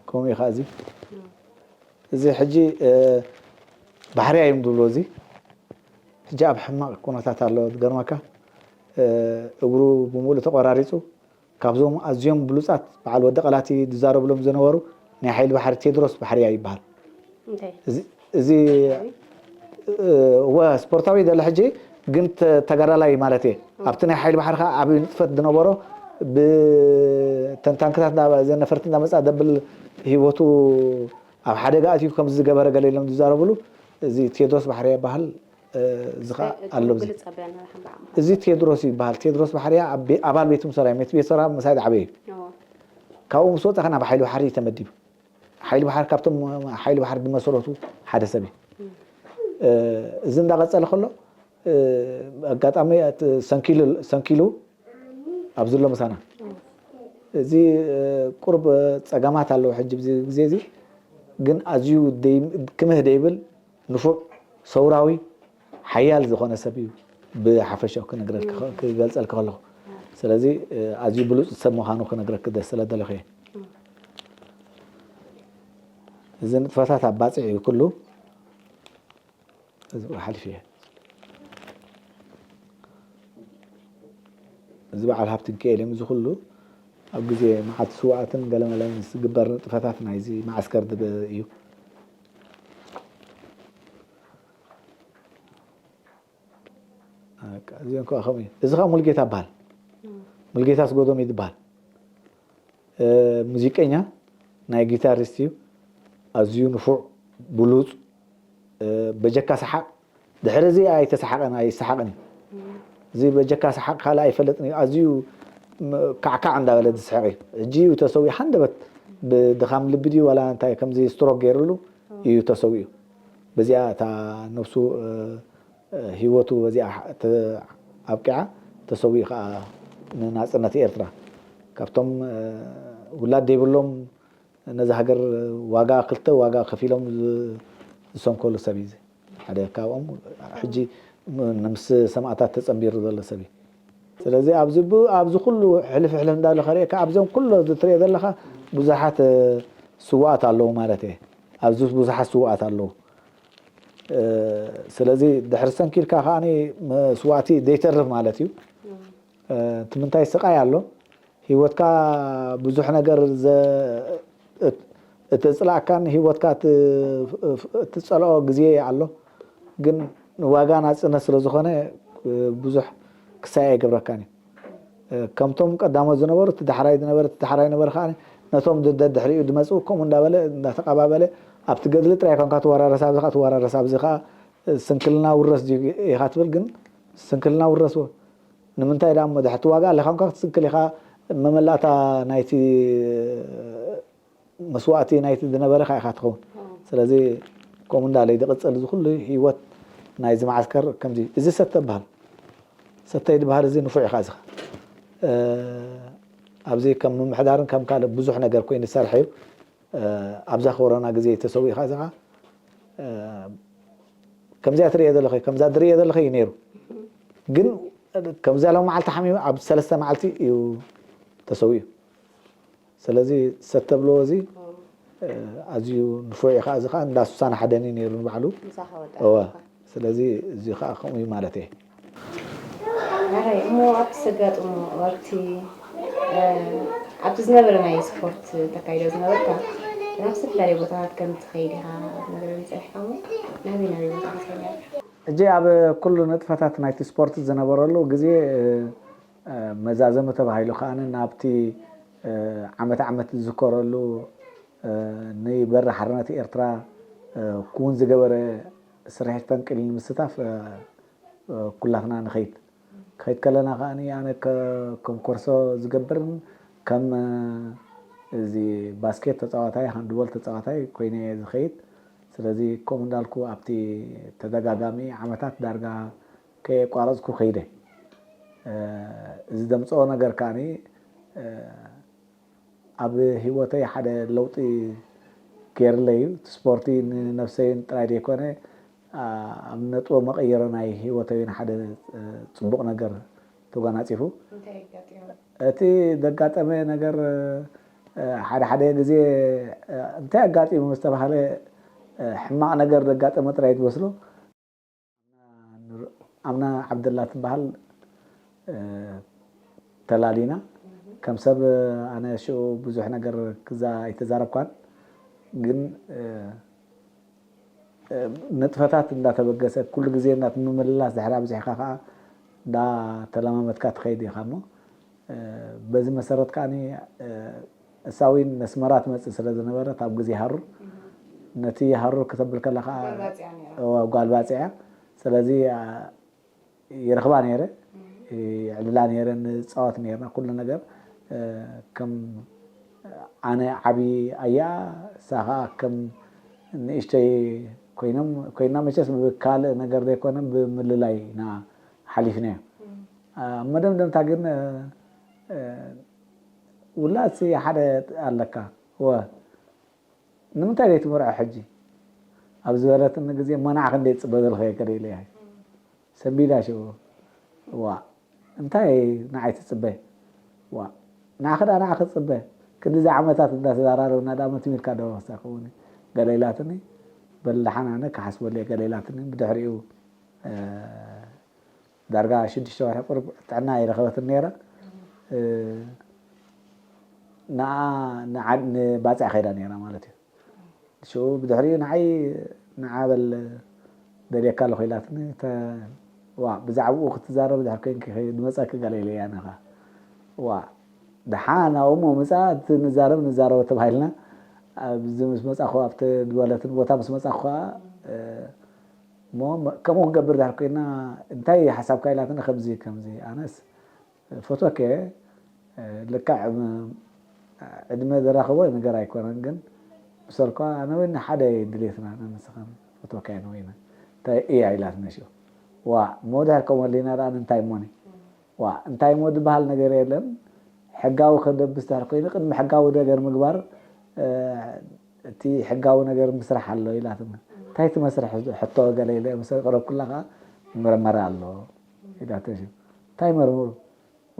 ከምኡ እዩ ከዓ እዚ እዚ ሕጂ ባሕርያ እዮም ዝብሎ እዚ ሕጂ ኣብ ሕማቅ ኩነታት ኣሎ ዝገርመካ እግሩ ብምሉእ ተቆራሪፁ ካብዞም ኣዝዮም ብሉፃት በዓል ወዲ ቀላቲ ዝዛረብሎም ዝነበሩ ናይ ሓይሊ ባሕሪ ቴድሮስ ባሕርያ ይበሃል እዚ እወ ስፖርታዊ ደለ ሕጂ ግን ተጋዳላይ ማለት እየ ኣብቲ ናይ ሓይሊ ባሕሪ ከዓ ዓብዪ ንጥፈት ዝነበሮ ብተንታንክታት ዘነፈርቲ እንዳመፃ ደብል ህይወቱ ኣብ ሓደጋ ኣትዩ ከምዚ ዝገበረ ገለ ኢሎም ዝዛረብሉ እዚ ቴድሮስ ባሕርያ ይበሃል እዚ ከዓ ኣሎ እዚ ቴድሮስ ይበሃል ቴድሮስ ባሕርያ ኣባል ቤት ምሰራ ቤት ቤት ሰራ ምሳይ ዝዓበየ እዩ ካብኡ ምስ ወፀ ከ ናብ ሓይሊ ባሕሪ ተመዲቡ ሓይሊ ባሕር ካብቶም ሓይሊ ባሕር ዝመሰረቱ ሓደ ሰብ እዩ እዚ እንዳቀፀለ ከሎ ኣጋጣሚ ሰንኪሉ ኣብ ዘሎ ምሳና እዚ ቁርብ ፀገማት ኣለዎ ሕጂ ግዜ እዚ ግን ኣዝዩ ክምህ ደይብል ንፉዕ ሰውራዊ ሓያል ዝኾነ ሰብ እዩ ብሓፈሻ ክነግረልክ ክገልፀልክ ከለኹ ስለዚ ኣዝዩ ብሉፅ ሰብ ምዃኑ ክነግረክ ደስ ስለ ደለኹ እየ እዚ ንጥፈታት ኣባፅዕ እዩ ኩሉ እዚ ሓሊፍ እየ እዚ በዓል ሃብቲ ሚካኤል እዮም እዚ ኩሉ ኣብ ግዜ መዓልቲ ስውኣትን ገለመለን ዝግበር ንጥፈታት ናይዚ መዓስከር እዩ እዚኦም ከዓ ከምኡ እዩ እዚ ከዓ ሙልጌታ በሃል ሙልጌታ ስጎዶም እዩ ዝበሃል ሙዚቀኛ ናይ ጊታሪስት እዩ ኣዝዩ ንፉዕ ብሉፅ በጀካ ሰሓቅ ድሕሪ እዚ ኣይተሰሓቀን ኣይሰሓቅን እዩ እዚ በጀካ ሰሓቅ ካልእ ኣይፈልጥን እዩ ኣዝዩ ካዕካዕ እንዳበለ ዝስሕቅ እዩ ሕጂ እዩ ተሰዊኡ ሓንደበት ብድኻም ልቢ ድዩ ዋላ እንታይ ከምዚ ስትሮክ ገይርሉ እዩ ተሰዊኡ በዚኣ እታ ነብሱ ህይወቱ በዚኣ ኣብቂዓ ተሰዊኡ ከዓ ንናፅነት ኤርትራ ካብቶም ውላድ ዘይብሎም ነዚ ሃገር ዋጋ ክልተ ዋጋ ከፊሎም ዝሰንከሉ ሰብ እዩ። ሓደ ካብኦም ሕጂ ም- ምስ ሰማእታት ተጸንቢሩ ዘሎ ሰብ እዩ። ስለዚ ኣብዚ ብ- ኣብዚ ኩሉ ሕልፍ ሕልፍ እንዳለ ከርእየካ ኣብዞም ኩሎ ዝትሪኦ ዘለኻ ብዙሓት እ፣ ስዋኣት ኣለዉ ማለት እየ። ኣብዚ ብዙሓት ስዋኣት ኣለዉ። እ፣ ስለዚ ድሕሪ ሰንኪልካ ከኣ መስዋእቲ ዘይተርፍ ማለት እዩ። እ፣ እቲ ምንታይ ስቓይ ኣሎ፣ ህይወትካ ብዙሕ ነገር ዘ- እት- እተጽላእካን ህይወትካ እት- እትጸልኦ ግዜ ኣሎ። ግን ዋጋ ናጽነት ስለ ዝኾነ ብዙሕ ክሳይ ኣይገብረካን እዩ። ከምቶም ቀዳሞት ዝነበሩ እቲ ዳሕራይ ዝነበረ እቲ ዳሕራይ ነበረ ከዓ ነቶም ደድሕሪኡ ዝመፅኡ ከምኡ እንዳበለ እንዳተቐባበለ ኣብቲ ገድሊ ጥራይ ኮንካ ትወራረስ ኣብዚ ከዓ ትወራረስ ኣብዚ ከዓ ስንክልና ውረስ ድዩ ኢኻ ትብል ግን ስንክልና ውረስዎ ንምንታይ ደኣ እሞ ድሕቲ ዋጋ ኣለካ እንኳ ክትስንክል ኢኻ መመላእታ ናይቲ መስዋእቲ ናይቲ ዝነበረ ከዓ ኢኻ ትኸውን ስለዚ ከምኡ እንዳለ ዝቕፅል እዚ ኩሉ ህይወት ናይዚ መዓስከር ከምዚ እዚ ሰተ በሃል ሰተይ ዝበሃል እዚ ንፉዕ ኢኻ እዚ ኣብዚ ከም ምምሕዳርን ከም ካልእ ብዙሕ ነገር ኮይኑ ዝሰርሐ እዩ ኣብዛ ኮሮና ግዜ ተሰዊእኻ እዚ ከዓ ከምዚኣ ትርእዮ ዘለኺ ከምዛ ትርእዮ ዘለኺ እዩ ነይሩ ግን ከምዛ ሎም መዓልቲ ሓሚሙ ኣብ ሰለስተ መዓልቲ እዩ ተሰዊኡ ስለዚ ሰተብልዎ እዚ ኣዝዩ ንፉዕ እዩ ከዓ እዚ ከዓ እንዳ ሱሳን ሓደን እዩ ነይሩ ንባዕሉ እዋ ስለዚ እዚ ከዓ ከምኡ እዩ ማለት እየ ሕራይ እሞ ኣብቲ ዘጋጥሙ ኣብቲ ኣብቲ ዝነበረ ናይ ስፖርት ተካይዶ ዝነበርካ ናብ ዝተፈላለየ ቦታታት ከም ትኸይድ ኢኻ ነግረኒ ፀኒሕካ እሞ ናበይ ናበይ ቦታ ክትኸይድ ሕጂ ኣብ ኩሉ ንጥፈታት ናይቲ ስፖርት ዝነበረሉ ግዜ መዛዘሚ ተባሂሉ ከዓ ናብቲ ዓመት ዓመት ዝዝከረሉ ንበሪ ሓርነት ኤርትራ ክውን ዝገበረ ስርሒት ፈንቅል ንምስታፍ ኩላትና ንኸይድ ክኸይድ ከለና ከዓ ኣነ ከም ኮርሶ ዝገብርን ከም እዚ ባስኬት ተፃዋታይ ሃንድቦል ተፃዋታይ ኮይነ ዝኸይድ ስለዚ ከምኡ እንዳልኩ ኣብቲ ተደጋጋሚ ዓመታት ዳርጋ ከየቋረፅኩ ከይደ እዚ ዘምፅኦ ነገር ከዓ ኣብ ህይወተይ ሓደ ለውጢ ገይርለይ እዩ። እቲ ስፖርቲ ንነብሰይን ጥራይ ዘይኮነ ኣብ ነጥቦ መቐየሪ ናይ ህይወተይን ሓደ ፅቡቕ ነገር ተጓናፂፉ። እቲ ዘጋጠመ ነገር ሓደ ሓደ ግዜ እንታይ ኣጋጢሙ ዝተባሃለ ሕማቕ ነገር ዘጋጠመ ጥራይ ትመስሎ። ኣምና ዓብደላ ትበሃል ተላሊና ከም ሰብ ኣነ ሽኡ ብዙሕ ነገር ክዛ ኣይተዛረብኳን ግን ንጥፈታት እንዳተበገሰ ኩሉ ግዜ እንዳትምምልላስ ድሕሪ ኣብዚሕካ ከዓ እንዳተለማመድካ ትኸይድ ኢኻ እሞ በዚ መሰረት ከዓ እሳ እውን ነስመራ ትመፅእ ስለ ዝነበረት ኣብ ግዜ ሃሩር ነቲ ሃሩር ክተብል ከላ ከዓ ጓል ባፅዕ እያ ስለዚ ይረኽባ ነይረ ይዕልላ ነይረ ንፃወት ነይርና ኩሉ ነገር ከም ኣነ ዓብዪ ኣያ እሳ ከዓ ከም ንእሽተይ ኮይኖም ኮይና መቸስ ብካልእ ነገር ዘይኮነ ብምልላይ ኢና ሓሊፍናዮ ኣብ መደምደምታ ግን ውላድሲ ሓደ ኣለካ እወ ንምንታይ ዘይትምርዖ ሕጂ ኣብ ዝበለትኒ ግዜ መናዕ ክንደይ ትፅበ ዘለኸ ገለ ኢለያ ሰንቢዳ ሽኡ ዋ እንታይ ንዓይ ትፅበ ዋ ንዓኺ ዳ ንዓኺ ትፅበ ክንድዚ ዓመታት እንዳተዘራረብና ዳ መትም ኢልካ ዶ ክሳብ ከምኡኒ ገለ ኢላትኒ በል ደሓን ኣነ ክሓስበሉ እየ ገለ ኢላትኒ ብድሕሪኡ ዳርጋ ሽዱሽተ ወርሒ ቁሩብ ጥዕና ኣይረኸበትን ነይራ ንዓ ንባፅዕ ከይዳ ነይራ ማለት እዩ ሽኡ ብድሕሪኡ ንዓይ ንዓ በል ደልየካ ኣለኹ ኢላትኒ ዋ ብዛዕባኡ ክትዛረብ ድሕር ኮይንኪ ዝመፀኪ ገለ ኢለያ ነኻ ዋ ደሓን ኣብኡ እሞ ምፃ እቲ ንዛረብ ንዛረቦ ተባሂልና ኣብዚ ምስ መፃኹ ኣብቲ ዝበለትን ቦታ ምስ መፃኹ ከዓ እሞ ከምኡ ክንገብር ድሕር ኮይና እንታይ ሓሳብካ ኢላትኒ ከምዚ ከምዚ ኣነስ ፈትወኪ እየ ልክዕ ዕድመ ዘራኽቦ ነገር ኣይኮነን ግን ብሰልኳ ኣነ እውን ሓደ ድሌትና ኣነ ንስኻን ፈትወካ እየ ንወይነ እንታይ እያ ኢላትኒ ሽኡ ዋእ እሞ ድሕር ከምኡ ኣሊና ደኣ እንታይ እሞኒ ዋእ እንታይ እሞ ዝበሃል ነገር የለን ሕጋዊ ከደብስ ድሕር ኮይኑ ቅድሚ ሕጋዊ ነገር ምግባር እቲ ሕጋዊ ነገር ምስራሕ ኣሎ ኢላትኒ እንታይ እቲ መስርሕ ሕቶ ገለ ኢለ ምስ ኣቕረብኩላ ከዓ ምርመራ ኣሎ ኢላቶ። እንታይ መርምሩ?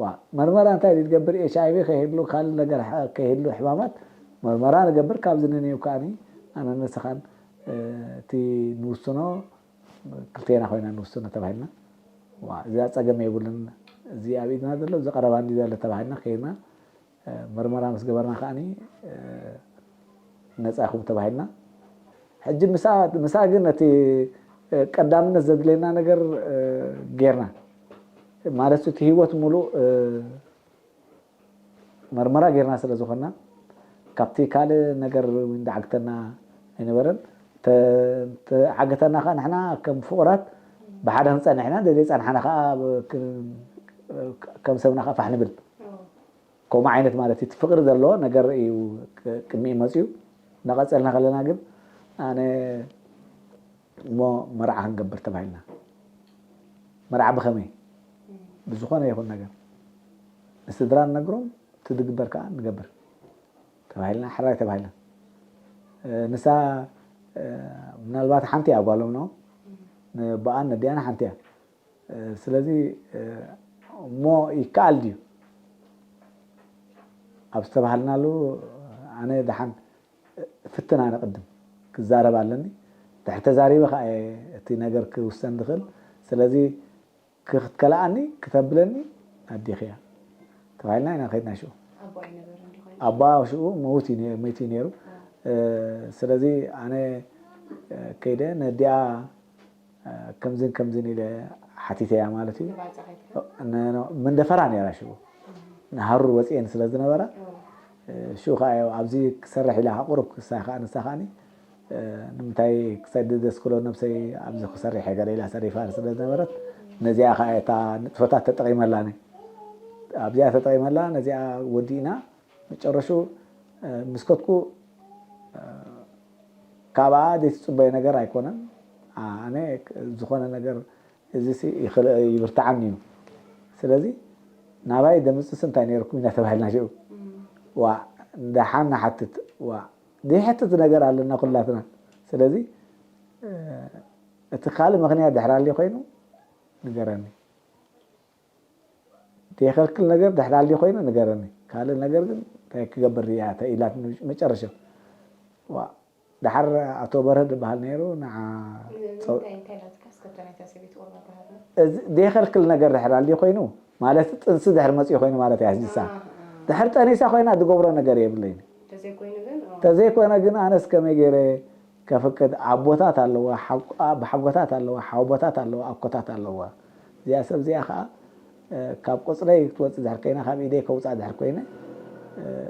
ዋ፣ መርመራ እንታይ ድዩ ትገብር? ኤች ኣይ ቪ ከይህሉ፣ ካልእ ነገር ከይህሉ ሕማማት መርመራ ንገብር። ካብዚ ንንየው ከዓኒ ኣነ ንስኻን እቲ ንውስኖ ክልቴና ኮይና ንውስኖ ተባሂልና። ዋ፣ እዚኣ ጸገም የብሉን፣ እዚ ኣብ ኢድና ዘሎ፣ እዚ ቀረባ እንዲ ዘሎ ተባሂልና ከይድና። መርመራ ምስ ገበርና ከዓኒ ነፃ ኢኹም ተባሂልና። ሕጂ ምሳ ግን እቲ ቀዳምነት ዘድልየና ነገር ጌርና፣ ማለት እቲ ህይወት ሙሉእ መርመራ ጌርና ስለ ዝኾንና፣ ካብቲ ካልእ ነገር እውን ዝዓግተና ኣይነበረን። ተዓገተና ከዓ ንሕና ከም ፍቑራት ብሓደ ክንፀንሕ ኢና። ዘይፀንሓና ከዓ ከም ሰብና ከዓ ፋሕ ንብል። ከምኡ ዓይነት ማለት እቲ ፍቕሪ ዘለዎ ነገር እዩ ቅድሚኡ መፅዩ። እናቐፀልና ከለና ግን ኣነ እሞ መርዓ ክንገብር ተባሂልና። መርዓ ብኸመይ? ብዝኾነ ይኹን ነገር ንስድራ ንነግሮም፣ እቲ ዝግበር ከዓ ንገብር ተባሂልና፣ ሕራይ ተባሂልና። ንሳ ምናልባት ሓንቲ እያ ጓሎም ነው፣ ንኣቦኣን ነዲኣን ሓንቲ እያ። ስለዚ እሞ ይከኣል ድዩ ኣብ ዝተባሃልናሉ፣ ኣነ ደሓን ፍትን ኣነ ቅድም ክዛረብ ኣለኒ። ድሕሪ ተዛሪበ ከዓ እቲ ነገር ክውሰን ዝኽእል። ስለዚ ክትከልኣኒ ክተብለኒ ኣዴኺ እያ ተባሂልና ኢና ከይድና። ሽኡ ኣባ ሽኡ መውት እዩ፣ መይቱ እዩ ነይሩ። ስለዚ ኣነ ከይደ ነዲኣ ከምዝን ከምዝን ኢለ ሓቲተያ ማለት እዩ። መንደፈራ ነይራ ሽኡ፣ ንሃሩር ወፂኤን ስለ ዝነበራ። ሽኡ ከዓ ኣብዚ ክሰርሕ ኢላ ቁሩብ ክሳ ከዓ ንሳ ከዓኒ ንምንታይ ክሳይ ደስክሎ ነብሰይ ኣብዚ ክሰርሕ እየ ገለ ኢላ ሰሪፋ ስለ ዝነበረት፣ ነዚኣ ከዓ እታ ንጥፈታት ተጠቒመላ። ኣብዚኣ ተጠቒመላ፣ ነዚኣ ወዲእና። መጨረሹ ምስ ከድኩ ካብኣ ዘይትፅበዮ ነገር ኣይኮነን። ኣነ ዝኾነ ነገር እዚ ይብርትዓኒ እዩ። ስለዚ ናባይ ደምፅስ እንታይ ነይርኩም ኢና ተባሂልና ሽኡ። ዋ፣ ደሓን ንሓትት፣ ዋ፣ ዘይሕትት ነገር ኣለና ኩላትና። ስለዚ እቲ ካልእ ምኽንያት ድሕር ኣልዩ ኮይኑ ንገረኒ። ዘይኸልክል ነገር ድሕር ኣልዩ ኮይኑ ንገረኒ። ካልእ ነገር ግን እንታይ ክገብር እያ ኢላትኒ መጨረሻ። ዋ፣ ደሓር ኣቶ በርሀ ዝበሃል ነይሩ፣ ንዓ ዘይኸልክል ነገር ድሕር ኣልዩ ኮይኑ ማለት ጥንሲ ድሕር መፅኡ ኮይኑ ማለት እያ። ሕጂሳ ድሕር ጠኒሳ ኮይና ዝገብሮ ነገር የብለይን። ተዘይኮነ ግን ኣነስ ከመይ ገይረ ከፍቅድ? ኣቦታት ኣለዋ፣ ብሓጎታት ኣለዋ፣ ሓወቦታት ኣለዋ፣ ኣኮታት ኣለዋ። እዚኣ ሰብ እዚኣ ከዓ ካብ ቆፅለይ ክትወፅእ ድሕር ኮይና፣ ካብ ኢደይ ከውፅኣ ድሕር ኮይነ፣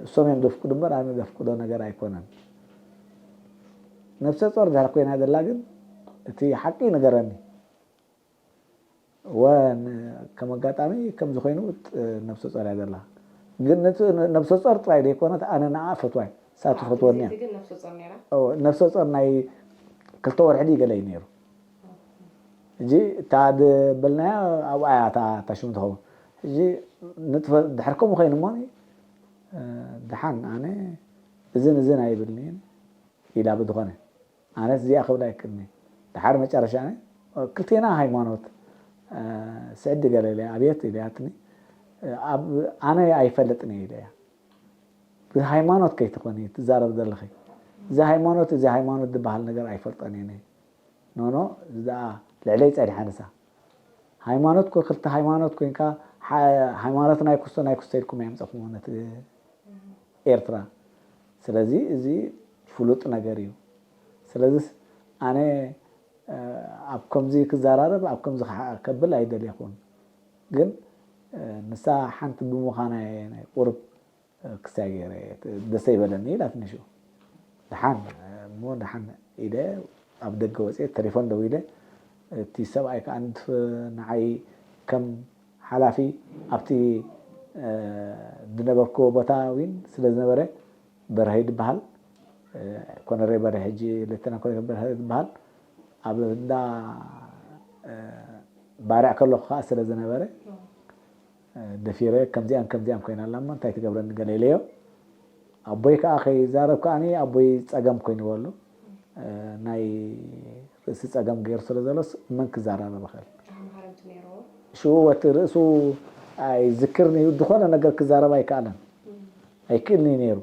እሶም እዮም ዘፍቅዱ እምበር ኣነ ዘፍቅዶ ነገር ኣይኮነን። ነብሰ ጾር ድሕር ኮይና ዘላ ግን እቲ ሓቂ ንገረኒ። ወ ከም ኣጋጣሚ ከምዚ ኮይኑ ነብሰ ጾር እያ ዘላ። ግን ነብሰ ጾር ጥራይ ዘይኮነት ኣነ ንዓ ፈትዋይ፣ እሳ ትፈትወኒ እያ። ነብሰ ጾር ናይ ክልተ ወርሒ ድዩ ገለ እዩ ነይሩ። ሕጂ እታ ዝበልናያ ኣብኣ እያ እታ ሽሙ ትኸውን። ሕጂ ንጥፈ ድሕር ከምኡ ኮይኑ እሞ ደሓን ኣነ እዝን እዝን ኣይብልን'የ ኢላ ብዝኾነ ኣነስ እዚኣ ክብላ ኣይክእልን። ደሓር መጨረሻ ክልቴና ሃይማኖት ስዕዲ ገለ ኢለ ኣብየት ኢለያትኒ። ኣነ ኣይፈልጥን እየ ኢለያ። ብሃይማኖት ከይትኾኒ ትዛረብ ዘለኺ፣ እዚ ሃይማኖት እዚ ሃይማኖት ዝበሃል ነገር ኣይፈልጦን እየ። ኖኖ እዛ ልዕለይ ጸኒሓ ንሳ። ሃይማኖት ኮ ክልተ ሃይማኖት ኮንካ፣ ሃይማኖት ናይ ኩስቶ ናይ ኩስቶ ኢልኩም ኣየምጸኹሞ ነቲ ኤርትራ። ስለዚ እዚ ፍሉጥ ነገር እዩ። ስለዚ ኣነ ኣብ ከምዚ ክዘራረብ ኣብ ከምዚ ከብል ኣይደለኹን። ግን ንሳ ሓንቲ ብምዃና ናይ ቁርብ ክሳይ ገይረ ደሰ ይበለኒ ኢላትኒ ሽኡ። ደሓን እሞ ደሓን ኢለ ኣብ ደገ ወፅየ፣ ቴሌፎን ደዊለ። እቲ ሰብኣይ ከዓ ንዓይ ከም ሓላፊ ኣብቲ ዝነበርኩዎ ቦታ እውን ስለ ዝነበረ፣ በርሀ ይድበሃል፣ ኮነሬ በርሀ፣ ሕጂ ሌተና ኮነሬ በርሀ ይድበሃል፣ ኣብ እንዳ ባርዕ ከለኹ ከዓ ስለ ዝነበረ፣ ደፊረ ከምዚኣን ከምዚኣን ኮይና ኣላ እሞ እንታይ ትገብረኒ ገለ ኢለዮ። ኣቦይ ከዓ ከይዛረብ ከዓኒ ኣቦይ ፀገም ኮይንዎ ኣሎ። ናይ ርእሲ ጸገም ገይሩ ስለ ዘሎስ መን ክዛራረብ ይኽእል? መሃረምቲ ነይርዎ። ሽኡ ወቲ ርእሱ ኣይዝክርን እዩ፣ ዝኾነ ነገር ክዛረብ ኣይከኣለን፣ ኣይክእልን እዩ ነይሩ።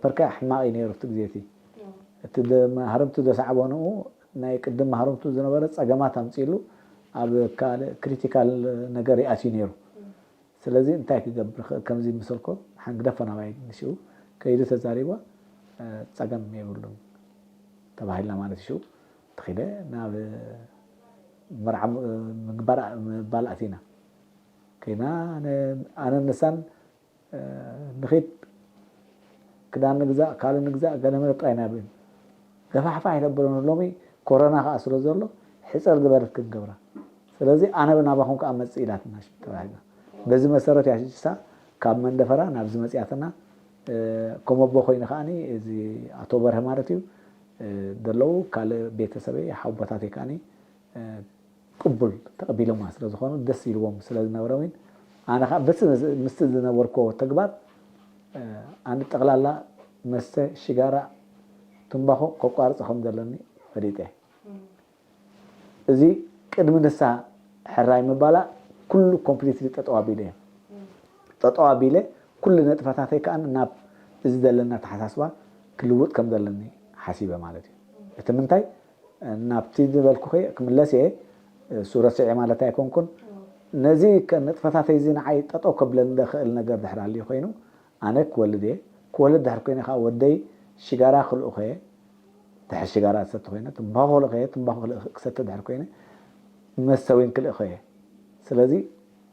ፐርካ ሕማቕ እዩ ነይሩ እቲ ግዜ እቲ። እቲ መሃረምቱ ዘሰዓቦ ንኡ ናይ ቅድም መሃረምቱ ዝነበረ ጸገማት ኣምጺሉ ኣብ ካልእ ክሪቲካል ነገር ይኣትዩ ነይሩ። ስለዚ እንታይ ክገብር ይኽእል? ከምዚ ምሰልኮ ሓንግደፈ ናባይ ንሽኡ ከይዱ ተዛሪቧ፣ ጸገም የብሉን ተባሂልና ማለት ሽኡ ተኺደ ናብ መርዓ ምግባር ምባል ኣቲና ከይና ኣነ ንሳን ንኺድ ክዳን ንግዛእ ካልእ ንግዛእ ገለመለ ጥራይ ናብን ገፋሕፋ ኣይተብሎን። ሎሚ ኮሮና ከዓ ስለ ዘሎ ሕፅር ዝበለት ክንገብራ። ስለዚ ኣነ ናባኹም ከዓ መፅእ ኢላትና ተባሂልና። በዚ መሰረት ያሽሳ ካብ መንደፈራ ናብዚ መፅያትና። ከም ኣቦ ኮይኑ ከዓኒ እዚ ኣቶ በርሀ ማለት እዩ ዘለዉ ካልእ ቤተሰበይ ሓቦታተይ ከዓኒ ቅቡል ተቐቢሎማ ስለ ዝኾኑ ደስ ኢልዎም ስለ ዝነበረ እውን ኣነ ከዓ በቲ ምስቲ ዝነበርኮ ተግባር ኣነ ጠቕላላ መስተ ሽጋራ ትንባኾ ከቋርፀ ከም ዘለኒ ፈሊጠ። እዚ ቅድሚ ንሳ ሕራይ ምባላ ኩሉ ኮምፕሊትሊ ጠጠው ኣቢለ እየ። ጠጠው ኣቢለ ኩሉ ነጥፈታተይ ከዓ ናብ እዚ ዘለና ተሓሳስባ ክልውጥ ከም ዘለኒ ሓሲበ ማለት እዩ። እቲ ምንታይ ናብቲ ዝበልኩ ክምለስ እየ። እሱ ረሲዐ ማለት ኣይኮንኩን። ነዚ ንጥፈታተይ እዚ ንዓይ ጠጠው ከብለኒ ዘኽእል ነገር ድሕር ኣልዩ ኮይኑ ኣነ ክወልድ እየ። ክወልድ ድሕር ኮይነ ከዓ ወደይ ሽጋራ ክልእኾ እየ። ድሕር ሽጋራ ዝሰቲ ኮይነ ትንባኾ ክልእኾ እየ። ትንባኾ ክልእ ክሰቲ ድሕር ኮይነ መስተ ወይን ክልእኾ እየ። ስለዚ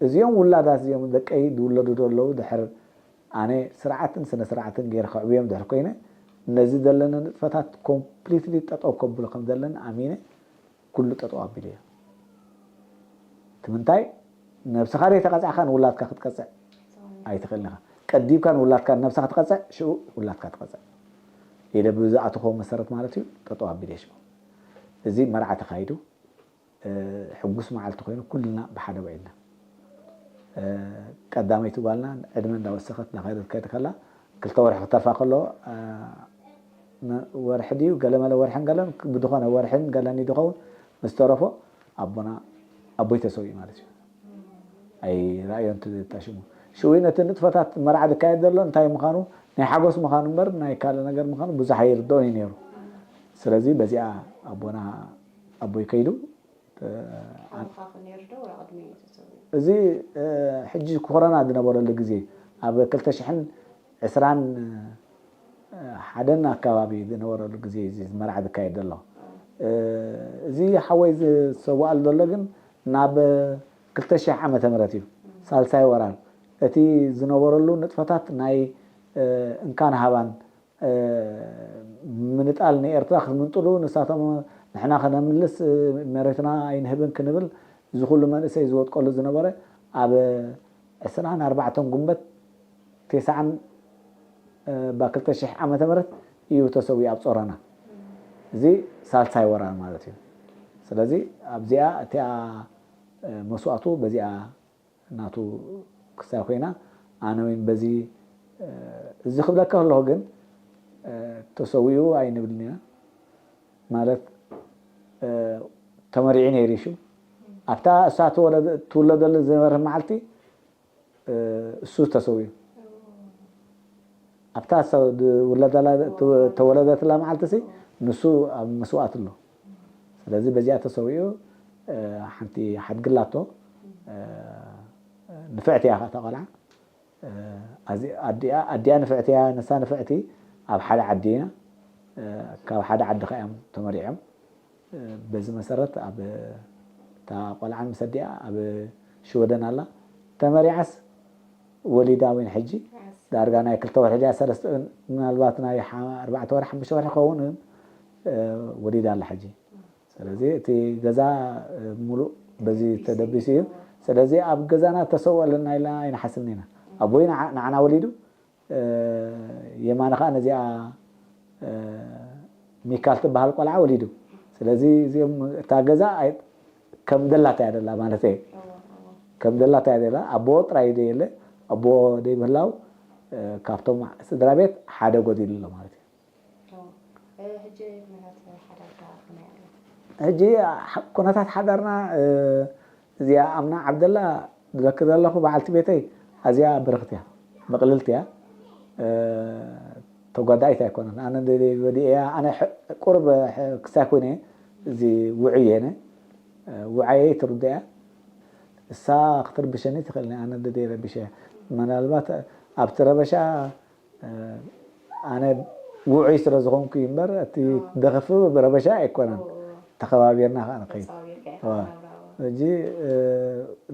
እዚኦም ውላዳት እዚኦም ደቀይ ዝውለዱ ዘለዉ ድሕር ኣነ ስርዓትን ስነ ስርዓትን ገይረ ከዕብዮም ድሕር ኮይነ ነዚ ዘለና ንጥፈታት ኮምፕሊትሊ ጠጠው ከብሎ ከም ዘለና ኣሚነ ኩሉ ጠጠው ኣቢለ እየ። እቲ ምንታይ ነብስኻ ዘይተቐፃዕካ ንውላድካ ክትቀፅዕ ኣይትኽእልን ኢኻ። ቀዲምካ ንውላድካ ነብስኻ ትቐፅዕ ሽኡ ውላድካ ትቐፅዕ ኢለ ብዝኣተኹዎ መሰረት ማለት እዩ ጠጠው ኣቢለ እየ ሽኡ። እዚ መርዓ ተኻይዱ። ሕጉስ መዓልቲ ኮይኑ ኩልና ብሓደ ውዒልና። ቀዳመይቲ ጓልና ዕድመ እንዳወሰኸት እንዳኸደት ከይድ ከላ ክልተ ወርሒ ክተርፋ ከሎ ወርሒ ድዩ ገለመለ ወርሕን ገለን ብዝኾነ ወርሕን ገለን እዩ ዝኸውን ምስ ተረፎ ኣቦና ኣቦይ ተሰዊኡ ማለት እዩ። ኣይረኣዮን ተሽሙ ሽዊ ነቲ ንጥፈታት መርዓ ዝካየድ ዘሎ እንታይ ምዃኑ ናይ ሓጎስ ምዃኑ እምበር ናይ ካልእ ነገር ምዃኑ ብዙሕ ኣይርድኦን እዩ ነይሩ። ስለዚ በዚኣ ኣቦና ኣቦይ ከይዱ እዚ ሕጂ ኮረና ዝነበረሉ ግዜ ኣብ ክልተ ሽሕን ዕስራን ሓደን ኣካባቢ ዝነበረሉ ግዜ እዚ መርዓ ዝካየድ ዘሎ እዚ ሓወይ ዝሰዋኣሉ ዘሎ ግን ናብ ክልተ ሽሕ ዓመተ ምህረት እዩ ሳልሳይ ወራር እቲ ዝነበረሉ ንጥፈታት ናይ እንካን ሃባን ምንጣል ንኤርትራ ክትምንጥሉ ንሳቶም ንሕና ከነምልስ መሬትና ኣይንህብን ክንብል እዚ ኩሉ መንእሰይ ዝወጥቀሉ ዝነበረ ኣብ ዕስራን ኣርባዕተን ጉንበት ተስዓን ባ ክልተ ሽሕ ዓመተ ምህረት እዩ ተሰዊኡ ኣብ ጾረና። እዚ ሳልሳይ ወራር ማለት እዩ። ስለዚ ኣብዚኣ እቲኣ መስዋእቱ በዚኣ ናቱ ክሳይ ኮይና ኣነ እውን በዚ እዚ ክብለካ ከለኹ ግን ተሰዊኡ ኣይንብልን ኢና ማለት ተመሪዑ ነይሩ እዩ ሽው ኣብታ እሳ ትውለደሉ ዝነበረ መዓልቲ እሱ ተሰዊኡ ኣብታ ተወለደትላ መዓልቲ ሲ ንሱ ኣብ መስዋእት ኣሎ ስለዚ በዚኣ ተሰዊኡ ሓንቲ ሓድግላቶ ንፍዕቲ እያ ከታ ቆልዓ ኣዲኣ ንፍዕቲ እያ ንሳ ንፍዕቲ ኣብ ሓደ ዓዲ ኢና ካብ ሓደ ዓዲ ከ እዮም ተመሪዖም በዚ መሰረት ኣብ እታ ቆልዓን ምስ ኣዲኣ ኣብ ሽወደን ኣላ ተመሪዓስ ወሊዳ እውን ሕጂ ዳርጋ ናይ ክልተ ወርሒ ድያ ሰለስተ ምናልባት ናይ ኣርባዕተ ወርሒ ሓሙሽተ ወርሒ ክኸውን ወሊዳ ኣላ ሕጂ ስለዚ እቲ ገዛ ሙሉእ በዚ ተደቢሱ እዩ ስለዚ ኣብ ገዛና ተሰውኦ ኣለና ኢልና ኣይንሓስብን ኢና ኣቦይ ንዓና ወሊዱ የማነ ከዓ ነዚኣ ሚካል ትበሃል ቆልዓ ወሊዱ ስለዚ እዚኦም እታ ገዛ ከም ደላታ እያ ደላ ማለት እዩ ከም ደላታ እያ ደላ ኣቦ ጥራይ ደየለ ኣቦ ደይምህላው ካብቶም ስድራ ቤት ሓደ ጎዲሉ ኣሎ ማለት እዩ ሕጂ ኩነታት ሓዳርካ ከመይ ኣሎ? ሕጂ ኩነታት ሓዳርና እዚኣ ኣምና ዓብደላ ዝዘክር ዘለኹ በዓልቲ ቤተይ ኣዝያ ብርኽቲ እያ፣ ምቕልልቲ እያ፣ ተጓዳኢት ኣይኮነን። ኣነ ወዲኤያ ኣነ ቁርብ ክሳይ ኮይነ እዚ ውዑይ እየ፣ ውዓየይ ትርድያ እሳ ክትርብሸኒ ትኽእል። ኣነ ደደይ ረቢሸ ምናልባት ኣብቲ ረበሻ ኣነ ውዑይ ስለ ዝኾንኩ እዩ እምበር እቲ ደኸፍ ብረበሻ ኣይኮነን። ተኸባቢርና ከዓ ንኸይድ ሕጂ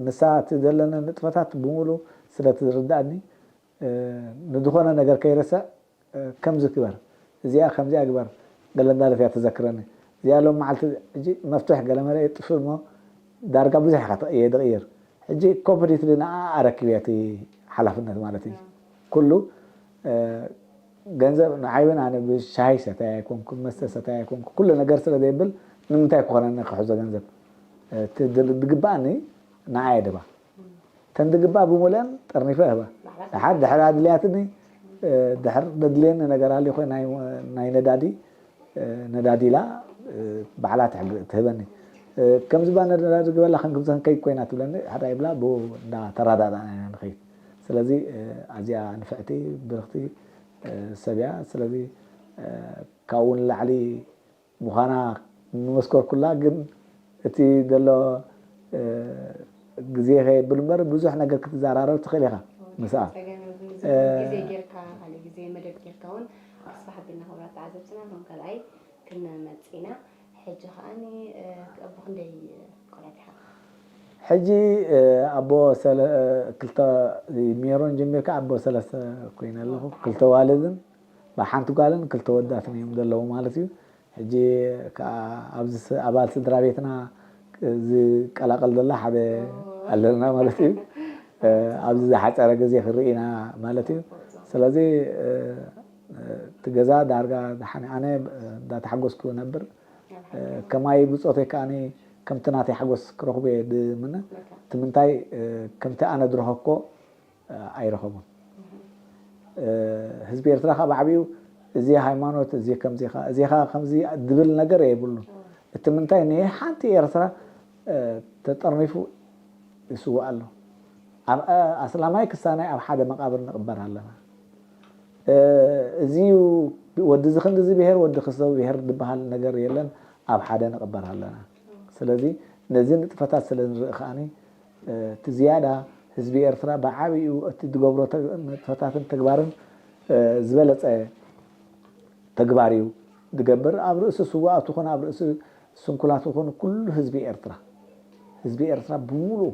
ንሳ እቲ ዘለና ንጥፈታት ብምሉ ስለ ትርዳእኒ ንዝኾነ ነገር ከይረስዕ ከምዚ ግበር፣ እዚኣ ከምዚኣ ግበር፣ ገለ እንዳለት እያ ትዘክረኒ። እዚኣ ሎም መዓልቲ ሕጂ መፍትሕ ገለ መለ የጥፍእ እሞ ዳርጋ ብዙሕ ኢኻ እየ ዝቕይር። ሕጂ ኮምፕሊትሊ ንዓ ኣረኪብ እያ እቲ ሓላፍነት ማለት እዩ። ኩሉ ገንዘብ ንዓይ እውን ኣነ ብሻሂ ሰታይ ኣይኮንኩ፣ መስተ ሰታይ ኣይኮንኩ፣ ኩሉ ነገር ስለ ዘይብል ንምንታይ ክኾነኒ ክሕዞ ገንዘብ? ዝግባኣኒ ንዓየ ድባ ተን ዝግባእ ብምልአን ጠርኒፈ እህባ። ድሓር ድሕር ኣድልያትኒ ድሕር ዘድልየኒ ነገር ኣሊ ኮይ ናይ ነዳዲ ነዳዲ ኢላ ባዕላ ትህበኒ። ከምዚ ባ ነዳዲ ግበላ ክንክብዘን ከይድ ኮይና ትብለኒ። ሓደ ይብላ ብኡ እንዳተረዳዳእና ኢና ንኸይድ። ስለዚ ኣዚኣ ንፍዕቲ ብርኽቲ ሰብ እያ። ስለዚ ካብኡ ንላዕሊ ምዃና ምመስከርኩላ፣ ግን እቲ ዘሎ ግዜ ከየብል እምበር ብዙሕ ነገር ክትዘራረብ ትኽእል ኢኻ ምስኣ። ጸገም የብሉን። እዚ እውን ግዜ ጌርካ፣ ካልእ ግዜ መደብ ጌርካ እውን ኣስፋሕ ኣቢልና ክብራት ተዓዘብትና ከም ካልኣይ ክንመጽእ ኢና። ሕጂ ከኣኒ፣ እ፣ ብኽንደይ ቆልዑት ኢኻ? ሕጂ፣ እ፣ ኣቦ ሰለ-፣ እ፣ ክልተ፣ ሜሮን ጀሚርካ ኣቦ ሰለስተ ኮይነ ኣለኹ። ክልተ ዋልድን ብሓንቲ ጓልን ክልተ ወዳትን እዮም ዘለዉ ማለት እዩ። ሕጂ ከኣ ኣብዚ ስ-፣ ኣባል ስድራ ቤትና ዝቀላቐል ዘላ ሓደ ኣለና ማለት እዩ። እ፣ ኣብዚ ዝሓጸረ ግዜ ክርኢና ማለት እዩ። ስለዚ፣ እ፣ እቲ ገዛ ዳርጋ ደሓነ ኣነ እንዳተሓጎስኩ ነብር። እ፣ ከማይ ብጾተይ ከኣ ከምቲ ናተይ ሓጎስ ክረኽቦ እየ ድምነ። እቲ ምንታይ፣ እ፣ ከምቲ ኣነ ዝረኸብኮ፣ እ፣ ኣይረኸቡን። እ፣ ህዝቢ ኤርትራ ከኣ ብዓቢኡ እዚ ሃይማኖት፣ እዚ ከምዚ ኢኻ፣ እዚ ኢኻ ከምዚ ድብል ነገር የብሉን። እቲ ምንታይ ንሓንቲ ኤርትራ፣ እ፣ ተጠርኒፉ ይስዋእ ኣሎ። ኣብ፣ እ፣ ኣስላማይ ክሳናይ ኣብ ሓደ መቃብር ንቕበር ኣለና። እ፣ እዚ እዩ ወዲ እዚ ክንዲ እዚ ብሄር፣ ወዲ ክሰው ብሄር ዝበሃል ነገር የለን። ኣብ ሓደ ንቕበር ኣለና። ስለዚ ነዚ ንጥፈታት ስለ ንርኢ ከኣኒ፣ እ፣ እቲ ዝያዳ ህዝቢ ኤርትራ ብዓቢኡ እቲ ዝገብሮ ተግ-፣ ንጥፈታትን ተግባርን፣ እ፣ ዝበለጸ ተግባር እዩ ዝገብር። ኣብ ርእሲ ስዉኣት ይኹን ኣብ ርእሲ ስንኩላት ይኹን ኩሉ ህዝቢ ኤርትራ፣ ህዝቢ ኤርትራ ብምሉኡ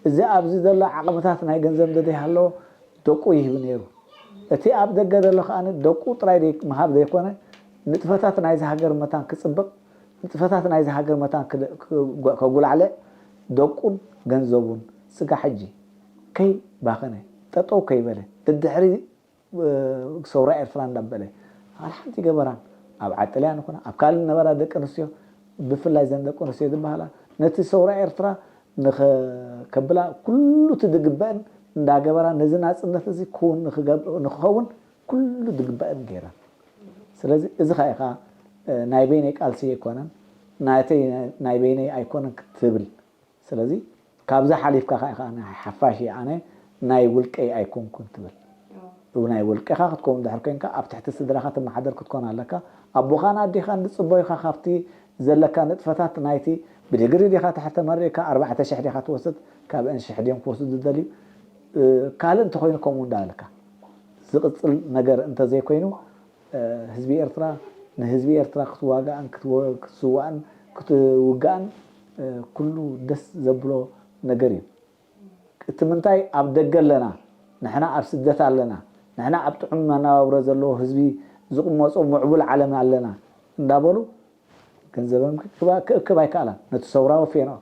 እዚ ኣብዚ ዘሎ ዓቕምታት ናይ ገንዘብ እንተዘይሃለዎ ደቁ ይህብ ነይሩ። እቲ ኣብ ደገ ዘሎ ከኣ ደቁ ጥራይ ደይ-፣ ምሃብ ዘይኮነ ንጥፈታት ናይዚ ሃገር መታን ክጽብቕ፣ ንጥፈታት ናይዚ ሃገር መታን ክደ-፣ ክጓ-፣ ከጉላዕልዕ ደቁን ገንዘቡን ስጋ ሕጂ ከይባኸነ ጠጠው ከይበለ ደድሕሪ እ፣ ሰውራ ኤርትራ እንዳበለ፣ ኣል ሓንቲ ገበራን ኣብ ዓጥልያን ይኹና ኣብ ካልእ ነበራ ደቂ ኣንስትዮ፣ ብፍላይ ዘን ደቂ ኣንስትዮ ዝበሃላ፣ ነቲ ሰውራ ኤርትራ ንኸ-፣ ከብላ ኩሉ እቲ ዝግበአን እንዳገበራ፣ ነዚ ናጽነት እዚ ክውን ንኽገብ-፣ ንኽኸውን ኩሉ ዝግበአን ገይረን። ስለዚ እዚ ኸኣ ኢኻ፣ እ፣ ናይ በይነይ ቃልሲ ኣይኮነን፣ ናተይ፣ ናይ በይነይ ኣይኮነን ክትብል። ስለዚ ካብዛ ሓሊፍካ ከኣ ኢኻ፣ "ናይ ሓፋሽ እየ ኣነ፣ ናይ ውልቀይ ኣይኮንኩን" ትብል። እው። ናይ ውልቀኻ ክትከውን ድሕር ኮንካ፣ ኣብ ትሕቲ ስድራኻ ትመሓደር ክትኮን ኣለካ። ኣቦኻን ኣዴኻን ዝጽበዩኻ ካብቲ ዘለካ ንጥፈታት ናይቲ ብዲግሪ ዲኻ ትሕር ተመሪቕካ፣ ኣርባዕተ ሽሕ ዲኻ ትወስድ፣ ካብአን ሽሕ ድዮም ክወስዱ ዝደልዩ? እ፣ ካልእ እንተኾይኑ ከምኡ እንዳበልካ ዝቕጽል ነገር እንተዘይኮይኑ፣ እ፣ ህዝቢ ኤርትራ ንህዝቢ ኤርትራ ክትዋጋእን ክትወ-፣ ክትስዋእን ክትውጋእን፣ እ፣ ኩሉ ደስ ዘብሎ ነገር እዩ። እቲ ምንታይ ኣብ ደገ ኣለና፣ ንሕና ኣብ ስደት ኣለና፣ ንሕና ኣብ ጥዑም መነባብሮ ዘለዎ ህዝቢ ዝቕመጾ ምዕቡል ዓለም ኣለና እንዳበሉ ገንዘበን ክእክባ-፣ ክእክብ ኣይከኣላን። ነቲ ሰውራ ወፍየንኦ።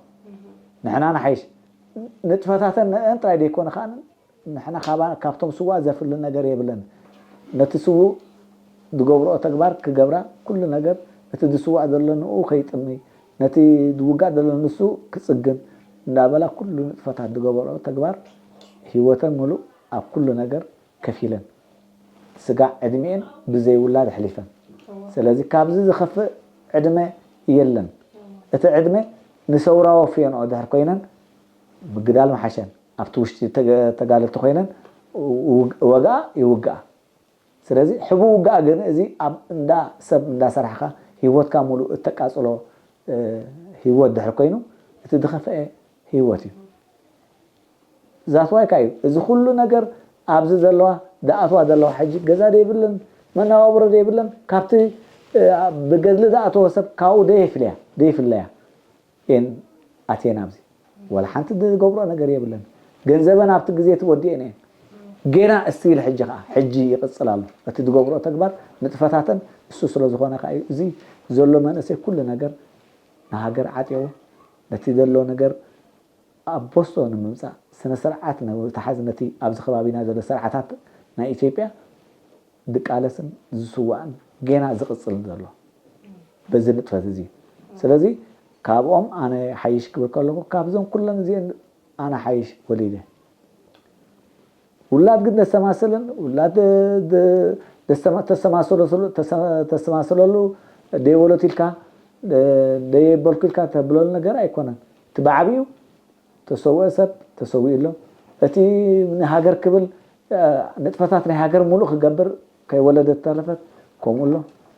ንሕና ንሓይሽ። ንጥፈታተን ንአን ጥራይ ደይኮነ ከኣ ንሕና ካባ-፣ ካብቶም ስዉኣት ዘፍሊ ነገር የብለን። ነቲ ስዉእ ዝገብርኦ ተግባር ክገብራ፣ ኩሉ ነገር እቲ ዝስዋእ ዘሎ ንኡ ከይጥሚ፣ ነቲ ዝውጋእ ዘሎ ንሱ ክጽግን እንዳበላ ኩሉ ንጥፈታት ዝገብርኦ ተግባር ህይወተን ምሉእ ኣብ ኩሉ ነገር ከፊለን ስጋዕ ዕድሚኤን ብዘይ ውላድ ኣሕሊፈን። ስለዚ ካብዚ ዝኸፍእ ዕድመ የለን። እቲ ዕድመ ንሰውራ ወፍየንኦ ድሕር ኮይነን ምግዳል መሓሸን፣ ኣብቲ ውሽጢ ተገ- ተጋደልቲ ኮይነን ውግ- ወግኣ ይውግኣ። ስለዚ ሕቡ ውግኣ ግን እዚ ኣብ እንዳ ሰብ እንዳሰራሕካ ህይወትካ ሙሉእ እተቃጽሎ ህይወት ድሕር ኮይኑ እቲ ዝኸፍአ ህይወት እዩ። ዛትዋይካ እዩ እዚ ኩሉ ነገር ኣብዚ ዘለዋ ዝኣትዋ ዘለዋ ሕጂ ገዛ ደይብለን መነባብሮ ደይብለን ካብቲ ብገድሊ ዝኣተወ ሰብ ካብኡ ደይፍለያ ደይፍለያ እየን ኣትየን ኣብዚ ወላ ሓንቲ ዝገብሮ ነገር የብለን። ገንዘበን ኣብቲ ግዜ ትወዲኤን እየን። ጌና እስቲል ሕጂ ከዓ ሕጂ ይቕፅል ኣሎ እቲ ዝገብሮ ተግባር ንጥፈታተን እሱ ስለ ዝኾነ ከዓ እዩ እዚ ዘሎ መንእሰይ ኩሉ ነገር ንሃገር ዓጥየዎ ነቲ ዘሎ ነገር ኣብ ቦስቶ ንምምፃእ ስነ ስርዓት ንምትሓዝ ነቲ ኣብዚ ከባቢና ዘሎ ስርዓታት ናይ ኢትዮጵያ ዝቃለስን ዝስዋእን ጌና ዝቕፅልን ዘሎ በዚ ንጥፈት እዚ። ስለዚ ካብኦም ኣነ ሓይሽ ክብል ከለኹ ካብዞም ኩሎም እዚአን ኣነ ሓይሽ ወሊደ። ውላድ ግን ደሰማስልን ውላድ ተሰማስለሉ ደይወለቱ ኢልካ ደየበልኩ ኢልካ ተብለሉ ነገር ኣይኮነን። እቲ ብዓብዩ ተሰውአ ሰብ ተሰዊኡ ኣሎ። እቲ ንሃገር ክብል ንጥፈታት ናይ ሃገር ሙሉእ ክገብር ከይወለደ ተረፈት ከምኡ ኣሎ።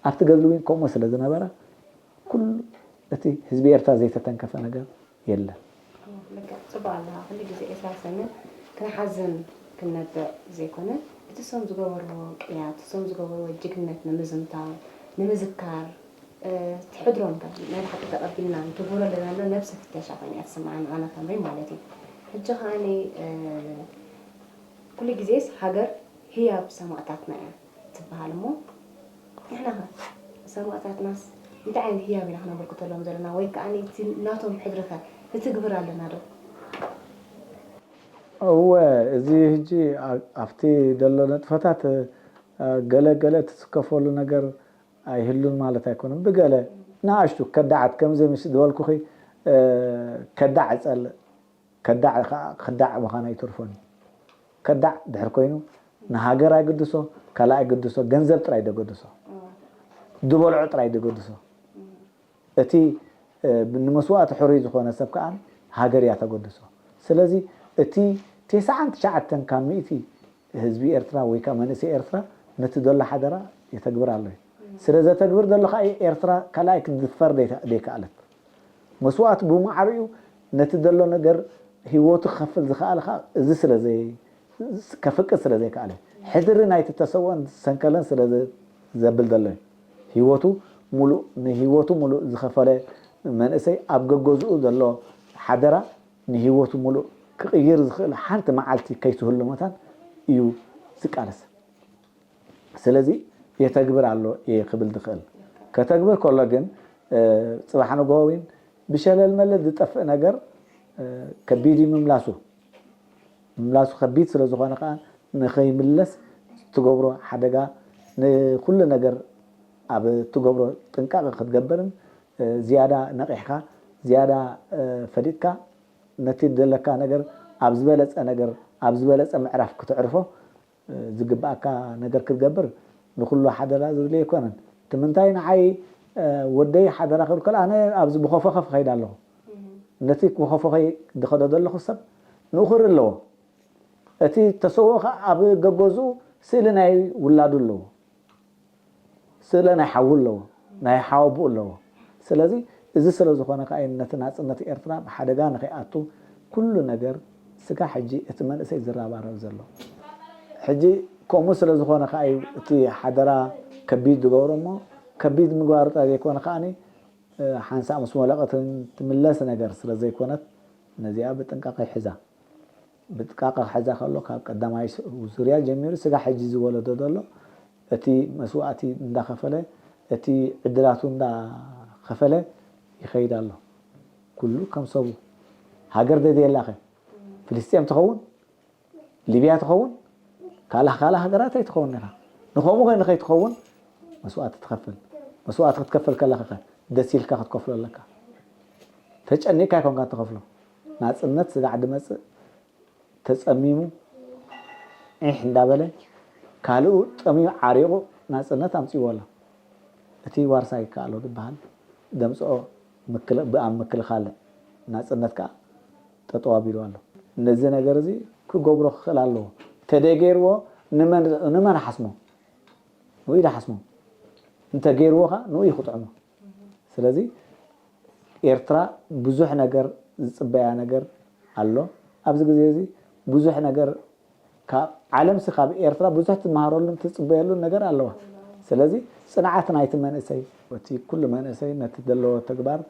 ኣብቲ ገድሊ እውን ከምኡ ስለ ዝነበረ ኩሉ እቲ ህዝቢ ኤርትራ ዘይተተንከፈ ነገር የለን። ጽቡቅ ኣለኻ። ኩሉ ግዜ ኤስራ ሰምን ክንሓዝን ክንነብዕ ዘይኮነ እቲ ሶም ዝገበርዎ ቅያ እቲ ሶም ዝገበርዎ ጅግነት ንምዝንታው ንምዝካር ትሕድሮም ከ ናይ ብሓቂ ተቐቢልና ንትግብሮ ኣለና ዶ ነብሰ ፍተሻ ኮይና እያ ትስምዓኒ ኣነ ከምሪ ማለት እዩ። ሕጂ ከዓኒ ኩሉ ግዜስ ሃገር ህያብ ሰማእታትና እያ ትበሃል እሞ ንሕና ከ ሰማእታትናስ እንታይ ዓይነት ህያብ ኢና ክነበርክተሎም ዘለና ወይ ከዓ እቲ ናቶም ሕድሪ ከ ንትግብር ኣለና ዶ? እወ እዚ ሕጂ ኣብቲ ዘሎ ነጥፈታት ገለ ገለ ትስከፈሉ ነገር ኣይህሉን ማለት ኣይኮነን። ብገለ ንኣሽቱ ከዳዓት ከምዚ ምስ ዝበልኩኺ ከዳዕ እፀልእ ከዳዕ ከዓ ከዳዕ ምዃን ኣይተርፎን እዩ። ከዳዕ ድሕር ኮይኑ ንሃገር ኣይግድሶ ካልእ ኣይግድሶ ገንዘብ ጥራይ ደገድሶ ዝበልዖ ጥራይ ደገድሶ እቲ ንመስዋእቲ ሕሩይ ዝኾነ ሰብ ከዓ ሃገር እያ ተገድሶ። ስለዚ እቲ ቴስዓን ትሽዓተን ካብ ሚእቲ ህዝቢ ኤርትራ ወይ ከዓ መንእሰይ ኤርትራ ነቲ ዘሎ ሓደራ የተግብር ኣሎ እዩ። ስለ ዘተግብር ዘሎ ከዓ ኤርትራ ካልኣይ ክትድፈር ዘይከኣለት መስዋእቲ ብማዕሪኡ ነቲ ዘሎ ነገር ህይወቱ ክኸፍል ዝኸኣለ ከዓ እዚ ስለ ከፍቅድ ስለ ዘይከኣለ ሕድሪ ናይቲ ተሰውኦን ዝሰንከለን ስለ ዘብል ዘሎ እዩ። ህይወቱ ሙሉእ ንህይወቱ ሙሉእ ዝኸፈለ መንእሰይ ኣብ ገገዝኡ ዘሎ ሓደራ ንህይወቱ ሙሉእ ክቕይር ዝኽእል ሓንቲ መዓልቲ ከይትህሉ መታን እዩ ዝቃለስ። ስለዚ የተግብር ኣሎ እየ ክብል ዝኽእል። ከተግብር ከሎ ግን ፅባሕ ንግሆ እውን ብሸለል መለል ዝጠፍእ ነገር ከቢድ እዩ ምምላሱ። ምምላሱ ከቢድ ስለ ዝኾነ ከዓ ንኸይምለስ ትገብሮ ሓደጋ ንኩሉ ነገር ኣብ ትገብሮ ጥንቃቐ ክትገብርን ዝያዳ ነቒሕካ ዝያዳ ፈሊጥካ ነቲ ዘለካ ነገር ኣብ ዝበለፀ ነገር ኣብ ዝበለፀ ምዕራፍ ክትዕርፎ ዝግብኣካ ነገር ክትገብር ንኩሉ ሓደራ ዘድልዮ ኣይኮነን። እቲ ምንታይ ንዓይ ወደይ ሓደራ ክብል ከሎ ኣነ ኣብዚ ብኸፎኸፍ እኸይድ ኣለኹ። ነቲ ብኸፎኸይ ዝኸዶ ዘለኹ ሰብ ንኡ ክርኢ ኣለዎ። እቲ ተሰውኦ ከዓ ኣብ ገገዝኡ ስእሊ ናይ ውላዱ ኣለዎ። ስእለ ናይ ሓዉ ኣለዎ፣ ናይ ሓወቦኡ ኣለዎ። ስለዚ እዚ ስለ ዝኾነ ከዓ እዩ ነቲ ናፅነት ኤርትራ ብሓደጋ ንኸይኣቱ ኩሉ ነገር ስጋዕ ሕጂ እቲ መንእሰይ ዝረባረብ ዘሎ። ሕጂ ከምኡ ስለ ዝኾነ ከዓ እዩ እቲ ሓደራ ከቢድ ዝገብሮ እሞ ከቢድ ምግባሩ ጥራይ ዘይኮነ ከዓኒ ሓንሳእ ምስ መለቐትን ትምለስ ነገር ስለ ዘይኮነት ነዚኣ ብጥንቃቐ ይሕዛ። ብጥቃቐ ክሕዛ ከሎ ካብ ቀዳማይ ዙርያ ጀሚሩ ስጋዕ ሕጂ ዝወለዶ ዘሎ እቲ መስዋእቲ እንዳኸፈለ እቲ ዕድላቱ እንዳኸፈለ ይኸይድ ኣሎ። ኩሉ ከም ሰቡ ሃገር ደድየላኸ ፍልስጤም ትኸውን ሊብያ ትኸውን ካልእ ካልእ ሃገራት ኣይትኸውን ኢኻ። ንኸምኡ ከ ንኸይትኸውን መስዋእቲ ትኸፍል። መስዋእቲ ክትከፍል ከለኻ ከ ደስ ኢልካ ክትከፍሎ ኣለካ። ተጨኒቕካ ኣይኮንካ ትኸፍሎ። ናፅነት ስጋዕ ድመፅእ ተፀሚሙ ዒሕ እንዳበለ ካልኡ ጠምዩ ዓሪቑ ናፅነት ኣምፂዎ ኣሎ። እቲ ዋርሳይ ይከኣሎ ዝበሃል ደምፅኦ ምክል- ብኣብ ምክልኻል ናፅነት ከዓ ጠጠው ኣቢሉ ኣሎ። ነዚ ነገር እዚ ክገብሮ ክኽእል ኣለዎ። እንተደይገይርዎ ንመን ንመን ሓስሞ ንኡ ይሓስሞ፣ እንተገይርዎ ከዓ ንኡ ይክጥዕሞ። ስለዚ ኤርትራ ብዙሕ ነገር ዝፅበያ ነገር ኣሎ። ኣብዚ ግዜ እዚ ብዙሕ ነገር ካብ ዓለምሲ ካብ ኤርትራ ብዙሕ ትመሃረሉን ትፅበየሉን ነገር ኣለዋ። ስለዚ ፅንዓት ናይቲ መንእሰይ እቲ ኩሉ መንእሰይ ነቲ ዘለዎ ተግባር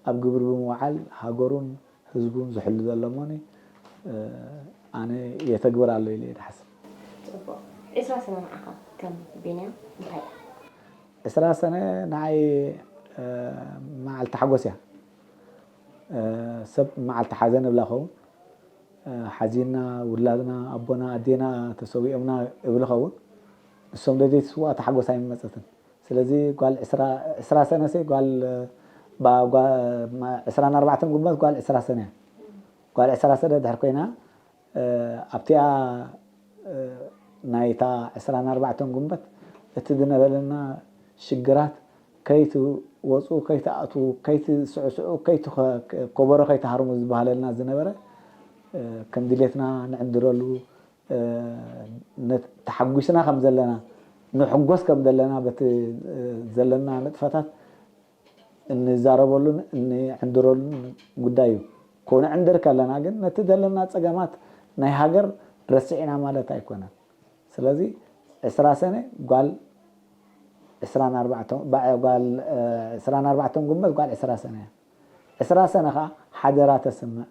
ኣብ ግብሪ ብምውዓል ሃገሩን ህዝቡን ዝሕሉ ዘሎ እሞኒ ኣነ የተግብር ኣሎ ኢለ ይድሓስብ። ፅቡቕ። ዕስራ ሰነ ንዓኻ ከም ቢንያም እንታይ እያ? ዕስራ ሰነ ንዓይ መዓልቲ ሓጎስ እያ። ሰብ መዓልቲ ሓዘን እብላ ኸውን ሓዚንና ውላድና ኣቦና ኣዴና ተሰዊኦምና እብል ኸውን ንሶም ደደይቲ ስዋእቲ ሓጎስ ኣይመፀትን። ስለዚ ጓል ዕስራ ሰነሰይ ጓል ዕስራን ኣርባዕተን ጉንበት ጓል ዕስራ ሰነ እያ። ጓል ዕስራ ሰነ ድሕር ኮይና ኣብቲኣ ናይታ ዕስራን ኣርባዕተን ጉንበት እቲ ዝነበረና ሽግራት ከይትወፁ ከይትኣትዉ ከይትስዕስዑ ከይትኸ- ኮበሮ ከይትሃርሙ ዝበሃለልና ዝነበረ ከም ድሌትና ንዕንድረሉ ነት- ተሓጒስና ከም ዘለና ንሕጎስ ከም ዘለና በቲ ዘለና ንጥፈታት እንዛረበሉን እንዕንድረሉን ጉዳይ እዩ። ኮነዕንድር ከለና ግን ነቲ ዘለና ፀገማት ናይ ሃገር ረሲዕና ማለት ኣይኮነን። ስለዚ ዕስራ ሰነ ጓል ዕስራን ኣርባዕተን ጓል ዕስራን ኣርባዕተን ጉንበት ጓል ዕስራ ሰነ እያ። ዕስራ ሰነ ከዓ ሓደራ ተስምዕ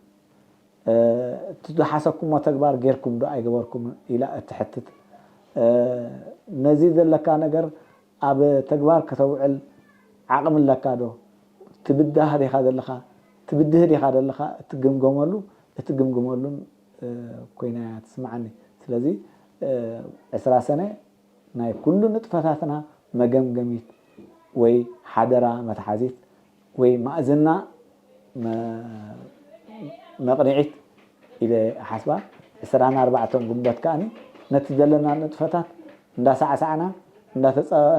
እቲ ዝሓሰብኩሞ ተግባር ጌርኩም ዶ ኣይገበርኩም ኢላ እትሕትት ነዚ ዘለካ ነገር ኣብ ተግባር ከተውዕል ዓቕሚ ኣለካ ዶ ትብዳህ ዲኻ ዘለኻ ትብድህ ዲኻ ዘለኻ እትግምገመሉ እትግምግመሉን ኮይና እያ ትስምዓኒ። ስለዚ ዕስራ ሰነ ናይ ኩሉ ንጥፈታትና መገምገሚት ወይ ሓደራ መትሓዚት ወይ ማእዝና መቕንዒት ኢለ እሓስባ። ዕስራን ኣርባዕተን ጉንበት ከኣ ነቲ ዘለና ንጥፈታት እንዳሳዕሳዕና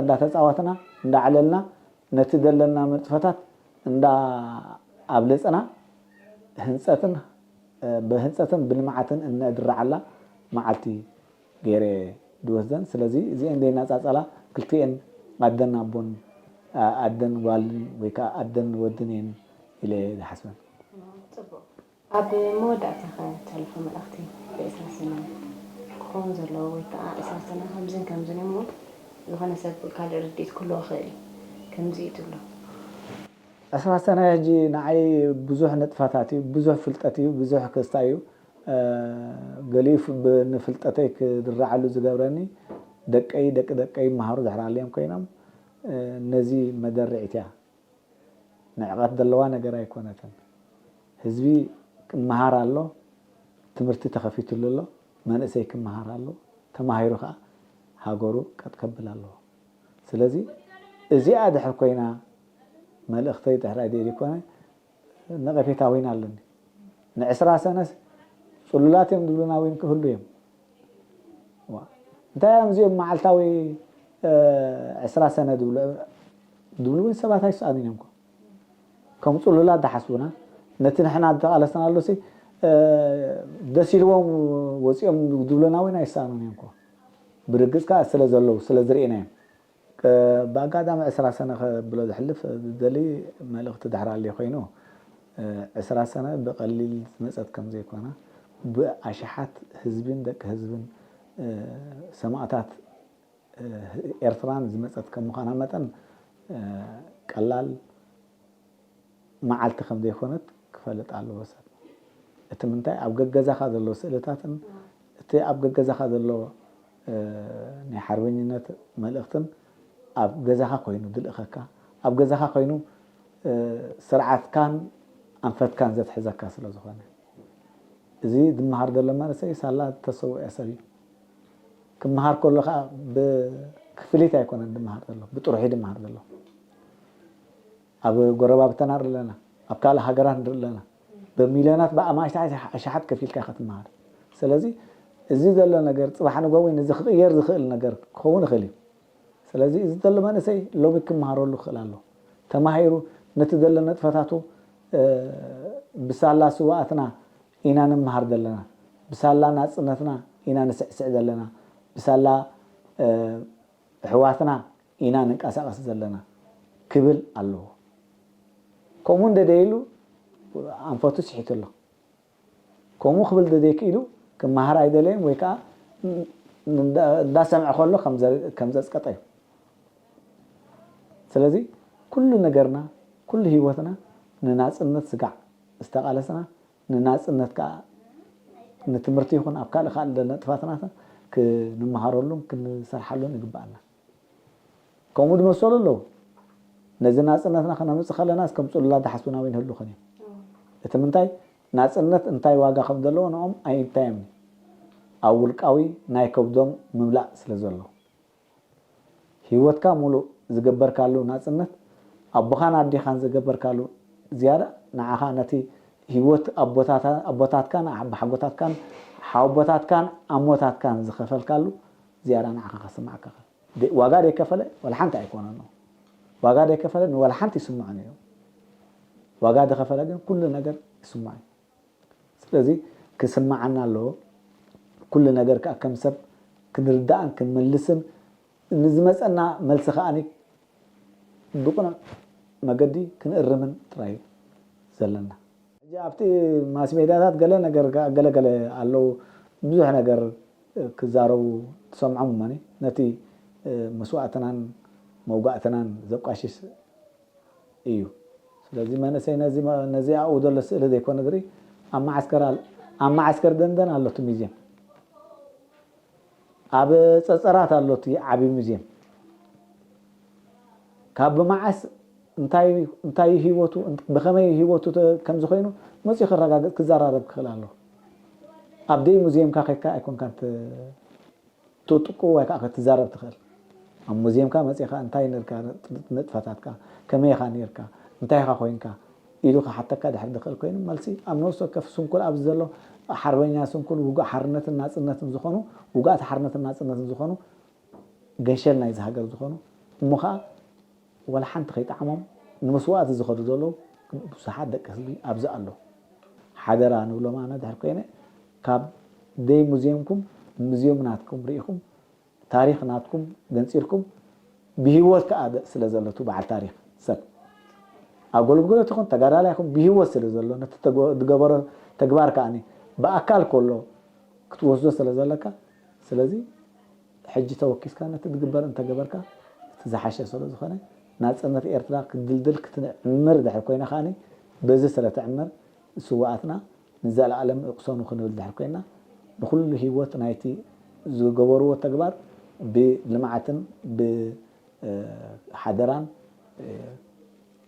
እንዳተፃወትና እንዳዓለልና ነቲ ዘለና ንጥፈታት እንዳኣብለፅና ህንፀትን ብህንፀትን ብልምዓትን እነድርዓላ መዓልቲ ገይረ ድወስደን። ስለዚ እዚኤን ዘይነፃፀላ ክልቲኤን ኣደን ኣቦን ኣደን ጓልን ወይ ከዓ ኣደን ወድን እየን ኢለ ዝሓስበን። ኣብ መወዳእታ ከ ተሕልፎ መልእኽቲ ብዕስራ ሰነ ክኸውን ዘለዎ ወይ ከዓ ዕስራ ሰነ ከምዝን ከምዝን እሞ ዝኾነ ሰብ ካልእ ርድኢት ክህልዎ ይኽእል እዩ ከምዚ እዩ ትብሎ። ዕስራ ሰነ ሕጂ ንዓይ ብዙሕ ንጥፈታት እዩ፣ ብዙሕ ፍልጠት እዩ፣ ብዙሕ ክስታይ እዩ። ገሊኡ ንፍልጠተይ ክድረዓሉ ዝገብረኒ ደቀይ ደቂ ደቀይ ይመሃሩ ድሕር ኣለዮም ኮይኖም ነዚ መደርዒት እያ። ንዕቐት ዘለዋ ነገር ኣይኮነትን። ህዝቢ ክመሃር ኣሎ፣ ትምህርቲ ተኸፊትሉ ኣሎ፣ መንእሰይ ክመሃር ኣሎ፣ ተማሂሩ ከዓ ሃገሩ ቀጥ ከብል ኣለዎ። ስለዚ እዚኣ ድሕር ኮይና መልእኽተይ ድሕር ኣይደ ዘይኮነ ነቐፌታ እውን ኣለኒ። ንዕስራ ሰነስ ፅሉላት እዮም ዝብሉና እውን ክህሉ እዮም። እንታይ እዮም እዚኦም መዓልታዊ ዕስራ ሰነ ዝብሉ እውን ሰባት ኣይሰኣኑን እዮም። ከም ፅሉላት ዝሓስቡና ነቲ ንሕና ዝተቓለስናሉ ደስ ኢልዎም ወፂኦም ዝብሉና እውን ኣይሰኣኑን እዮም። ብርግፅ ከዓ ስለ ዘለዉ ስለ ዝርኢና እዮም። ብኣጋጣሚ ዕስራ ሰነ ከብሎ ዝሕልፍ ዝደሊ መልእኽቲ ድሕር ኣልዩ ኮይኑ ዕስራ ሰነ ብቐሊል ዝመፀት ከም ዘይኮና ብኣሽሓት ህዝብን ደቂ ህዝብን ሰማእታት ኤርትራን ዝመፀት ከም ምዃና መጠን ቀላል መዓልቲ ከም ዘይኮነት ክፈልጥ ኣለዎ ሰብ። እቲ ምንታይ ኣብ ገገዛኻ ዘሎ ስእልታትን እቲ ኣብ ገገዛኻ ዘሎ ናይ ሓርበኝነት መልእኽትን ኣብ ገዛኻ ኮይኑ ዝልእኸካ ኣብ ገዛኻ ኮይኑ ስርዓትካን ኣንፈትካን ዘትሕዘካ ስለ ዝኾነ እዚ ዝመሃር ዘሎ መንእሰይ ሳላ ዝተሰወአ ሰብ እዩ። ክመሃር ከሎ ከዓ ብክፍሊት ኣይኮነን ዝመሃር ዘሎ ብጥርሑ ዝመሃር ዘሎ። ኣብ ጎረባብተና ንርኢ ኣለና፣ ኣብ ካልእ ሃገራት ንርኢ ኣለና። ብሚልዮናት ብኣማሽታ ኣሽሓት ከፊልካ ኢኻ ትመሃር። ስለዚ እዚ ዘሎ ነገር ፅባሕ ንጎ እውን እዚ ክቕየር ዝኽእል ነገር ክኸውን ይኽእል እዩ። ስለዚ እዚ ዘሎ መንእሰይ ሎሚ ክመሃረሉ ክኽእል ኣሎ። ተማሂሩ ነቲ ዘሎ ንጥፈታቱ ብሳላ ስውኣትና ኢና ንመሃር ዘለና፣ ብሳላ ናፅነትና ኢና ንስዕስዕ ዘለና፣ ብሳላ ኣሕዋትና ኢና ንንቀሳቐስ ዘለና ክብል ኣለዎ። ከምኡ እንደደይሉ ኣንፈቱ ስሒቱ ኣሎ። ከምኡ ክብል ደደይክኢሉ ክመሃር ኣይደለየን ወይ ከዓ እንዳሰምዐ ከሎ ከም ዘጽቀጠ እዩ። ስለዚ ኩሉ ነገርና ኩሉ ህይወትና ንናፅነት ስጋዕ ዝተቓለስና ንናፅነት ከዓ ንትምህርቲ ይኹን ኣብ ካልእ ካልእ ደለ ንጥፋትናት ክንመሃረሉን ክንሰርሓሉን ይግበኣና። ከምኡ ዝመሰሉ ኣለዉ። ነዚ ናፅነትና ከነምፅእ ከለና እስከም ፅሉላት ዝሓስቡና ወይ ንህሉ ኾን እዮም። እቲ ምንታይ ናፅነት እንታይ ዋጋ ከም ዘለዎ ንኦም ኣይንታዮም ኣብ ውልቃዊ ናይ ከብዶም ምምላእ ስለ ዘሎ ህይወትካ ሙሉእ ዝገበርካሉ ናፅነት ኣቦኻን ኣዴኻን ዝገበርካሉ ዝያዳ ንዓኻ ነቲ ህይወት ኣቦታትካን ኣቦሓጎታትካን ሓወቦታትካን ኣሞታትካን ዝኸፈልካሉ ዝያዳ ንዓኻ ከስማዕካ ዋጋ ደይከፈለ ዋላ ሓንቲ ኣይኮነን። ዋጋ ደይከፈለ ንዋላ ሓንቲ ይስምዖን እዩ። ዋጋ ዝኸፈለ ግን ኩሉ ነገር ይስምዖ እዩ። ስለዚ ክስምዓና ኣለዎ። ኩሉ ነገር ከዓ ከም ሰብ ክንርዳእን ክንመልስን ንዝመፀና መልሲ ከዓኒ ብቁኑዕ መገዲ ክንእርምን ጥራይ እዩ ዘለና። ሕጂ ኣብቲ ማስ ሜድያታት ገለ ነገር ገለ ገለ ኣለዉ ብዙሕ ነገር ክዛረቡ ትሰምዖም እሞኒ ነቲ መስዋእትናን መውጋእትናን ዘቋሽሽ እዩ። ስለዚ መንእሰይ ነዚ ኣብኡ ዘሎ ስእሊ ዘይኮነ ዝርኢ ኣብ መዓስከር ደንደን ኣሎ እቲ ሙዝየም። ኣብ ፀፀራት ኣሎ እቲ ዓብዪ ሙዝየም። ካብ ብመዓስ እንታይ ህይወቱ ብኸመይ ህይወቱ ከምዚ ኮይኑ መፅኡ ክረጋገፅ ክዘራረብ ክኽእል ኣለዎ። ኣብ ደይ ሙዝየምካ ከይድካ ኣይኮንካን ትጥቁ ወይ ከዓ ክትዛረብ ትኽእል። ኣብ ሙዝየምካ መፂኻ እንታይ ነርካ ንጥፈታትካ ከመይ ኢኻ ነርካ እንታይ ኢኻ ኮይንካ ኢሉ ክሓተካ ድሕር ድኽእል ኮይኑ መልሲ ኣብ ነፍሲ ወከፍ ስንኩል ኣብዚ ዘሎ ሓርበኛ ስንኩል ውጉእ ሓርነትን ናፅነትን ዝኾኑ ውጉኣት ሓርነትን ናፅነትን ዝኾኑ ገንሸል ናይዚ ሃገር ዝኾኑ እሞ ከዓ ወላ ሓንቲ ከይጠዓሞም ንመስዋእቲ ዝኸዱ ዘለዉ ብዙሓት ደቂ ህዝቢ ኣብዚ ኣሎ። ሓደራ ንብሎም ኣነ ድሕር ኮይነ ካብ ደይ ሙዝየምኩም ሙዝየም ናትኩም ርኢኹም ታሪኽ ናትኩም ገንፂልኩም ብህይወት ከዓ ስለ ዘሎ እቲ በዓል ታሪኽ ሰብ ኣገልግሎት ይኹን ተጋዳላይ ይኹን ብህይወት ስለ ዘሎ ነቲ ዝገበሮ ተግባር ከዓ ብኣካል ከሎ ክትወስዶ ስለ ዘለካ ስለዚ ሕጂ ተወኪስካ ነቲ ዝግበር እንተገበርካ እቲ ዝሓሸ ስለ ዝኾነ ናፅነት ኤርትራ ክድልድል ክትዕምር ድሕር ኮይና ከዓ በዚ ስለ ትዕምር ስውኣትና ንዘለኣለም ይቕሰኑ ክንብል ድሕር ኮይና ንኹሉ ህይወት ናይቲ ዝገበርዎ ተግባር ብልምዓትን ብሓደራን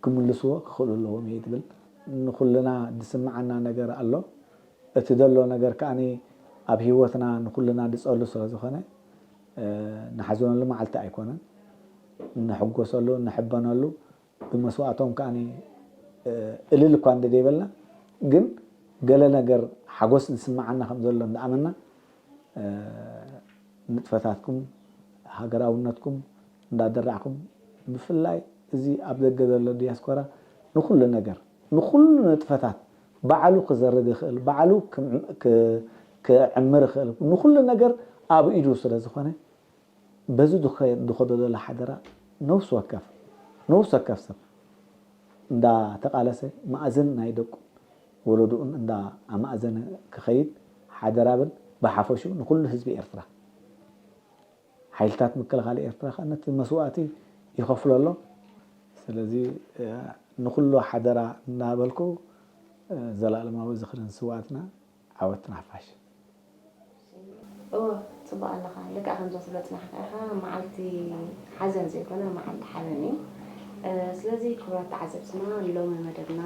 ክምልስዎ ክኽእሉ ኣለዎም እየ ትብል። ንኹልና ዝስምዓና ነገር ኣሎ። እቲ ዘሎ ነገር ከዓኒ ኣብ ህይወትና ንኹልና ዝፀሉ ስለ ዝኾነ ንሓዝነሉ መዓልቲ ኣይኮነን። ንሕጎሰሉ፣ ንሕበነሉ ብመስዋእቶም ከዓኒ እልል እኳ እንደ ዘይበልና ግን ገለ ነገር ሓጎስ ዝስምዓና ከም ዘሎ እንዳኣመና ንጥፈታትኩም ሃገራውነትኩም እንዳደራዕኩም ብፍላይ እዚ ኣብ ደገ ዘሎ ዲያስፖራ ንኩሉ ነገር ንኩሉ ንጥፈታት ባዕሉ ክዘርግ ይኽእል ባዕሉ ክዕምር ይኽእል ንኩሉ ነገር ኣብ ኢዱ ስለ ዝኾነ በዚ ዝኸዶ ዘሎ ሓደራ ነፍሲ ወከፍ ነፍሲ ወከፍ ሰብ እንዳተቃለሰ ማእዝን ናይ ደቁ ወለድኡን እንዳ ኣማእዘነ ክኸይድ ሓደራ ብል ብሓፈሹ ንኩሉ ህዝቢ ኤርትራ ሓይልታት ምክልኻል ኤርትራ ከዓ ነቲ መስዋእቲ ይኸፍሎ ኣሎ። ስለዚ ንኩሉ ሓደራ እናበልኩ ዘላለማዊ ዝኽርን ስውኣትና ዓወት ንሓፋሽ። እወ፣ ጽቡቕ ኣለኻ። ልክዕ ከምዛ ዝብለጽናሕካ ኢኻ፣ መዓልቲ ሓዘን ዘይኮነ መዓልቲ ሓበን እዩ። ስለዚ ክቡራት ተዓዘብትና፣ ንሎሚ መደብና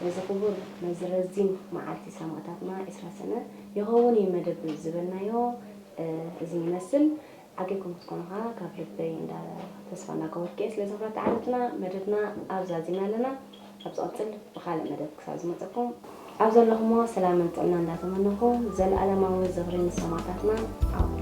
ነዚ ክቡር ነዚ ረዚን መዓልቲ ሰማእታትና ዒስራ ሰነ ይኸውን እዩ መደብ ዝበልናዮ እዚ ይመስል። ዓቂብኩም ክትኮኑ ከኣ ካብ ልበይ እንዳ ተስፋ እንዳገበርኩ እየ። ስለዚ ክቡራት ተዓዘብትና መደብና ኣብዛ ኣዚምና ኣለና። ኣብ ዝቐጽል ብኻልእ መደብ ክሳብ ዝመጸኩም ኣብ ዘለኹሞ ሰላምን ጥዕና እንዳተመነኹ ዘልኣለማዊ ዝኽሪ ንሰማእታትና ዓወት